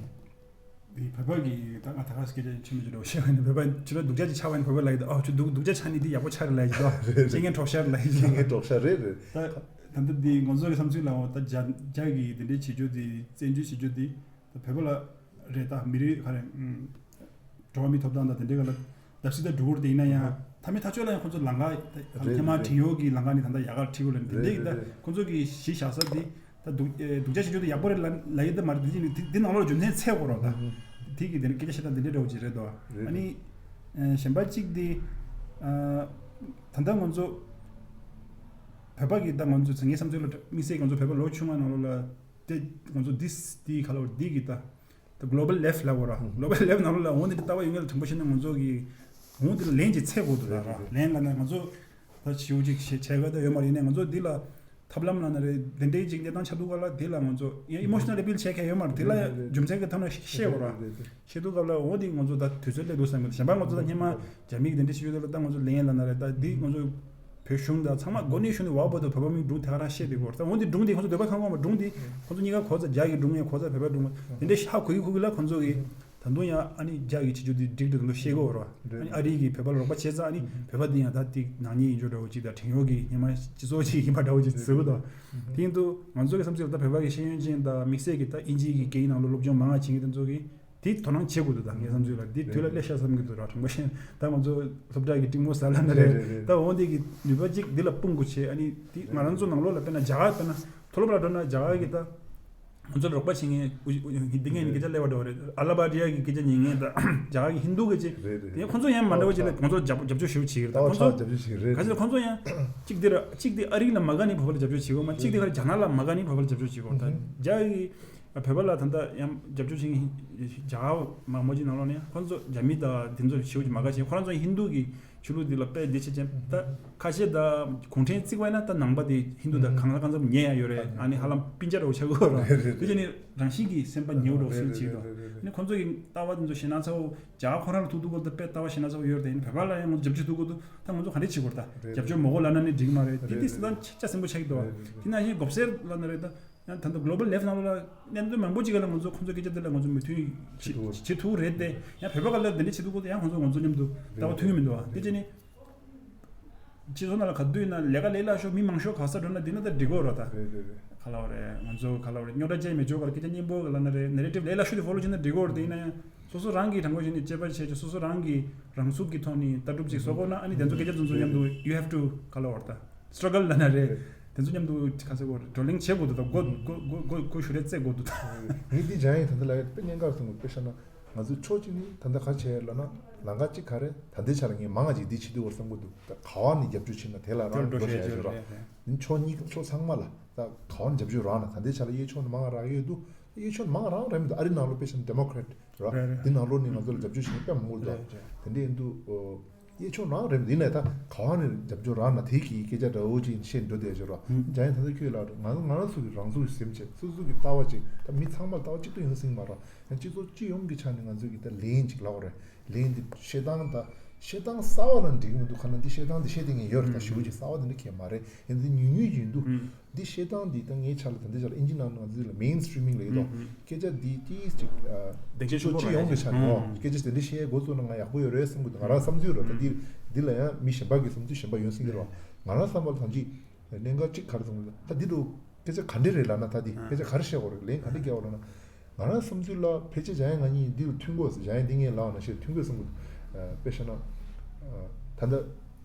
འདི་བོད་པ་གི་ད་ང་ད་ག་སྐད་ཆ་ཆེན་མོ་ཅིག་འགྲོ་ཤེས་ཡོན་བོད་པ་ཅི་ལ་སྡུག་ཅག་ཅིག་ཆགས་པ་ཡིན་པ་བོད་པ་ལ་ཡིན་ད་ཨོ་ཁྱོད་སྡུག་སྡུག་ཅག་ཆགས་ནི་འདི་ཡག་པོ་ཆགས་རེད་ལ་ཡིན་ད་རེད་རེད། རྐྱེན་ངན་གྲོགས་ཤར་ལ་ཡིན་རྐྱེན་ངན་གྲོགས་ཤར་རེད་རེད། ད་ད་ལྟ་འདི་ང་ཚོ་གི་བསམ་ཚུལ་ལ་འོ་ད་རྒྱ་རྒྱ་གི་འདི་འདྲའི་བྱེད་སྤྱོད་འདི་བཙན་བྱོལ་བྱེད་སྤྱོད་འདི་ད་བོད་པ་ལ་རེད་ད་མི་རིགས་ག་རེ་འགྲོ་བ་མིའི་ཐོབ་ཐང་དང་དེ་འདྲའི་ག་ལ། བརྡབ་གསིག་དང་སྒྲོ་སྐུར་དེ་ཡིན་ན་ཡང་མཐའ་མའི་ཐག་གཅོད་ལ་ཡང་ཁོང་ཚོ་ལམ་ཁ་ད་རེད་ཐེངས་མ་རེད་བྲན་གཡོག་གི་ལམ་ཁ་ནས་ད་ལྟ་ཡག་ག་ཁྲིད་དགོས་ལ་འདི་འདྲ་ཡིན་ད་རེད་རེད། ཁོང་ཚོ་གི་གཞི་བཞག་ས་འདི་ད་སྡུག་ཨེ་སྡུག་ཅག་བྱེད་རྒྱུ་དེ་ཡག་པོ་རེད་ལ་ལ་ཡིན་ད་མ་རེད་འདི་ཅི་ནི་འདི་འདི་ནང་ལོགས་ལ་རྒྱུ་མཚན་འཚོལ་དགོས་རོགས་ད། དེ་གི་དེ་ནི་སྐད་ཆ་བཤད་སྟངས་འདི་འདྲའི་འདྲ་བོ་ཅིག་རེད་དོ། རེད་ཨ་རེད། ནི་ཨེ་གཞན་པ་གཅིག་འདི་ཨ་ད་ལྟ་ང་ཚོ་བོད་པ་གི་ད་ང་ཚོ་ངའི་བསམ་ཚུལ་ལ་དམིགས་བསལ་ང་ཚོ་བོད་པ་ལོ་ཆུང་བ་ནང་ལོགས་ལ་དེ་ང་ཚོ་འདི་འདི་ག་ལ་བ་འདི་གི་ད། The global left ལབ་དགོས་ར། Global left ནང་ལོགས་ལ་འོང་དེ་འདྲ་ལྟ་བ་ཡོད་མཁན་ལ་དྲང་པོ་བཤད་ན་ང་ཚོ་གི་འོང་དེ་ལ་ལན་ཅིག་འཚོལ་དགོས་འདུག་ད་ར། ལན་ལབ་ན་ང་ཚོ་ད་ཞེ་པོ་ཅིག་བྱེད་བྱེད་དགོས་ད་ཡོད་མ་རེད་ནས་ང་ཚོ་འདི་ལ་ཐབས་ལམ་ལབ་ན་རེད་དེ་འདྲའི་ཅིག་གནས་སྟངས་ཆགས་འདུག་ག་ལ་དེ་ལ་ང་ཚོ་ཡང་emotional appeal བྱེད་མཁན་ཡོད་མ་རེད་དེ་ལ་ཡང་རྒྱུ་མཚན་གི་ཐོག་ནས་བཤད་དགོས་ར། བཤད་འདུག་ག་ལ་འོང་དེ་ང་ཚོ་ད་དུས་ཚོད་སླེབས་འདུག་བསམ་གི་ཞན་པ་ང་ཚོ་ད་སྔན་མ་རྒྱ་མི་གི་དེ་འདྲ་བྱེད་ཡོད་ད་ལ་ད་ང་ཚོ་ལན་ལབ་ན་རེད་ད་འདི་ང་ཚོ། བོད་གཞུང་དང་ཚང་མ་འགོ་ནས་གཞུང་ནས་བ་བོ་དང་བོད་པ་མིང་སྒྲུང་དེ་ག་རང་བཤད་བསྡད་ཡོད་རེད། ད་འོ་འདི་སྒྲུང་དེ་ཁོ་ཚོ་འདོད་པ་ཁང་ཁོང་མ་སྒྲུང་དེ་ཁོ་ཚོ་གཉིས་ཀ་གོ་ཚ་རྒྱ་གི་སྒྲུང་ཡང་གོ་ཚ་བོད་པའི་སྒྲུང་དེ་འདྲའི་ཧ་གོ་ཡི་གོ་གི་ལ་ཁོ་ཚོ་གི་ད་དུང་ཡང་ཨ་ནི་རྒྱ་གི་བྱེད་རྒྱུ་དེ་འགྲིག་འགྲིག་ལོ་ཤེས་གོ་རོ། ཨ་ནི་ཨ་རི་གི་བོད་པ་ལ་རོགས་པ་བྱས་ཙང་ཨ་ནི་བོད་པ་དེ་ཡང་ད་དེ་ནག་ཉེས་ཡིན་འཇོག་འདྲ་བོ་ཅིག་དང་བྲན་གཡོག་གི་སྔོན་མ་སྤྱི་ཚོགས་ཅིག་ཡིན་པ་འདྲ་བོ་ཅིག་ཟེར་གི་འདུག་དེ་ཡིན་དུས་ང་ཚོ་གི་བསམ་ཚུལ་ལ་ད་བོད་པ་གི་ཤེས་ཡོན་ཅན་དང་དམིགས་བསལ་གི་ད་ཨིན་ཇི་གི་སྐད་ཡིག་ནང་ལོ་སློབ་སྦྱོང་མང་བ་བྱེད་མཁན་དེ་ཚོ་གི་དེ་དོ་སྣང་བྱེད་དགོས་འདུག་ད་ངའི་བསམ་ཚུལ་ལ་དེ་དུས་ལ་སླེབས་ཤག་བསམ་གྱི་འདུག་ར། དྲང་པོ་བཤད་ད་ང་ཚོ་སློབ་གྲྭ་གི་སྤྲིང་མོ་ཟ་ལ་ན་རེད། རེད་རེད་རེད། ད་འོ་འདི་གི་ནུས་པ་གཅིག་འདི་ལ་སྤུངས་དགོས་བྱས་ཨ་ནི་དེ་ང་རང་ཚོ་ནང་ལོགས་ལ་དཔེར་ན་རྒྱ་གར་དཔེར་ན་མཐོ་སློབ་ལ་འགྲོ་ན་རྒྱ་གར་གི་ད་ང་ཚོ་ལ་རོགས་པ་བྱེད་མཁན་འདི་ངས་ནི་སྐད་ཆ་སླེབས་པ་འདྲ་བ་རེད། ཨ་ལ་བ་རི་ཡ་གི་སྐད་ཆ་ཉན་མཁན་ད་རྒྱ་གར་གི་ཧིན་དུ་གི་ཅིག་རེད་རེད་དེ་རེད། ཁོང་ཚོ་ཡང་མ་འདྲ་བ་ཅིག་ལ་ཁོང་ཚོ་རྒྱབ་རྒྱབ་སྐྱོར་ཞེ་པོ་བྱེད་ཀྱི་རེད། ད་ཁོང་ཚོ་རྒྱབ་སྐྱོར་བྱེད་ཀྱི་རེད། ག་ཚོད་ཁོང་ཚོ་ཡང་གཅིག་འདི་ར་གཅིག་འདི་ཨ་རི་ལ་མ་དགའ་ནི་བོད་པ་ལ་རྒྱབ་སྐྱོར་བྱེད་ཀྱི་ཡོད་མ་གཅིག་འདི་ཁ་རྒྱ་ནག་ལ་མ་དགའ་ནི་བོད་པ་ལ་རྒྱབ་སྐྱོར་བྱེད་ཀྱི་ཡོད། ད་རྒྱ་གི་བོད་པ་ལ་ད་ལྟ་ཡང་རྒྱབ་སྐྱོར་བྱེད་མཁན་རྒྱ་གར་མང་པོ་ཅིག་ནང་ལོགས་ནས་ཁོང་ཚོ་རྒྱ་མི་དང་དེ་ཚོ་ཞེ་པོ་ཅིག་མ་དགའ་བྱེད། ཁོ་རང་ཚོ་ཧིན་དུ་གི་ཆོས་ལུགས་འདི་ལ་དཔེ་བདེ་ཆེ་ཅན་ད་ཁ་ཤས་ད་གུང་ཁྲན་བརྩིགས་པ་ཡིན་ན་ད་ནང་པ་དེ་ཧིན་དུ་དང་གང་ལ་གང་འཚམ་ཉེ་ཡ་ཡོད་རེད། ཨ་ནི་ཧ་ལམ་སྤུན་ཆ་འདྲ་བོ་ཆགས་ཀྱི་ཡོད་རེད། དེ་བྱས་ནས་རང་བཞིན་གྱིས་སེམས་པ་ཉེ་བོ་འདྲ་བོ་ཞེ་པོ་ཅིག་འདུག་ཨ་ནི་ཁོང་ཚོ་གི་ལྟ་བ་དེ་ཚོ་ཞེ་ན་ཚ་བོ་རྒྱ་གར་ཁོ་རང་ལ་ཐུག་ཐུག་གོ་ད་དཔེ་ལྟ་བ་ཞེ་ན་ཚ་བོ་ཡོད་རེད། ད་ཡིན་ནའི་བོད་པ་ལ་ཡང་ང་ཚོ་རྒྱབ་སྐྱོར་ཐུག་གོ་ད་ད་ང་ཚོ་ག་འདྲས་བྱེད་དགོས་རེད། ད་རྒྱབ་སྐྱོར་མ་དགོས་ལབ་ན་ནི་འགྲིག་གི་མ་རེད། དེ་དེ་སྲིད་ད་ཆ་ཆ་ཟིན་པོ་ཆགས་ཀྱི་འདུག་དེ་ནང་བཞིན་མགོ་སེར་ལབ་ན་རེད། ད་ཡང་ད་ལྟ་གོ་ལོ་བལ་ལེབ་ནང་ལོགས་ལ་གནད་དོན་མང་པོ་ཅིག་ལ་ང་ཚོ་ཁོང་ཚོ་སྐད་ཆ་དེ་ལ་ང་ཚོ་མོས་མཐུན་བྱེད་ཐུབ་རེད་དེ། ཡང་བོད་པ་ག་ལ་དེ་འདྲས་བྱེད་ཐུབ་གོ་ད་ཡང་ཁོང་ཚོ་ང་ཚོ་མཉམ་དུ་ལྟ་བ་མཐུན་གྱི་མི་འདུག་དེ་བྱས་ནས། སྤྱི་ཚོགས་ནང་ལ་ག་དུས་ན་ལས་ཀ་ལས་སླ་ཤོས་མི་མང་ཤོས་ག་ས་འགྲོ་ན་འདི་ན་ད་འགྲིག་གོ་རོ་ད། རེད་རེད་རེད། ག་ལ་བ་རེད་ང་ཚོ་ག་ལ་བ་རེད་རྙོག་དྲ་ཅན་མེད་ཆོག་ག་ལ་སྐད་ཆ་སྙན་པོ་ག་ལ་ན་རེད། ནེ་རེ་ཊིབ་ལས་སླ་ཤོས་དེ་ཕོ་ལོ་བྱས་ན་འགྲིག་གོ་རོ་དེ་ཡིན་ན་ཡང་སོ་སོ་རང་གིས་དྲང་པོ་བྱས་ནས་དཔྱད་པ་བྱས་ཀྱི་སོ་སོ་རང་གིས་རང་ཚུགས་ཀྱི་ཐོག་ནས་ལྟ་གྲུབ་ཅིག་བཟོ་དགོས་ན་ཨ་ནི་དེ་ཚོ་སྐད་ཆ་དེ་ཚོ་མཉམ་དུ་you have to ག་ལ་བ་རེད་ད་སི་ཊྲ་གལ་ལ་ན་རེད། དེ་ཚོ་མཉམ་དུ་ག་ཚོད་གོ་བགྲོ་གླེང་བྱེད་དགོས་འདུག་ད་གོ་གོ་གོ་གོ་གོ་ཞུ་རེ་རྩེ་དགོས་འདུག་ད། ངས་འདི་སྦྱང་ཡིན་ད་ལྟ་ལ་དཔེ་གནད་འགག་སོང་གི་དཔེ་བཤད་ན། ང་ཚོའི་ཕྱོགས་གཅིག་ནི་ད་ལྟ་ག་བྱས་ལབ་ན་ལམ་ཁ་གཅིག་ག་རེ་ད་ལྟའི་ཆ་ལ་ངས་མང་ང་ཅིག་འདི་བྱེད་དུས་བར་བསམ་གི་འདུག་ད་ག་བ་ནས་རྒྱབ་སྐྱོར་བྱེད་ན་དེ་ལ་རང་འགྲོ་བྱ་ཡ་ཡོད་ར། ནི་ཕྱོགས་གཉིས་ཕྱོགས་ཚང་མ་ལ་ད་ག་བ་ནས་རྒྱབ་སྐྱོར་རག་ན་ད་ལྟའི་ཆ་ལ་གཡས་ཕྱོགས་ནས་མང་ང་རག་ཡོད་འདུག་གཡས་ཕྱོགས་ནས་མང་ང་རག་རེད་མི་འདུག་ཨ་རི་ནང་ལོགས་དཔེ་བཞག་ན་ཌེ་མོ་ཀེ་རེ་ཊི་ར་འདི་ནང་ལོགས་ནས་ང་ཚོ་ལ་རྒྱབ་སྐྱོར་བྱེད་མཁན་དཔེ་མང་པོ་འདུག་དེ་འདྲ་ཡིན་དུས། གཡས་ཕྱོགས་རང་རེད་འདི་ནས་ད་ག་བ་ནས་རྒྱབ་སྐྱོར་རག་ན་དེ་གི་སྐད་ཆ་འདྲ་བོ་ཅིག་བཤད་འགྲོ་བསྡད་ཡོད་ར། འཇམ་དབྱངས་ད་ལྟ་ཁྱོད་ལ་ང་ང་རང་ཚོ་གི་རང་ཚུགས་སེམས་བྱས་སོ་སོ་གི་ལྟ་བ་ཅིག་ད་མི་ཚང་མ་ལ་ལྟ་བ་གཅིག་ཏུ་ཡོང་སྲིད་མ་ར། ཡང་སྤྱི་ཚོགས་སྤྱི་ཡོངས་ཀྱི་ཆ་ནས་ང་ཚོ་གི་ད་ལན་ཅིག་ལབ་དགོས་རེད། ལན་འདི་བཤད་སྟངས་ད་བཤད་སྟངས་གསར་བ་ལ་འགྲིག་གི་མི་འདུག་ཁ་ན་འདི་བཤད་སྟངས་འདི་བཤད་དེ་ངས་ཡོད་རེད་ད་ཞུ་གི་ཅིག་གསར་བ་འདི་འདྲ་གས་མ་རེད། ཡང་འདི་ཉུང་ཉུང་ཅིག་འདུག་འདི་བཤད་སྟངས་འདི་ད་ངའི་ཆ་ལ་ད་འདི་ཆ་ལ་ཨིན་ཇི་ནང་ང་ཚོ་ལ་མེན་སི་ཊི་རི་མིང་ལབ་ཀྱི་འདུག་སྐད་ཆ་འདི་ཏིས་ཅིག་ཨ། གདེང་ཚོད་ཆེན་པོ་སྤྱི་ཡོངས་ཀྱི་ཆ་ནས་ཨོ་སྐད་ཆ་དེ་འདྲ་བཤད་འགོ་བཙུགས་ན་ང་ཡག་པོ་ཡོད་རེད་བསམ་གི་འདུག་ང་རང་བསམ་ཚུལ་རེད་ད། འདི་འདི་ལ་ཡང་མི་གཞན་པ་གི་བསམ་ཚུལ་གཞན་པ་ཡོང་སྲིད་ཀྱི་རེད་བ། ང་རང་བསམ་པ་ལ་ཐམས་ཅད་གནད་འགག་གཅིག་ག་རེ་བསམ་གི་འདུག་ད་འདི་འདྲ་སྐད་ཆ་ག་འདྲ་རེད་ལབ་ན་ད་འདི་སྐད་ཆ་ག་རེ་བཤད་དགོས་རེད་ལན་ག་འདྲ་རྒྱག་དགོས་རེད་ན། ང་རང་བསམ་ཚུལ་ལ་ཕལ་ཆེར་འཇམ་དབྱངས་ང་གཉིས་འདི་ལ་མཐུན་དགོས་ཟེར་འཇམ་དབྱངས་འདི་ངས་ལབ་ན་ཞེས་མཐུན་དགོས་བསམ་གི་འདུག་དཔེ་བཤད་ན། ད་ལྟ་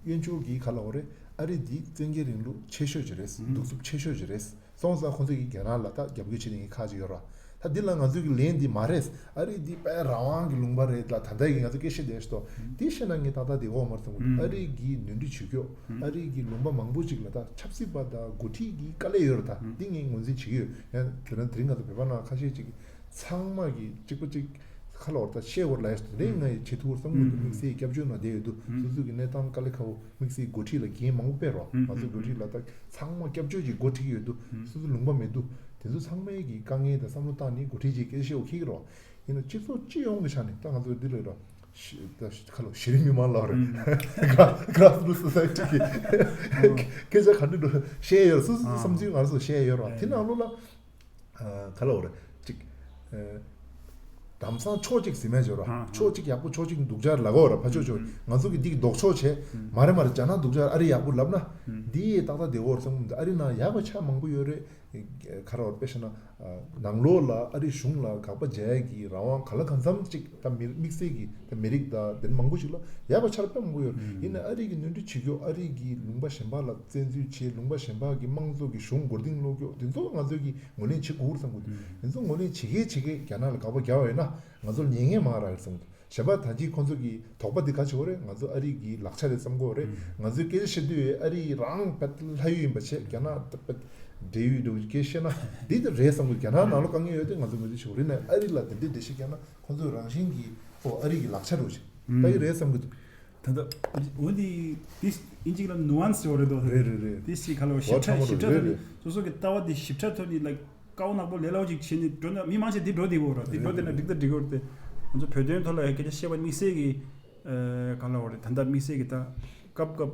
གཡོན་ཕྱོགས་ཀྱི་ག་ལབ་དགོས་རེད། ཨ་རི་འདི་བཙན་རྒྱལ་རིང་ལུགས་ཆེ་ཤོས་ཅིག་རེད། གདུག་རྩུབ་ཆེ་ཤོས་ཅིག་རེད། སོང་ཙང་ཁོང་ཚོ་གིས་རྒྱ་ནག་ལ་ད་རྒྱབ་འགལ་བྱེད་མཁན་ཁག་ཅིག་ཡོད་ར། ད་འདི་ལ་ང་ཚོས་ཀྱི་ལན་འདི་མ་རེད། ཨ་རི་འདི་དཔེ་རང་དབང་གི་ལུང་པ་རེད་ལ། ད་ལྟ་གི་ང་ཚོ་སྐད་ཆ་བཤད་བསྡད་ཤག་ཏོ། འདི་བཤད་ན་ངས་ཏག་ཏག་འདི་འོག་མར་ཚང་གི་འདུག་ཨ་རི་གི་ནོར་འཁྲུལ་བྱེད་ཀྱོག་ཨ་རི་གི་ལུང་པ་མང་པོ་ཅིག་ལ་ད་ཆབ་སྲིད་པ་དང་འགོ་ཁྲིད་ཀྱི་དཀའ་ལས་ཡོད་རེད། ད་འདི་ངས་ངོས་འཛིན་བྱེད་ཀྱི་ཡོད། ཡང་དེ་རིང་དེ་རིང་ང་ཚོ་བོད་པ་ནང་ཁ་ཤས་ཅིག་གིས་ཚང་མ་གི་གཅིག་པ་གཅིག་ཁ་ལ་བར་ད་བཤད་བར་ལ་ཡ་ཞིག་དེ་རིང་ང་ཡི་བྱེད་ཐུབ་བར་བསམ་གྱི་འདུག་དམིགས་བསལ་སྐྱབས་བཅོལ་ནང་བསྡད་ཡོད་དུས་སོ་སོ་གི་གནས་སྟངས་དཀའ་ལས་ཁག་པོ། དམིགས་བསལ་འགོ་ཁྲིད་ལ་འགན་མང་པོ་སྤྲད་རོགས། ང་ཚོ་འགོ་ཁྲིད་ལ་ད་ཚང་མ་སྐྱབས་བཅོལ་གྱི་འགོ་ཁྲིད་ཀྱི་ཡོད་དུས་སོ་སོ་ལུང་པ་མེད་དུས་དེ་ཚོ་ཚང་མའི་གི་དཀའ་ངལ་དང་བསམ་བློ་བཏང་ནས་འགོ་ཁྲིད་ཀྱིས་སྐད་ཆ་བཤད་འོ་ཁེགས་ཀྱི་རོགས། ཡིན་ན་སྤྱི་ཚོགས་སྤྱི་ཡོངས་ཀྱི་ཆ་ནས་ད་ང་ཚོ་འདི་ལ་རོགས། ཤི་ད་ཤི་ཁ་ལོ་གཞི་རིམ་མི་མང་ལ་རེད། Grassroots society་གི་སྐད་ཆ་ག་འདྲ་འགྲོ་བཤད་ཡོད་རེད། སོ་སོའི་བསམ་ཚུལ་ང་རང་ཚོ་བཤད་ཡོད་རོགས། དེ་ནང་ལོགས་ལ། ཨ་ག་ལ་འོ་རེད་ཅིག་ཨ་དམ་སང་ཕྱོགས་གཅིག་ཟིན་མེད་བྱོས་ར། ཨ་ཕྱོགས་གཅིག་ཡག་པོ་ཕྱོགས་གཅིག་སྡུག་ཅག་ལབ་དགོས་ར། ཕར་ཕྱོགས་ཕྱོགས་ང་ཚོ་གི་འདི་གི་ལྡོག་ཕྱོགས་བྱས། མ་རེད་མ་རེད། རྒྱ་ནག་སྡུག་ཅག་ཨ་རི་ཡག་པོ་ལབ་ན་འདི་ཡི་ཏག་ཏག་བསྡད་དགོས་ར་བསམ་གི་མི་འདུག་ཨ་རི་ནང་ཡག་པ་ཆ་མང་པོ་ཡོད་རེད། ག་ར་བར་དཔེ་བཤད་ན་ནང་ལོགས་ལ་ཨ་རི་གཞུང་ལ་དགག་པ་རྒྱག་ཡ་གི་རང་དབང་ག་ལ་གང་འཚམ་ཅིག་ད་མི་དམིགས་བསལ་གྱི་ད་མི་རིགས་ད་དེ་མང་པོ་ཞིག་ལ་ཡག་པ་ཆ་ར་དཔེ་མང་པོ་ཡོད་རེད། ཡིན་ན་ཨ་རི་གི་ནོར་འཁྲུལ་བྱེད་རྒྱུ། ཨ་རི་གི་ལུང་པ་གཞན་པ་ལ་བཙན་འཛུལ་བྱེད། ལུང་པ་གཞན་པ་གི་དམངས་གཙོ་གི་གཞུང་མགོ་རྟིང་སློག་རྒྱུ་དེ་ཚོ་ང་ཚོས་ཀྱི་ངོས་ལེན་བྱེད་དགོས་རེད་བསམ་གི་འདུག་དེ་ཚོ་ངོས་ལེན་བྱེད་མཁན་བྱེད་མཁན་རྒྱ་ནག་ལ་དགག་པ་རྒྱག་པ་ཡོད་ན་ང་ཚོར་ཉན་མཁན་མང་རག་རེད་བསམ་གི་འདུག་གཞན་པ་ད་ཅི་ཁོང་ཚོ་གི་དོགས་པ་འདི་ག་བྱེད་དགོས་རེད། ང་ཚོ་ཨ་རི་གི་ལག་ཆ་རེད་བསམ་དགོས་རེད། ང་ཚོའི་སྐད་ཆ་བཤད་དུས་ཨ་རི་རང་བད་ལྷ་ཡུལ་ཡིན་པ་བྱས། རྒྱ་ནག་ད་བད་འབྲེལ་ཡོད་འདྲ་བོ་སྐད་བཤད་ན་འདི་ད་རེད་བསམ་གི་རྒྱ་ནག་ནང་ལོགས་དཀའ་ངལ་ཡོད་དུས་ང་ཚོ་ངོས་འཛིན་བྱེད་དགོས་རེད། ན་ཨ་རི་ལ་དེ་འདྲའི་འགྲེལ་བཤད་རྒྱག་ན་ཁོང་ཚོས་རང་བཞིན་གྱིས་ཨོ་ཨ་རི་གི་ལག་ཆ་འདྲ་བོ་ཞིག་ལྟ་གི་རེད་བསམ་གི་འདུག་ད་ལྟ་འོ་འདི་དེ་ཨིན་ཇི་ལ་ནུ་ཨན་སི་ཡོད་རེད་དོ། རེད་རེད་རེད། དེ་ཞིབ་ཁ་ལོ་ཞིབ་ཕྲ་ཞིབ་ཕྲ་ཐོག་ནས་སོ་སོ་གི་ལྟ་བ་དེ་ཞིབ་ཕྲ་ཐོག་ནས་ལ་དཀའ་བ་ནག་པོ་ལས་སླ་བོ་ཅིག་བྱས་ནས་འགྲོ་ན་མི་མང་ཆེ་འདི་འགྲོ་བསྡད་ཡོད་ར། དེ་འགྲོ་བསྡད་ན་འགྲིག་ད་འགྲིག་ཡོད་རེད་དེ། ང་ཚོ་བོད་དོན་ཐོག་ལ་སྐད་ཆ་བཤད་པ་དམིགས་བསལ་གྱི་ག་ལ་བ་རེད། ད་ལྟ་དམིགས་བསལ་གྱི་ད་སྐབས་སྐབས་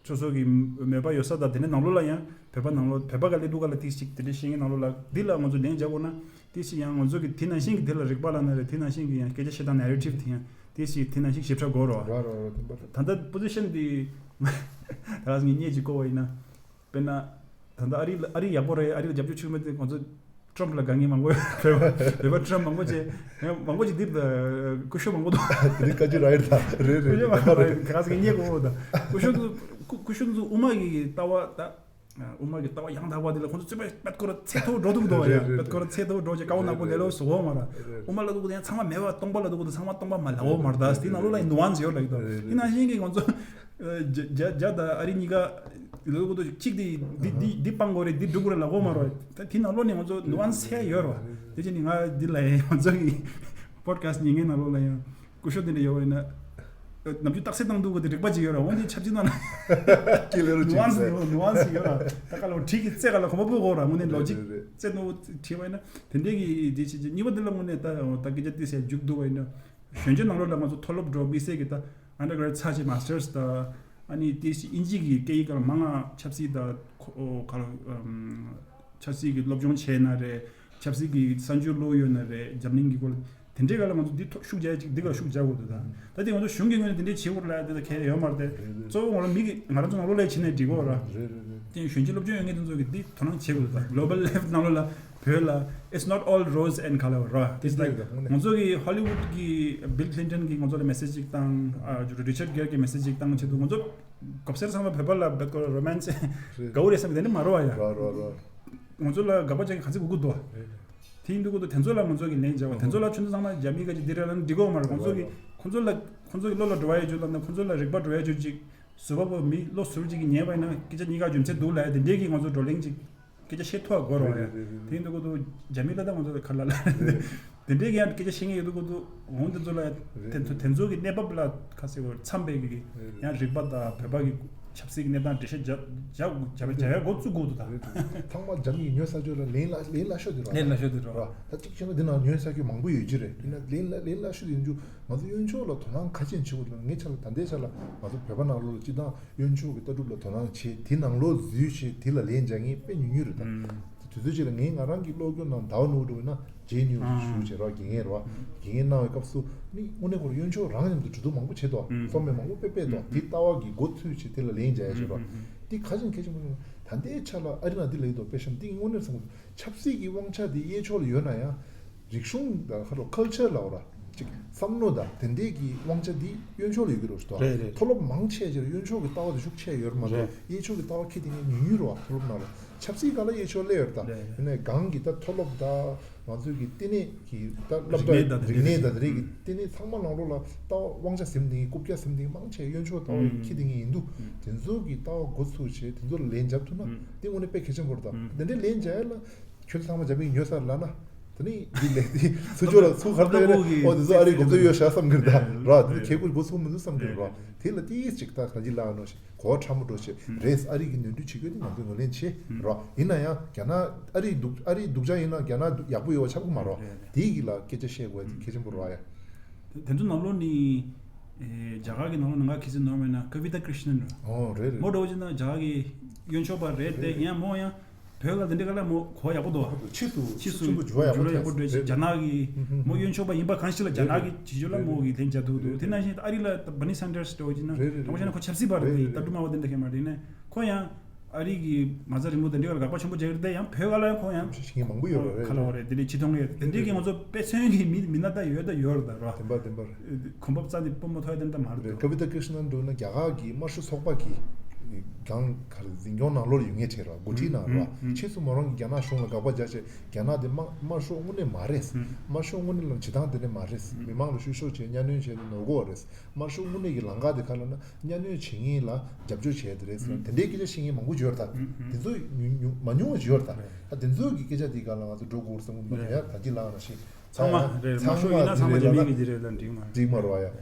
སོ་སོ་གི་མོས་པ་ཡོད་ས་དང་དེ་ནས་ནང་ལོགས་ལ་ཡང་བོད་པ་ནང་ལོགས་བོད་པ་ག་ལས་འདུག་ག་ལ་ཏིག་ཅིག་དེ་འདྲ་བཤད་མཁན་ནང་ལོགས་ལ་འདི་ལ་ང་ཚོ་ལན་རྒྱག་དགོས་ན་ཏིག་ཅིག་ཡང་ང་ཚོ་གི་དེ་ནང་བཞིན་གྱི་དེ་ལ་རིག་པ་ལ་ན་རེད། དེ་ནང་བཞིན་གྱི་ཡང་སྐད་ཆ་བཤད་སྟངས་ནེ་རེ་ཊིབ་དེ་ཡང་ཏིག་ཅིག་དེ་ནང་བཞིན་ཞིབ་ཕྲ་དགོས་རོ། ར་ར་ར་དེ་འདྲ་རེད། ད་ལྟ་པོ་ཟི་ཤན་འདི་ད་ལྟ་ངས་བརྙས་ཅིག་བཀོད་པ་ཡིན་ན། དཔེར་ན། ད་ལྟ་ཨ་རི་ལ་ཨ་རི་ཡག་པོ་རེད། ཨ་རི་ལ་རྒྱབ་སྐྱོར་བྱེད་མི་དེ་ང་ཚོ་ཊམ་ཕ་ལ་དགའ་མཁན་མང་པོ་ཡོད། བོད་པ་ཊམ་ཕ་མང་པོ་བྱས་ཡང་མང་པོ་ཅིག་འདིར་ད་སྐུ་ཞབས་མང་པོ་འདུག་དེ་རིང་བཀའ་བརྒྱུད་ར་ཡེར་ད་རེད་རེད། སྐུ་ཞབས་མང་པོ་རེད། ཁ་སང་ངས་བརྙས་དགོས་འོ་ད་སྐུ་ཞབས་ཚོ་སྐུ་སྐུ་ཞབས་ཚོ་དབུ་མ་གི་ལྟ་བ་ད་དབུ་མ་གི་ལྟ་བ་ཡང་དག་པ་དེ་ལ་ཁོང་ཚོ་ཚོད་པ་པད་ཀོ་ར་ཚད་མཐོ་འགྲོ་འདུག་འདུག་བ་ཡ། རེད་རེད་པད་ཀོ་ར་ཚད་མཐོ་འགྲོ་བྱས་དཀའ་བ་ནག་པོ་ལས་སླ་བོ་བཟོ་འོ་མ་ར། དབུ་མ་ལ་འདུག་གོ་དེ་ཡང་ཚང་མ་མེད་པ་སྟོང་པ་ལ་འདུག་གོ་དེ་ཚང་མ་སྟོང་པ་མ་ལ་འོ་མ་ར། ད་དེ་ནང་ལོགས་ལ་ཡང་ནུ་ཨན་སི་ཡོད་ལ་ཡོད་ད། དེ་ནང་བཞིན་གྱི་ང་ཚོ་རྒྱ་རྒྱ་རྒྱ་དང་ཨ་རི་གཉིས་ཀ་ལ་འདུག་གོ་དེ་གཅིག་དེ་འདི་འདི་འདི་སྤང་དགོས་རེད། འདི་སྒྲུབ་དགོས་རེད་ལ་འོ་མ་ར། ད་དེ་ནང་ལོགས་ནས་ང་ཚོ་ནུ་ཨན་སི་ཡོད་ར། དེ་བྱས་ནས་ང་འདི་ལ་ཡང་ང་ཚོ་གི་པོ་ཌི་ཁ་སི་ཊི་ཉན་མཁན་ནང་ལོགས་ལ་ཡང་སྐུ་ཞབས་དེ་འདྲ་ཡོད་པ་ཡིན་ན། ནམ་རྒྱུན་རྟགས་གསལ་བཏང་འདུག་གི་དེ་རིག་པ་ཅིག་ཡོད་ར། འོན་ཏེ་ཆབ་སྲིད་ནང་ལ་ཀི་ལེ་རུ་ཅིག་ནུ་ཨན་སི་ཡོད་ནུ་ཨན་སི་ཡོད་ར། ད་ག་ལ་བྲིས་ཀྱི་རྩེ་ག་ལ་གོམ་པ་སྤོ་གོ་ར། དངོས་གནས་ལོ་ཇིག་རེད་རེད། རྩེ་ནོ་བྲིས་པ་ཡིན་ན་དེ་འདྲའི་གི་དེ་ཅི་ཅི་གཉིས་པ་དེ་ལ་དངོས་གནས་ད་ད་སྐད་ཆ་ཏི་སེ་མཇུག་བསྡུ་བ་ཡིན་ན། གཞོན་སྐྱེས་ནང་ལོགས་ལ་ང་ཚོ་མཐོ་སློབ་འགྲོ་དམིགས་བསལ་གི་ད་ཨན་ཌར་གྷ་རེཌ་ཚར་བྱས་མ་སི་ཊར་སི་ད་ཨ་ནི་ཏི་སི་དབྱིན་ཇི་གི་སྐད་ཡིག་སྐོར་ལ་མང་ང་ཆབ་སྲིད་ད་ཁོ་ཁ་ལ་ཆབ་སྲིད་ཀྱི་སློབ་སྦྱོང་བྱས་ན་རེད། ཆབ་སྲིད་ཀྱི་གསར་འགྱུར་ཀློག་ཡོད་ན་རེད། འཛམ་གླིང་གི་སྐོར་ལ་དེ་འདྲའི་སྒང་ལ་ང་ཚོ་འདི་ཐོག་ཤུགས་རྒྱག་ཅིག་འདི་སྒང་ཤུགས་རྒྱག་དགོས་འདུག་ད་ད་དེ་ང་ཚོ་གཞུང་གི་ངོས་ནས་དེ་འདྲའི་བྱེད་དགོས་ལ་དེ་ད་གལ་ཡོད་མ་རེད་དེ། གཙོ་བོ་ང་རང་མི་གི་ང་རང་ཚོ་ནང་ལོགས་ལ་བྱེད་ནས་འགྲིག་གོ་ར། རེད་རེད་རེད། དེ་གཞོན་སྐྱེས་སློབ་སྦྱོང་ཡོད་མཁན་དེ་ཚོ་གི་འདི་དོ་སྣང་བྱེད་དགོས་འདུག་ད་གྷི་ལོ་བལ་ལེབ་ནང་ལོགས་ལ་བོད་ལ་it's not all rose and color ར། དེ་ད་ང་ཚོ་གི་ཧོ་ལི་ཝུད་གི་བིལ་ཁི་ལིན་ཊོན་གི་ང་ཚོ་ལ་མེ་སེ་ཇི་ཅིག་བཏང་། ཨ་རི་ཆར་གྷེར་གི་མེ་སེ་ཇི་ཅིག་བཏང་ཆེད་དུ་ང་ཚོ་གོ་སར་ཚང་མ་བོད་པ་ལ་བེད་ཀོ་རོ་མན་སི་དགའ་བོ་རེད་བསམ་གི་དེ་ནི་མ་རོ་བ་ཡ། ར་ར་ར། ང་ཚོ་ལ་དགག་པ་ཅན་གྱི་ག་ཚོད་དགོས་ཀྱི་འདུག་དེ་ཡིན་དུས་ཀོ་དེ་ཚོ་ལ་ང་ཚོ་གི་ལན་རྒྱག་པ་དེ་ཚོ་ལ་ཁྱོད་ཚོ་ཚང་མ་རྒྱ་མི་ག་ཅིག་འདི་རེད་ལ་འདི་གོ་མ་རེད། ཁོང་ཚོ་གི་ཁོང་ཚོ་ལ་ཁོང་ཚོ་གི་བློ་ལ་འགྲོ་བ་ཡོད་ཅུ་ལ་ན་ཁོང་ཚོ་ལ་རིག་པ་འགྲོ་ཡོད་ཅུ་ཅིག་བཟོ་པ་པོ་མི་བློ་ཟུར་ཅིག་གི་ཉན་པ་ཡིན་ན་སྐད་ཆ་གཉིས་ཀ་རྒྱུ་མཚན་འདུག་ལ་ཡ་དེ་འདྲའི་གི་ང་ཚོ་བགྲོ་གླེང་ཅིག་སྐད་ཆ་བཤད་ཐུབ་པ་དགོས་རོགས་ཡ། དེ་ཡིན་དུས་ཀོ་དུ་རྒྱ་མི་ལ་ད་ང་ཚོ་ཁ་ལ་ལ་དེ་འདྲའི་གི་ཡང་སྐད་ཆ་བཤད་མཁན་ཡོད་དུས་ཀོ་དུ་འོང་དེ་ཚོ་ལ་དེ་ཚོ་དེ་ཚོ་གི་གནས་བབ་ལ་ཁ་གསལ་བོ་འཚམས་པའི་གི་ཡང་རིག་པ་དང་བོད་པ་གི་ཆབ་སྲིད་ཀྱི་གནས་སྟངས་འགྲེལ་བཤད་རྒྱག་རྒྱག་རྒྱག་རྒྱག་ཡ་འགོ་བཙུགས་དགོས་འདུག་ད། ཚང་མ་རྒྱ་མི་གི་ཉོ་ས་ཆོད་ལ་ལན་ལ་ལན་ལ་ཤོད་དེ་རོགས་ལན་ལ་ཤོད་དེ་རོགས་ར། ད་གཅིག་བྱས་ན་འདི་ནང་ཉོ་ས་ཆོད་མང་པོ་ཡོད་ཀྱི་རེད། ཡིན་ན་ལན་ལ་ལན་ལ་ཤོད་དེ་ཡོང་རྒྱུ་ང་ཚོ་གཡོན་ཕྱོགས་ལ་དོ་སྣང་ག་ཅན་བྱེད་དགོས་འདུག་ངའི་ཆ་ལ་ད་ལྟའི་ཆ་ལ་ང་ཚོ་བོད་པ་ནང་ལོགས་ལ་སྤྱི་བཏང་གཡོན་ཕྱོགས་ཀྱི་ལྟ་གྲུབ་ལ་དོ་སྣང་བྱེད་དེ་ནང་ལོགས་འཛུལ་བྱེད་དེ་ལ་ལན་རྒྱག་མཁན་དཔེ་ཉུང་ཉུང་རེད་ད། དུས་ཚོད་ཅིག་ལ་ངས་ང་རང་གི་ཀློག་སྐྱོར་ནང་ཟླ་བ་ནོར་འགྲོ་ན་རྗེས་ཉུང་ཞུ་བྱེད་རོགས་དགེ་རྒན་རོགས་དགེ་རྒན་གནང་བའི་སྐབས་སུ་ནི་དངོས་གནས་ཁོ་རང་གཡོན་ཕྱོགས་རང་མཉམ་དུ་གྲོས་བསྡུར་མང་པོ་བྱེད་དོ། རྩོམ་མེད་མང་པོ་དཔེ་སྤེལ་དོ། དེ་ལྟ་བ་གི་འགོ་ཚུགས་བྱེད་དེ་ལ་ལན་རྒྱག་ཡ་ཞིག་རོགས་དེ་ག་ཅིག་གལ་ཆེན་པོ་ཡིན་ན་ད་ལྟའི་ཆ་ལ་ཨ་རི་ནང་འདི་ལ་ཡོད་དོ་དཔེ་བཤད་ན་འདི་དངོས་གནས་བསམ་གི་ཆབ་སྲིད་ཀྱི་དབང་ཆ་དེ་གཡས་ཕྱོགས་ལ་ཡོད་ན་ཡང་རིག་གཞུང་དང་ཁ་ལོ་ཁལ་ཆར་ལ་འོ་ར་ ཅིག་བསམ་བློ་དང་དེ་འདྲའི་གི་དབང་ཆ་འདི་གཡོན་ཕྱོགས་ལ་ཡོད་ཀྱི་རེད་ཟེར། རེད་རེད། མཐོ་སློབ་མང་ཆེ་ཆེར་གཡོན་ཕྱོགས་ཀྱི་ལྟ་བ་དེ་ཤུགས་ཆེ་ཡོད་རེད་མ་གཏོགས། རེད། གཡས་ཕྱོགས་ཀྱི་ལྟ་བ་འཁྱེར་བསྡད་མཁན་ཉུང་ཉུང་རེད་བ། མཐོ་སློབ་ནང་ལ་ཆབ་སྲིད་སྒང་ལ་གཡས་ཕྱོགས་སླེབས་ཡོད་རེད་ད། རེད་རེད། ཡིན་ནའི་སྒང་གི་ད་མཐོ་སློབ་དང་ང་ཚོའི་གི་ལྟེ་གནས་ཀྱི་ད་སློབ་རིག་གནས་དང་དེ་རིག་གནས་དང་དེ་འདྲ་རིགས་ཀྱི་ལྟེ་གནས་ཚང་མ་ནང་ལོགས་ལ་ལྟ་བ་དབང་ཆ་ཟིན་བསྡད་མཁན། རྐུབ་བཀྱག་ཟིན་བསྡད་མཁན་མང་ཆེ་གཡོན་ཕྱོགས་ལྟ་བ་འཁྱེར་བསྡད་མཁན་ཡིན་དུས། དེ་ཚོ་གི་ལྟ་བ་འགོ་ཚུགས་བྱས་དེ་ཚོ་ལ་ལན་རྒྱབ་ཐུབ་ན་དེ་དངོས་གནས་དཔེ་གལ་ཆེན་པོ་རེད་ད། དེ་འདྲའི་ལན་རྒྱག་ཡ་ལ། ཁྱོད་ཚོ་ཚང་མ་རྒྱ་མིས་ཉོས་ཚར་ལབ་ན། དེ་ནི་འདི་ལས་དེ་ཚུར་ཕྱོགས་ལ་ཚུར་ག་རེ་ལྟ་རེད། འོ་དེ་ཚོ་ཨ་རིའི་མགོ་རྩོམ་ཡོད་ཤག་བསམ་གི་རེད་ད། ར་དེ་ཚོ་ཁེ་ཁུར་མགོ་ཚུགས་མི་འདུག་བསམ་གི་རེད་ར། དེ་ལ་ཏིས་ཅིག་ད་ག་ཅི་ལབ་ནོ་ཞིག་གོ་བ་ཕྲ་མོ་འགྲོ་ཞིག་རེད། ཨ་རི་གི་ནོར་འཁྲུལ་བྱེད་དགོས་དེ་ང་ཚོས་ངོས་ལེན་བྱེད་ར། ཡིན་ན་ཡང་རྒྱ་ནག་ཨ་རིའི་སྡུག་ཨ་རིའི་སྡུག་ཅག་ཡིན་ན་རྒྱ་ནག་ཡག་པོ་ཡོད་པ་ཆགས་ཀྱི་མ་རེད། དེ་གི་ལ་སྐད་ཆ་བཤད་དགོས་དེ་གལ་ཆེན་པོ་རེད་ཡ། དེ་ཚོ་ནང་ལོགས་ནི་རྒྱ་གར་གི་ནང་ལོགས་ནང་ག་གི་ཚེ་ནོར་མེད་ན་ཀ་བི་ཏ་ཀྲི་ཤ་ནན་ར། ཨོ་རེད་རེད། མོ་འདྲ་བོ་ཅིག་ན་རྒྱ་གར་གི་གཡོན་ཕྱོགས་པ་རེད་དེ། ཡང་མོ་ཡང་བོད་ལ་དེ་འདྲ་ག་ལ་མོ་གོ་བ་ཡག་པོ་འདུག་ཕྱིས་སུ་ཕྱིས་སུ་ཆེན་པོ་འགྱུར་བ་ཡག་པོ་འགྱུར་བ་ཡག་པོ་འགྲོ་ཞིག་རྒྱ་ནག་གི་མོ་གཡོན་ཕྱོགས་པ་ཡིན་པ་གང་ཞིག་ལ་རྒྱ་ནག་གི་བྱེད་སྤྱོད་ལ་མོ་གི་ལན་རྒྱག་ཐུབ་འདུག་དེ་ནང་བཞིན་ཨ་རི་ལ་ད་བར་ནི་སན་ཌར་སི་འདྲ་བོ་ཅིག་ན་རེད་རེད་རེད། ཁོ་ཆ་ན་ཁོ་ཆབ་སྲིད་པ་རེད་དེ། ལྟ་གྲུབ་སྨྲ་བ་དེ་འདྲ་ཁྱད་མ་རེད། ཡིན་ནའི་ཁོ་ཡང་ཨ་རི་གི་མ་རྩ་རིང་ལུགས་དེ་འདྲ་ལ་དགག་པ་ཆེན་པོ་རྒྱག་གི་རེད་དེ། ཡང་བོད་ག་ལ་ཡང་ཁོ་ཡང་ཞིག་མང་པོ་ཡོད་རེད། ག་ལ་བ་རེད་དེ་འདྲའི་ཆེ་མཐོང་ཡོད་དེ་འདྲའི་གི་ང་ཚོ་དཔེ་མཚོན་གི་མི་མི་སྣ་ད་ཡོད་ད་ཡོད་རེད་ད་ར། བདེན་པ་བདེན་པ་རེད། གོམ་པ་རྩ་ནས་སྤོ་མ་ཐུབ་ཡ་དེ་འདྲ་མ་རེད། རེད། ཀ་བི་ཏ་ཀྲི་ཤ་ནན་འདྲ་བོ་ན་རྒྱ་གར་གི་དམར་ཤོག་ཚོགས་པ་གི་སྒང་ག་རེ་འཛིན་སྐྱོང་ནང་ལོགས་ལ་ཡོད་མཁན་གྲས་ར། འགོ་ཁྲིད་ནང་ར། ཕྱིས་སུ་མོ་རང་གི་རྒྱ་ནག་གཞུང་ལ་དགག་པ་རྒྱག་བྱས་རྒྱ་ནག་དེ་དམར་དམར་ཤོག་དངོས་གནས་མ་རེད། དམར་ཤོག་དངོས་གནས་ལ་བྱེད་སྟངས་དེ་འདྲ་མ་རེད། མི་མང་ལ་བཤུ་གཞོག་བྱས་གཉའ་གནོན་བྱས་ནས་ནོར་གོ་བ་རེད། དམར་ཤོག་དངོས་གནས་ཀྱི་ལམ་ཁ་དེ་ག་ལབ་ན་གཉའ་གནོན་བྱེད་མཁན་ལ་རྒྱབ་སྐྱོར་བྱས་དེ་རེད་ཟེར་ན་དེ་འདྲའི་སྐད་ཆ་བཤད་མཁན་མང་པོ་ཡོད་རེད་ད། དེ་ཚོ་ཉུང་ཉུང་མ་ཉུང་བ་ཞིག་ཡོད་རེད་ད། ད་དེ་ཚོ་གི་སྐད་ཆ་དེ་ག་ལ་ང་ཚོ་འགྲོ་དགོས་རེད་བསམ་གི་མ་གཏོགས་ཡ་ད་ཅི་ལབ་ན་ཞིག་ཚང་མ་རེད། དམར་ཤོག་ཡིན་ན་ཚང་མ་རྒྱ་མི་གི་དེ་རེད་ལ་འགྲིག་མ་རེད། འགྲིག་མ་རེད་བ་ཡ།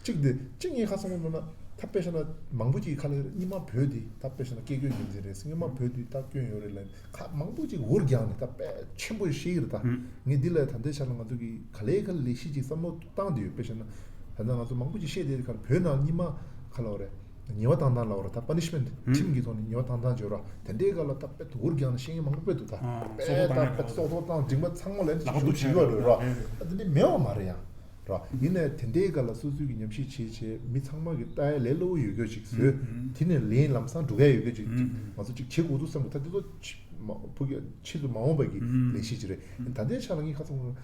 གཅིག་དེ་གཅིག་ངས་ཁ་སང་ལབ་ན་ད་དཔེ་བཞག་ན་མང་པོ་ཅིག་ག་ལ་རེད། སྔོན་མ་བོད་དེ་ད་དཔེ་བཞག་ན་སྐད་སྐྱོན་རྒྱུ་མཚན་རེད། སྔོན་མ་བོད་དེ་ད་སྐྱོན་ཡོད་རེད་ལབ་ཁ་མང་པོ་ཅིག་འུར་རྒྱག་ནས་ད་དཔེ་ཆེན་པོ་ཞིག་བཤད་ཀྱི་རེད་ད། ངས་འདི་ལ་ད་ལྟའི་ཆ་ལ་ང་ཚོ་གི་ག་ལེ་ག་ལེ་ཤི་ཅིག་བསམ་བློ་བཏང་བསྡད་ཡོད། དཔེ་བཞག་ན་ད་ལྟ་ང་ཚོ་མང་པོ་ཅིག་བཤད་བསྡད་དེ་ག་ལ་བོད་ནང་སྔོན་མ་ག་ལ་བ་རེད། ཉེས་པ་བཏང་སྟངས་ལ་བ་རེད་ད། པ་ནི་ཤི་མེན་ཊི་ཁྲིམས་ཀྱི་ཐོག་ནས་ཉེས་པ་བཏང་སྟངས་བརྗོད་ར། དེ་འདྲའི་སྐབས་ལ་ད་དཔེ་འུར་རྒྱག་ནས་བཤད་མཁན་མང་པོ་དཔེ་འདུག་ད། དཔེ་ད་དཔེ་སྲོག་ཐོག་བཏང་ཡ་སྲོག་ཐོག་བཏང་། མཇིང་པ་ཚང་མ་ལ་ནི་ལག་པ་འདུག་བྱེད་ཀྱི་ཡོད་རེད་ར། ད་དེ་འདྲའི་མེད་པ་མ་རེད་ཡང་ར། ཡིན་ནའི་དེ་འདྲའི་སྐབས་ལ་སོ་སོའི་གི་ཉམས་ཞིབ་བྱེད་བྱེད་མི་ཚང་མ་གི་ལྟ་ཡ་ལས་སླ་པོ་ཡོད་རྒྱུ་ཅིག་བཟོས། དེ་ནས་ལན་ལམ་སང་འགྲོ་ག་ཡོད་རྒྱུ་ཅིག་ང་ཚོ་ཅིག་བྱེད་དགོས་འདུག་བསམ་གི། ད་དེ་ཚོ་ཕྱི་མ་ཕུགས་ཀྱི་ཕྱིས་སུ་མ་འོངས་པ་གི་ལས་གཞི་ཅིག་རེད། ད་ལྟའི་ཆ་ལ་ངས་ཁ་ཚང་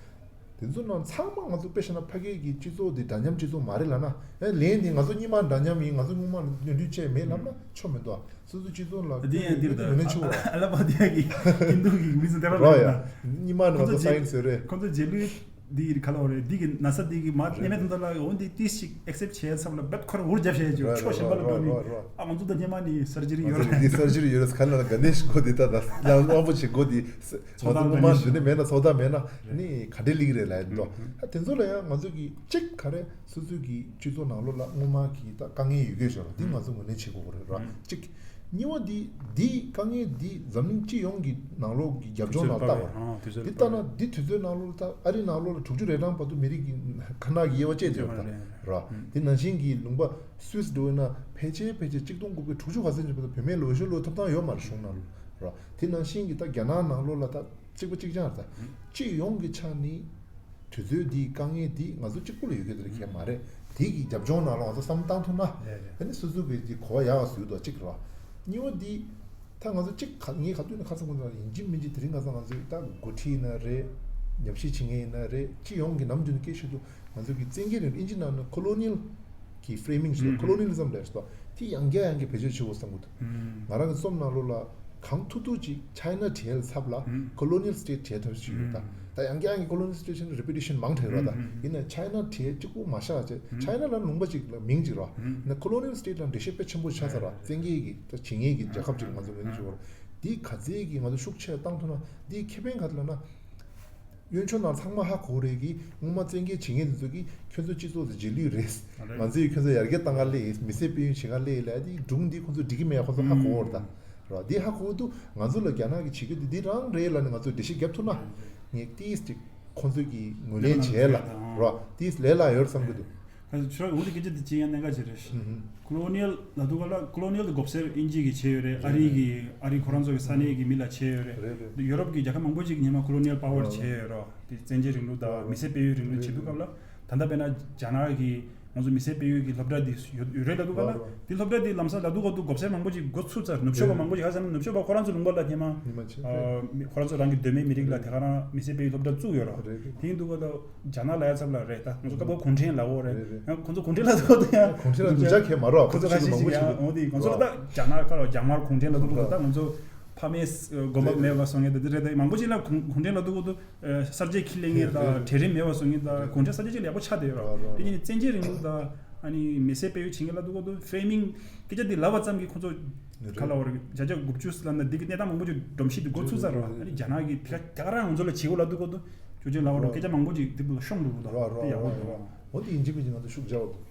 དེ་ཚོ་ནང་ཚང་མ་ང་ཚོ་དཔེ་བཞག་ན་ཕ་གི་གི་སྤྱི་ཚོགས་འདི་འདྲ་མཉམ་སྤྱི་ཚོགས་མ་རེད་ལབ་ན། ཨེ་ལན་འདི་ང་ཚོ་སྔོན་མ་འདྲ་མཉམ་ཡིན། ང་ཚོ་སྔོན་མ་ནོར་འཁྲུལ་བྱས་མེད་ལབ་ན་ཆོ་མི་འདུག་སོ་སོ་སྤྱི་ཚོགས་ལ་དེ་ཡང་འདིར་ད་ཡོད་ནས་ཆོ་ཨ་ལ་པ་དེ་ཡང་གི་ཧིན་རྡུ་གི་མི་ཚོ་དེ་ར་ར་ལ་ཡ། སྔོན་མ་ནི་ང་ཚོ་སའེན་སི་རེད། ཁོ་ཚོ་རྗེས་ལུས་འདི་གི་ག་ལ་བ་རེད། འདི་གི་ན་ཚ་འདི་གི་མ་ནད་མེད་དུ་འདི་ལ་འོ་འདི་ཏིས་ཞིག་ཨེག་སེབ་བྱས་ཚབ་ལ་བེད་ཁོ་ར་འུར་རྒྱབ་བྱས་ཀྱི་ཆོ་གཞན་པ་ལ་འགྲོ་ནི། ཨ་ང་ཚོ་ད་སྔོན་མ་ནི་སར་ཇི་རི་ཡོད་རེད། འདི་སར་ཇི་རི་ཡོད་རེད། ག་ལ་ན་ག་ནས་ཤི་གོ་འདི་ད་ད་ལ་དབང་པོ་ཆེ་གོ་འདི། ཚོགས་ཐང་ངོ་མ་འདི་ནི་མེད་ན་ཚོགས་ཐང་མེད་ན་ནི་ག་འདྲའི་ལིག་རེད་ལ་ཡིན་དོ། ཨ་དེ་ཚོ་ལ་ཡང་ང་ཚོ་གི་གཅིག་ག་རེ་སོ་སོའི་གི་སྤྱི་ཚོགས་ནང་ལོགས་ལ་སྔོན་མ་གི་ད་དཀའ་ངལ་ཡོད་རྒྱུ་ཞོར་འདི་ང་ཚོ་ངོས་ལེན་བྱེད་དགོས་རེད་ར། གཅིག་གཉིས་པ་འདི་འདི་དཀའ་ངལ་འདི་འཛམ་གླིང་སྤྱི་ཡོངས་ཀྱི་ནང་ལོགས་ཀྱི་རྒྱབ་ལྗོངས་ནང་ལྟ་བར་འདི་ལྟ་ན་འདི་དུས་ཚོད་ནང་ལོགས་ལ་ད་ཨ་རི་ནང་ལོགས་ལ་དྲུག་ཅུ་རེ་གྲངས་བར་དུ་མི་རིགས་ཀྱི་ཁ་ནག་གི་དབྱེ་བ་བཅད་ཡོད་རེད་ད་ར། འདི་ནང་བཞིན་གྱི་ལུང་པ་སུད་སི་འགྲོ་ཡིན་ན་ཕལ་ཆེར་ཕལ་ཆེར་གཅིག་སྟོང་དགུ་བརྒྱ་དྲུག་ཅུ་ག་ཚོད་ཅིག་བར་དུ་བུད་མེད་ལ་འོས་ཤོག་བླུག་ཐུབ་ཐང་ཡོད་མ་རེད་གཞུང་ནང་ལ་ར། དེ་ནང་བཞིན་གྱི་ད་རྒྱ་ནག་ནང་ལོགས་ལ་ད་གཅིག་པ་གཅིག་རྐྱང་རེད་ད། སྤྱི་ཡོངས་ཀྱི་ཆ་ནས་དུས་ཚོད་འདིའི་དཀའ་ངལ་འདི་ང་ཚོ་གཅིག་པུ་ལ་ཡོད་ཀྱི་རེད་ཁྱད་མ་རེད། དེ་གི་རྒྱབ་ལྗོངས་ནང་ལ་ང་ཚོ་བསམ་བཏང་ཐུབ་ན་ཨ་ནི་སོ་སོ་གི་འདི་གོ་བ་ཡག་བཟོས་འདུག་གཅིག་རེད་བ། གཉིས་པ་འདི་ད་ང་ཚོ་གཅིག་ག་ངས་ག་དུས་ནས་ཁ་སང་ཁོང་ཚོ་ལ་ཡིན་གཅིག་མིན་གཅིག་དེ་རིང་ཁ་སང་ང་ཚོས་ད་འགོ་ཁྲིད་ཡིན་ན་རེད། ཉམས་ཞིབ་བྱེད་མཁན་ཡིན་ན་རེད། སྤྱི་ཡོངས་ཀྱི་ནམ་རྒྱུན་སྐད་ཆ་ཤོད་དུས་ང་ཚོ་གི་བཙན་རྒྱལ་རིང་ལུགས་ཨིན་ཇི་ནང་ནས་ཁོ་ལོ་ནི་ཡལ་གྱི་ཕེ་རེ་མིང་ཞིག་ཁོ་ལོ་ནི་ཡལ་ཨི་ཛམ་ལབ་ཞིག་འདུག་དེ་ཡང་བསྐྱར་ཡང་བསྐྱར་བེད་སྤྱོད་བྱེད་དགོས་བསམ་གྱི་འདུག་ང་རང་གི་རྩོམ་ནང་ལོགས་ལ་གང་ཐུབ་ཐུབ་ཅིག་ཆའི་ན་བྲལ་ཚབ་ལ་ཁོ་ལོ་ནི་ཡལ་སི་ཊེ་ཊི་བྲལ་ཐབས་ཤིག་ཡོད་ད། ད་ཡང་བསྐྱར་ཡང་བསྐྱར་ཁོ་ལོ་ནི་ཡལ་སི་ཊེ་ཊི་བྱས་ན་རེ་པི་ཊི་ཤན་མང་དྲགས་རེད་ད། ཡིན་ན་ཆའི་ན་བྲལ་གཅིག་པུ་མ་བཞག་བྱས་ཆའི་ན་ལ་ལུང་པ་ཅིག་ལ་མིང་ཅིག་ར། ཡིན་ན་ཁོ་ལོ་ནི་ཡལ་སི་ཊེ་ཊི་ལ་འགྲེལ་བཤད་དཔེ་ཆེན་པོ་ཆགས་ཚར་ར། བཙན་རྒྱལ་གྱི་ད་བྱེད་མཁན་གྱི་རྒྱལ་ཁབ་ཅིག་ང་ཚོ་ངོས་འཛིན་བྱེད་དགོས་ར། འདི་ག་ཚད་ཀྱིས་ང་ཚོ་ཤུགས་ཆེ་བཏང་ཐུབ་ན་འདིའི་ཁེ་ཕན་ག་རེ་ལབ་ན། གཡོན་ཕྱོགས་ནང་ཚང་མ་ཧ་གོ་རེད་གི། སྔོན་མ་བཙན་རྒྱལ་བྱེད་མཁན་དེ་ཚོ་གིས་ཁྱོད་ཚོ་སྤྱི་ཚོགས་དེ་རྗེས་ལུས་རེད། ང་ཚོས་ཁྱོད་ཚོ་ཡར་རྒྱས་གཏང་ག་སླེབས་ཡིན། མི་སེར་སྤེལ་ཡུན་བྱེད་ག་སླེབས་ཡིན་ལབ་དེ་སྒྲུང་འདི་ཁོ་ཚོ་འགྲིག་གི་མེད་ཁོ་ཚོ་ཧ་གོ་བར་ད། ར་འདི་ཧ་གོ་འདུག་ང་ཚོ་ལ་རྒྱ་ནག་གིས་བྱེད་རྒྱུ་འདི་འདི་རང་རེད་ལབ་ནས་ང་ཚོས་འགྲེལ་བཤད་རྒྱབ་ཐུབ་ན། ངས་ཏིས་ཅིག་ཁོ་ཚོ་གི་ངོས་ལེན་བྱས་ལ་ར་ཏིས་ལས་སླ་ཡོད་བསམ་གི་འདུག་ཁ་ཚོ་ཆུ་རག་འོ་དེ་སྐད་ཆ་དེ་ཅི་ཡང་གནད་འགག་ཅིག་རེད། ཁོ་ལོ་ནི་ཡལ་ལབ་དུས་ག་ལ་ཁོ་ལོ་ནི་ཡལ་དེ་མགོ་སེར་དབྱིན་ཇི་གིས་བྱས་ཡོད་རེད། ཨ་རི་གིས་ཨ་རི་ཁོ་རང་ཚོ་གི་ས་གནས་ཀྱི་མི་ལ་བྱས་ཡོད་རེད། རེད་རེད། འདི་ཡོ་རོབ་ཀྱི་རྒྱལ་ཁབ་མང་པོ་ཅིག་སྔོན་མ་ཁོ་ལོ་ནི་ཡལ་པ་ཝར་བྱས་ཡོད་རེད། དེ་བཙན་རྒྱལ་རིང་ལུགས་དང་མི་སེར་སྤེལ་ཡུལ་རིང་ལུགས་བྱེད་དུས་སྐབས་ལ་ད་ལྟ་དཔེར་ན་རྒྱ་ནག་གིས་ ང་ཚོ་མི་སེར་སྤེལ་ཡུལ་གྱི་སློབ་གྲྭ་འདི་ཡོད་ཡོད་རེད་ལབ་འདུག་ག་ལ། རོ་རོ། འདི་སློབ་གྲྭ་འདི་ལམ་སང་ལབ་འདུག་ག་འདུག་སྒོ་ཕྱེ་མང་པོ་ཅིག་འགོ་ཚུགས་ཚར། ནུབ་ཕྱོགས་པ་མང་པོ་ཅིག་ག་ཟེར་ན་ནུབ་ཕྱོགས་པ་ཁོ་རང་ཚོ་ལུང་པ་ལ་སྔོན་མ་ཉི་མ་ཆེ་ཨ་མི་ཁོ་རང་ཚོ་རང་གི་གདོད་མའི་མི་རིགས་ལ་དེ་ག་རང་མི་སེར་སྤེལ་ཡུལ་སློབ་གྲྭ་བཙུགས་ཡོད་ར། རེད་རེད། དེ་ཡིན་འདུག་ག་ད་རྒྱ་ནག་ལ་ཡ་ཚབ་ལ་རེད། ད་ང་ཚོ་སྐབས་འགོ་གུང་ཁྲན་ལབ་ཡོད་རེད། རེད་རེད། ཡང་ཁོ་ཚོ་གུང་ཁྲན་ལབ་འདུག་ག་ད་ཡང་གུང་ཁྲན་ལ་འདུག་ཅག་ཁེལ་མ་རོགས། ཁོ་ཁོ་ཚོ་ཚོ་ཁ་ཤས་མང་པོ་ཅིག་ཡང་འོ་དེ་ཁོ་ཚོ་ལ་ད་རྒྱ་ནག་ཁ་ལ་རྒྱ་དམར་གུང་ཁྲན་ལབ་འདུག་ག་ད་ང་ཚོ་ཕ་མའི་དགོན་པ་མེད་པ་བཟོ་མཁན་དང་དེ་འདྲ་དེ་མང་པོ་ཅིག་ལ་གུང་གུང་ཁྲན་ལབ་འདུག་ག་ད། ཨ་གསར་བརྗེ་ཁས་ལེན་མཁན་དང་གྲལ་རིམ་མེད་པ་བཟོ་མཁན་དང་གུང་ཁྲན་གསར་བརྗེ་ཅིག་ལ་ཡག་པོ་ཆགས་བསྡད་ཡོད་ར། དེ་བཞིན་བཙན་རྒྱལ་རིང་ལུགས་དང་ཨ་ནི་མི་སེར་སྤེལ་ཡུལ་བྱེད་མཁན་ལབ་འདུག་ག་ད་ཕེ་རེ་མིང་སྐད་ཆ་འདི་ལབ་པ་ཙམ་གྱིས་ཁོ་ཚོ་ག་ལབ་དགོས་རེད། བརྒྱ་ཆ་དགུ་བཅུ་ལབ་ན་འདི་གི་གནས་སྟངས་མང་པོ་ཅིག་སྒྲོམ་གཞི་འདི་འགོ་ཚུགས་ཚར་ར། ཨ་ནི་རྒྱ་ནག་གིས་དེ་ག་དེ་ག་རང་ང་ཚོ་ལ་བྱེད་དགོས་ལབ་འདུག་ག་ད་ཅོ་ཅོ་ལབ་པ་ར་སྐད་ཆ་མང་པོ་ཅིག་འདི་ལ་ཤོང་འདུག་ག་ད་ར་ར་དེ་ཡག་པོ་འདུག་ར། འོ་དེ་ཡིན་གཅིག་མིན་གཅིག་ང་ཚོ་ཤུགས་རྒྱག་འདུག་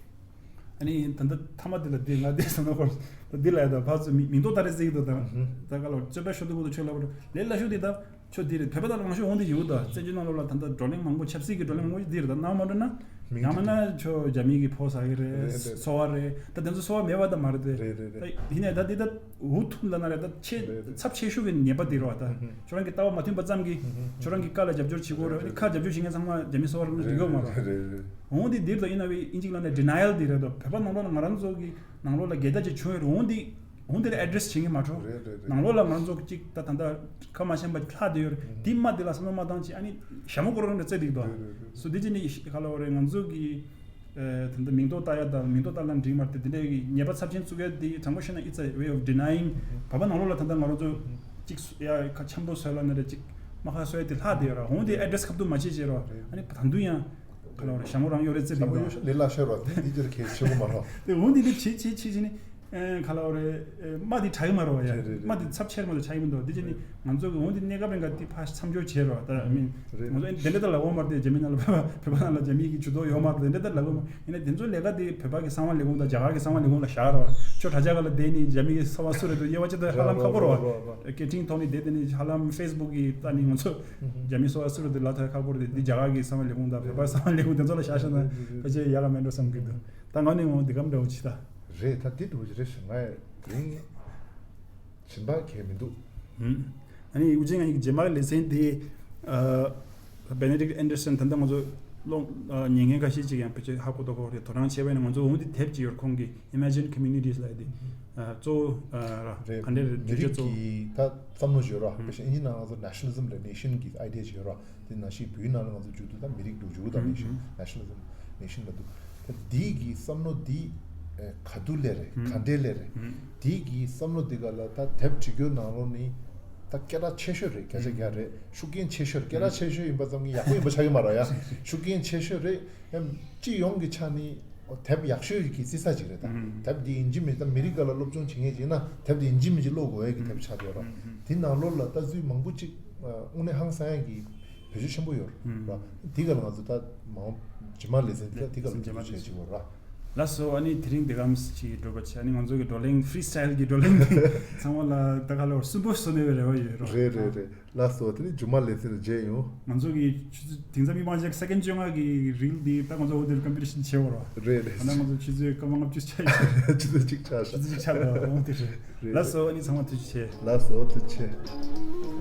ཨ་ནི་ད་ལྟ་མཐའ་མ་འདི་ལ་འདི་ང་འདི་བསམ་བློ་འཁོར། ད་འདི་ལ་ཡ་ད་ཕར་ཚུར་མི་མིང་ཐོ་ལྟ་རེ་ཟེར་གི་འདུག་ད་ཧུམ། ད་ག་ལ་རྩོད་པ་ཤོར་འདུག་ག་ད་ཆོས་ལབ་པ་ར་ལས་སླ་ཤོས་འདི་ད་ཆོས་འདི་རེད། བོད་པ་དང་ལང་ཤོས་འོང་འདི་ཡོད་ད། བཙན་བྱོལ་ནང་ལོགས་ལ་ད་ལྟ་བགྲོ་གླེང་མང་པོ་ཆབ་སྲིད་ཀྱི་བགྲོ་གླེང་མང་པོ་འདི་རེད། ད་ནང་མ་འགྲོ་ན་མིང་ཡང་མིན་ན་ཆོས་རྒྱ་མི་གི་ཕོ་ཟ་གི་རེད། རེད་རེད། འཚོ་བ་རེད། ད་དེ་ཚོ་འཚོ་བ་མེད་པ་ད་མ་རེད་དེ། རེད་རེད་ད་རེད། ཡིན་ནའི་ད་འདི་ད་འུ་ཐུག་ལ་ན་རེད། ད་ཆེས་རེད་རེད། ཚབས་ཆེ་ཤོས་ཀྱི་ཉེས་པ་འདི་རེད་བ། ད་ཧུམ་ཧུམ། ཁྱོད་རང་གི་ལྟ་བ་མ་མཐུན་པ་ཙམ་གྱིས་ཧུམ་ཧུམ། ཁྱོད་རང་གི་བཀའ་ལ་རྒྱབ་སྐྱོར་བྱེད་དགོས་རེད། རེད་རེད། ཁ་རྒྱབ་སྐྱོར་བྱེད་མཁན་ཚང་མ་རྒྱ་མི་སོ་བར་འགྲིག་གི་མ་རེད། རེད་རེད་རེད། འོང་འདི་འདིར་ད་ཡིན་ན་བའི་ཨིན་ཇིག་ལ་ནས་ཌི་ནའི་ཡལ་འདི་རེད་དོ། བོད་པ་ནང་ལོགས་ལ་ང་རང་ཚོ་གི་ནང་ལོགས་ལ་འགལ་ཟླ་ཅིག་བྱུང་ཡོད་རེད། འོང་འདི་འོང་འདིར་ཨེ་ཌི་རེ་སི་བྱེད་ཀྱི་མ་འགྲོ། རེད་རེད་རེད། ནང་ལོགས་ལ་ང་རང་ཚོ་གཅིག་ད་ད་ལྟ་ཁ་མ་ཤེས་པ་ལྷག་བསྡད་ཡོད་རེད། ཨུ་འདི་མ་འདི་ལ་བསམ་བློ་མ་བཏང་ཅིག་ཨ་ནི་ཞྭ་མོ་སྐོར་རང་རེད་ཙེ་འགྲིག་དོ། རེད་རེད་རེད། སོ་འདི་ཅི་ནི་ག་ལ་བ་རེད། ང་ཚོ་གི་ཨ་ད་ལྟ་མིང་ཐོ་ལྟ་ཡ་དང་མིང་ཐོ་ལྟ་ལ་འགྲིག་མ་རེད་དེ། འདི་འདྲའི་གི་ཉེས་པ་ཚབས་ཆེན་བཙུགས་ཡ་འདི་དྲང་པོ་བཤད་ན་it's a way of denying. ཨུ་བོད་པ་ནང་ལོགས་ལ་ད་ལྟ་ང་རང་ཚོ་ཨུ་གཅིག་ཡ་ཁ་འཆམ་པོ་བཟོས་ལ་ན་རེད། གཅིག་མ་ཁ་བཟོས་ཡ་དེ་ལྷག་བསྡད་ཡོད་ར། འོང་དེ་ཨེ་ཌི་རེ་སི་ཁ་ཐུག་མ་བྱེད་བྱེད་ར། རེད། ཨ་ནི་ད་དུང་ཡང་ག་ལ་བ་རེད། ཞྭ་མོ་རང་ཡོད་རེད་ཙེ། ཞྭ་མོ་འགྲིག་ཡོད་ཤ་ལས་སླ་ཤོས་ར། དེ་འདི་ཅིར་ཁེ་ཆེ་བོ་མ་ར། དེ་འོང་དེ་འདི་བྱེད་བྱེད་བྱེད་བྱེད་ནི་ཨ་ག་ལ་བ་རེད། ཨ་མ་དེ་དྲག་གི་མ་ར་བ་ཡ། རེད་རེད་མ་དེ་རེད། ཚབས་ཆེར་མ་དེ་ཆགས་ཀྱི་མི་འདུག་དེ་བྱས་ནི་ང་ཚོ་གི་འོང་དེ་གནས་སྐབས་རིང་ག་དེ་ཕར་མཚམས་སྦྱོར་བྱེད་ར། ད་ཨ་མིན་རེད། ང་ཚོ་དེ་འདྲ་ད་ལབ་ཡོད་མ་རེད་དེ། རྒྱ་མི་ནང་ལ་བོད་པ་བོད་པ་ནང་ལ་རྒྱ་མི་གི་ཇུས་གཏོགས་ཡོད་མ་རེད་དེ་འདྲ་ད་ལབ་ཡོད་མ་རེད། ཡིན་ན་དེ་ཚོ་ལས་ཀ་དེ་བོད་པ་གི་གསང་བ་ལས་ཁུངས་དང་རྒྱ་གར་གི་གསང་བ་ལས་ཁུངས་ལ་བཞག་ར། ཁྱོད་དྲ་རྒྱ་ག་ལ་བསྡད་ནི་རྒྱ་མི་གི་གསང་བ་སུ་རེད་འདུག་དབྱེ་བ་ཕྱེ་ད་ཧ་ལམ་ཁག་པོ་ར་བ། སྐད་འཕྲིན་ཐོག་ནས་བསྡད་དེ་ནི་ཧ་ལམ་ཕེ་སི་བུག་གི་ད་ནི་ང་ཚོ་རྒྱ་མི་གསང་བ་སུ་རེད་འདུག་ལབ་ཐལ་ཁག་པོ་རེད་དེ། འདི་རྒྱ་གར་གི་གསང་བ་ལས་ཁུངས་དང་བོད་པ་གསང་བ་ལས་ཁུངས་དེ་ཚོ་ལ་བཞག་བཞག་ན་ཕལ་ཆེར་ཡག་ག་མེད་འགྲོ་བསམ་གི་འདུག་ད་ང་ནི་འོང་དེ་གམ་འདྲ་བོ་ཅིག་ད། རེད། ད་འདི་འདྲ་བོ་ཅིག་རེད་ཤག་ང་ཡ་དེ་རིང་སྦྱིན་པ་གས་མི་འདུག་ཨ་ནི་ཡུ་ཅིན་ང་ཡི་རྗེས་མ་གི་ལེ་ཚན་དེ་ཨ་Benedict Anderson ད་ལྟ་ང་ཚོ་ཀློག་ཨ་ཉན་མཁན་ཁ་ཤས་ཅིག་ཡང་ཕལ་ཆེར་ཧ་གོ་ཐུབ་ཀྱི་རེད། དོ་སྣང་ཆེ་བས་ན་ང་ཚོ་འོང་དེ་དེབ་ཅིག་ཡོད་ཁོང་གི་Imagined Communities ལབ་ཡ་དེ་ཨ་གཙོ་བོ་ཨ་ར་རེད། ག་འདྲ་རེད་མི་རིགས་གཙོ་བོ་ཀྱི་ད་བསམ་བློ་ཡོད་ར། དཔེ་བཞག་ཨིན་ཇི་ནང་ང་ཚོ་Nationalism རེད། Nation གི་idea ཅིག་ཡོད་ར། དེ་ནང་བཞིན་བོད་ནང་ལ་ང་ཚོ་བརྗོད་དུས་ད་མི་རིགས་འདུག་བརྗོད་ད་Nation Nationalism Nation ལ་འདུག་ད་འདི་གི་བསམ་བློ་འདི་ཨེ་ག་དུས་ལས་རེད། ག་འདྲས་ལས་རེད། འདི་གི་བསམ་བློ་འདི་ག་ལ་ད་དེབ་བྲི་རྒྱུ་ནང་ལོགས་ནི་ད་སྐད་གྲགས་ཆེ་ཤོས་རེད། བརྒྱ་ཆ་བརྒྱ་རེད། ཤུགས་རྐྱེན་ཆེ་ཤོས་རེད། སྐད་གྲགས་ཆེ་ཤོས་ཡིན་པ་ཙམ་གྱིས་ཡག་པོ་ཡིན་པ་ཆགས་ཀྱི་མ་རེད་ཡ། ཤུགས་རྐྱེན་ཆེ་ཤོས་རེད། ཡང་སྤྱི་ཡོངས་ཀྱི་ཆ་ནས་དེབ་ཡག་ཤོས་ཀྱི་རྩི་ས་ཅིག་རེད་ད། དེབ་འདི་ཡིན་གཅིག་མིན་གཅིག་ད་མི་རིགས་སྒང་ལ་སློབ་སྦྱོང་བྱེད་མཁན་ཅིག་ཡིན་ན་དེབ་འདི་ཡིན་གཅིག་མིན་གཅིག་ཀློག་དགོས་ཡས་ཀྱི་དེབ་ཆགས་བསྡད་ཡོད་ར། དེ་ནང་ལོགས་ལ་ལྟ་ཚུལ་མང་པོ་ཅིག་དངོས་གནས་ཧང་སང་ཡས་ཀྱི་བེད་སྤྱོད་ཆེན་པོ་ཡོད་ར། དེ་ག་ལ་ང་ཚོ་ད་མང་རྗེས་མ་ལེ་ཚན་དེ་དེ་ག་ལ་རྗེས་མ་ཐུགས་རྗེ་ཆེ་ཆེ་བོ་ར། ལགས་སོ། ཨ་ནི་དེ་རིང་འདི་གམ་ཅིག་འགྲོ་པ་ཆེ། ཨ་ནི་ང་ཚོ་གི་བགྲོ་གླེང་Freestyle གི་བགྲོ་གླེང་འདི་ཚང་མ་ལ་ད་ག་ལ་སུན་པོ་བཟོ་ནས་རེ་བ་ཡོད་ར། རེད་རེད་རེད། ལགས་སོ། དེ་ནི་རྗེས་མ་ལེ་ཚན་ལ་མཇལ་ཡོང་། ང་ཚོ་གི་ཆུ་ཚོད་དེང་སང་མི་མང་ཅག་second བཅོ་ལྔ་གི་reel འདི་ད་ང་ཚོ་འོ་དེར་competition བྱེད་འོ་ར། རེད་རེད། ད་ང་ཚོ་ཆུ་ཚོད་སྐར་མ་ལྔ་བཅུ་ཆགས་ཡོད། ཆུ་ཚོད་གཅིག་ཆགས་ཤག་ཆུ་ཚོད་གཅིག་ཆགས་འོ་དེ་རེད། རེད། ལགས་སོ། ཨ་ནི་ཚང་མ་ཐུགས་རྗེ་ཆེ། ལགས་སོ། ཐུགས་རྗེ་ཆེ།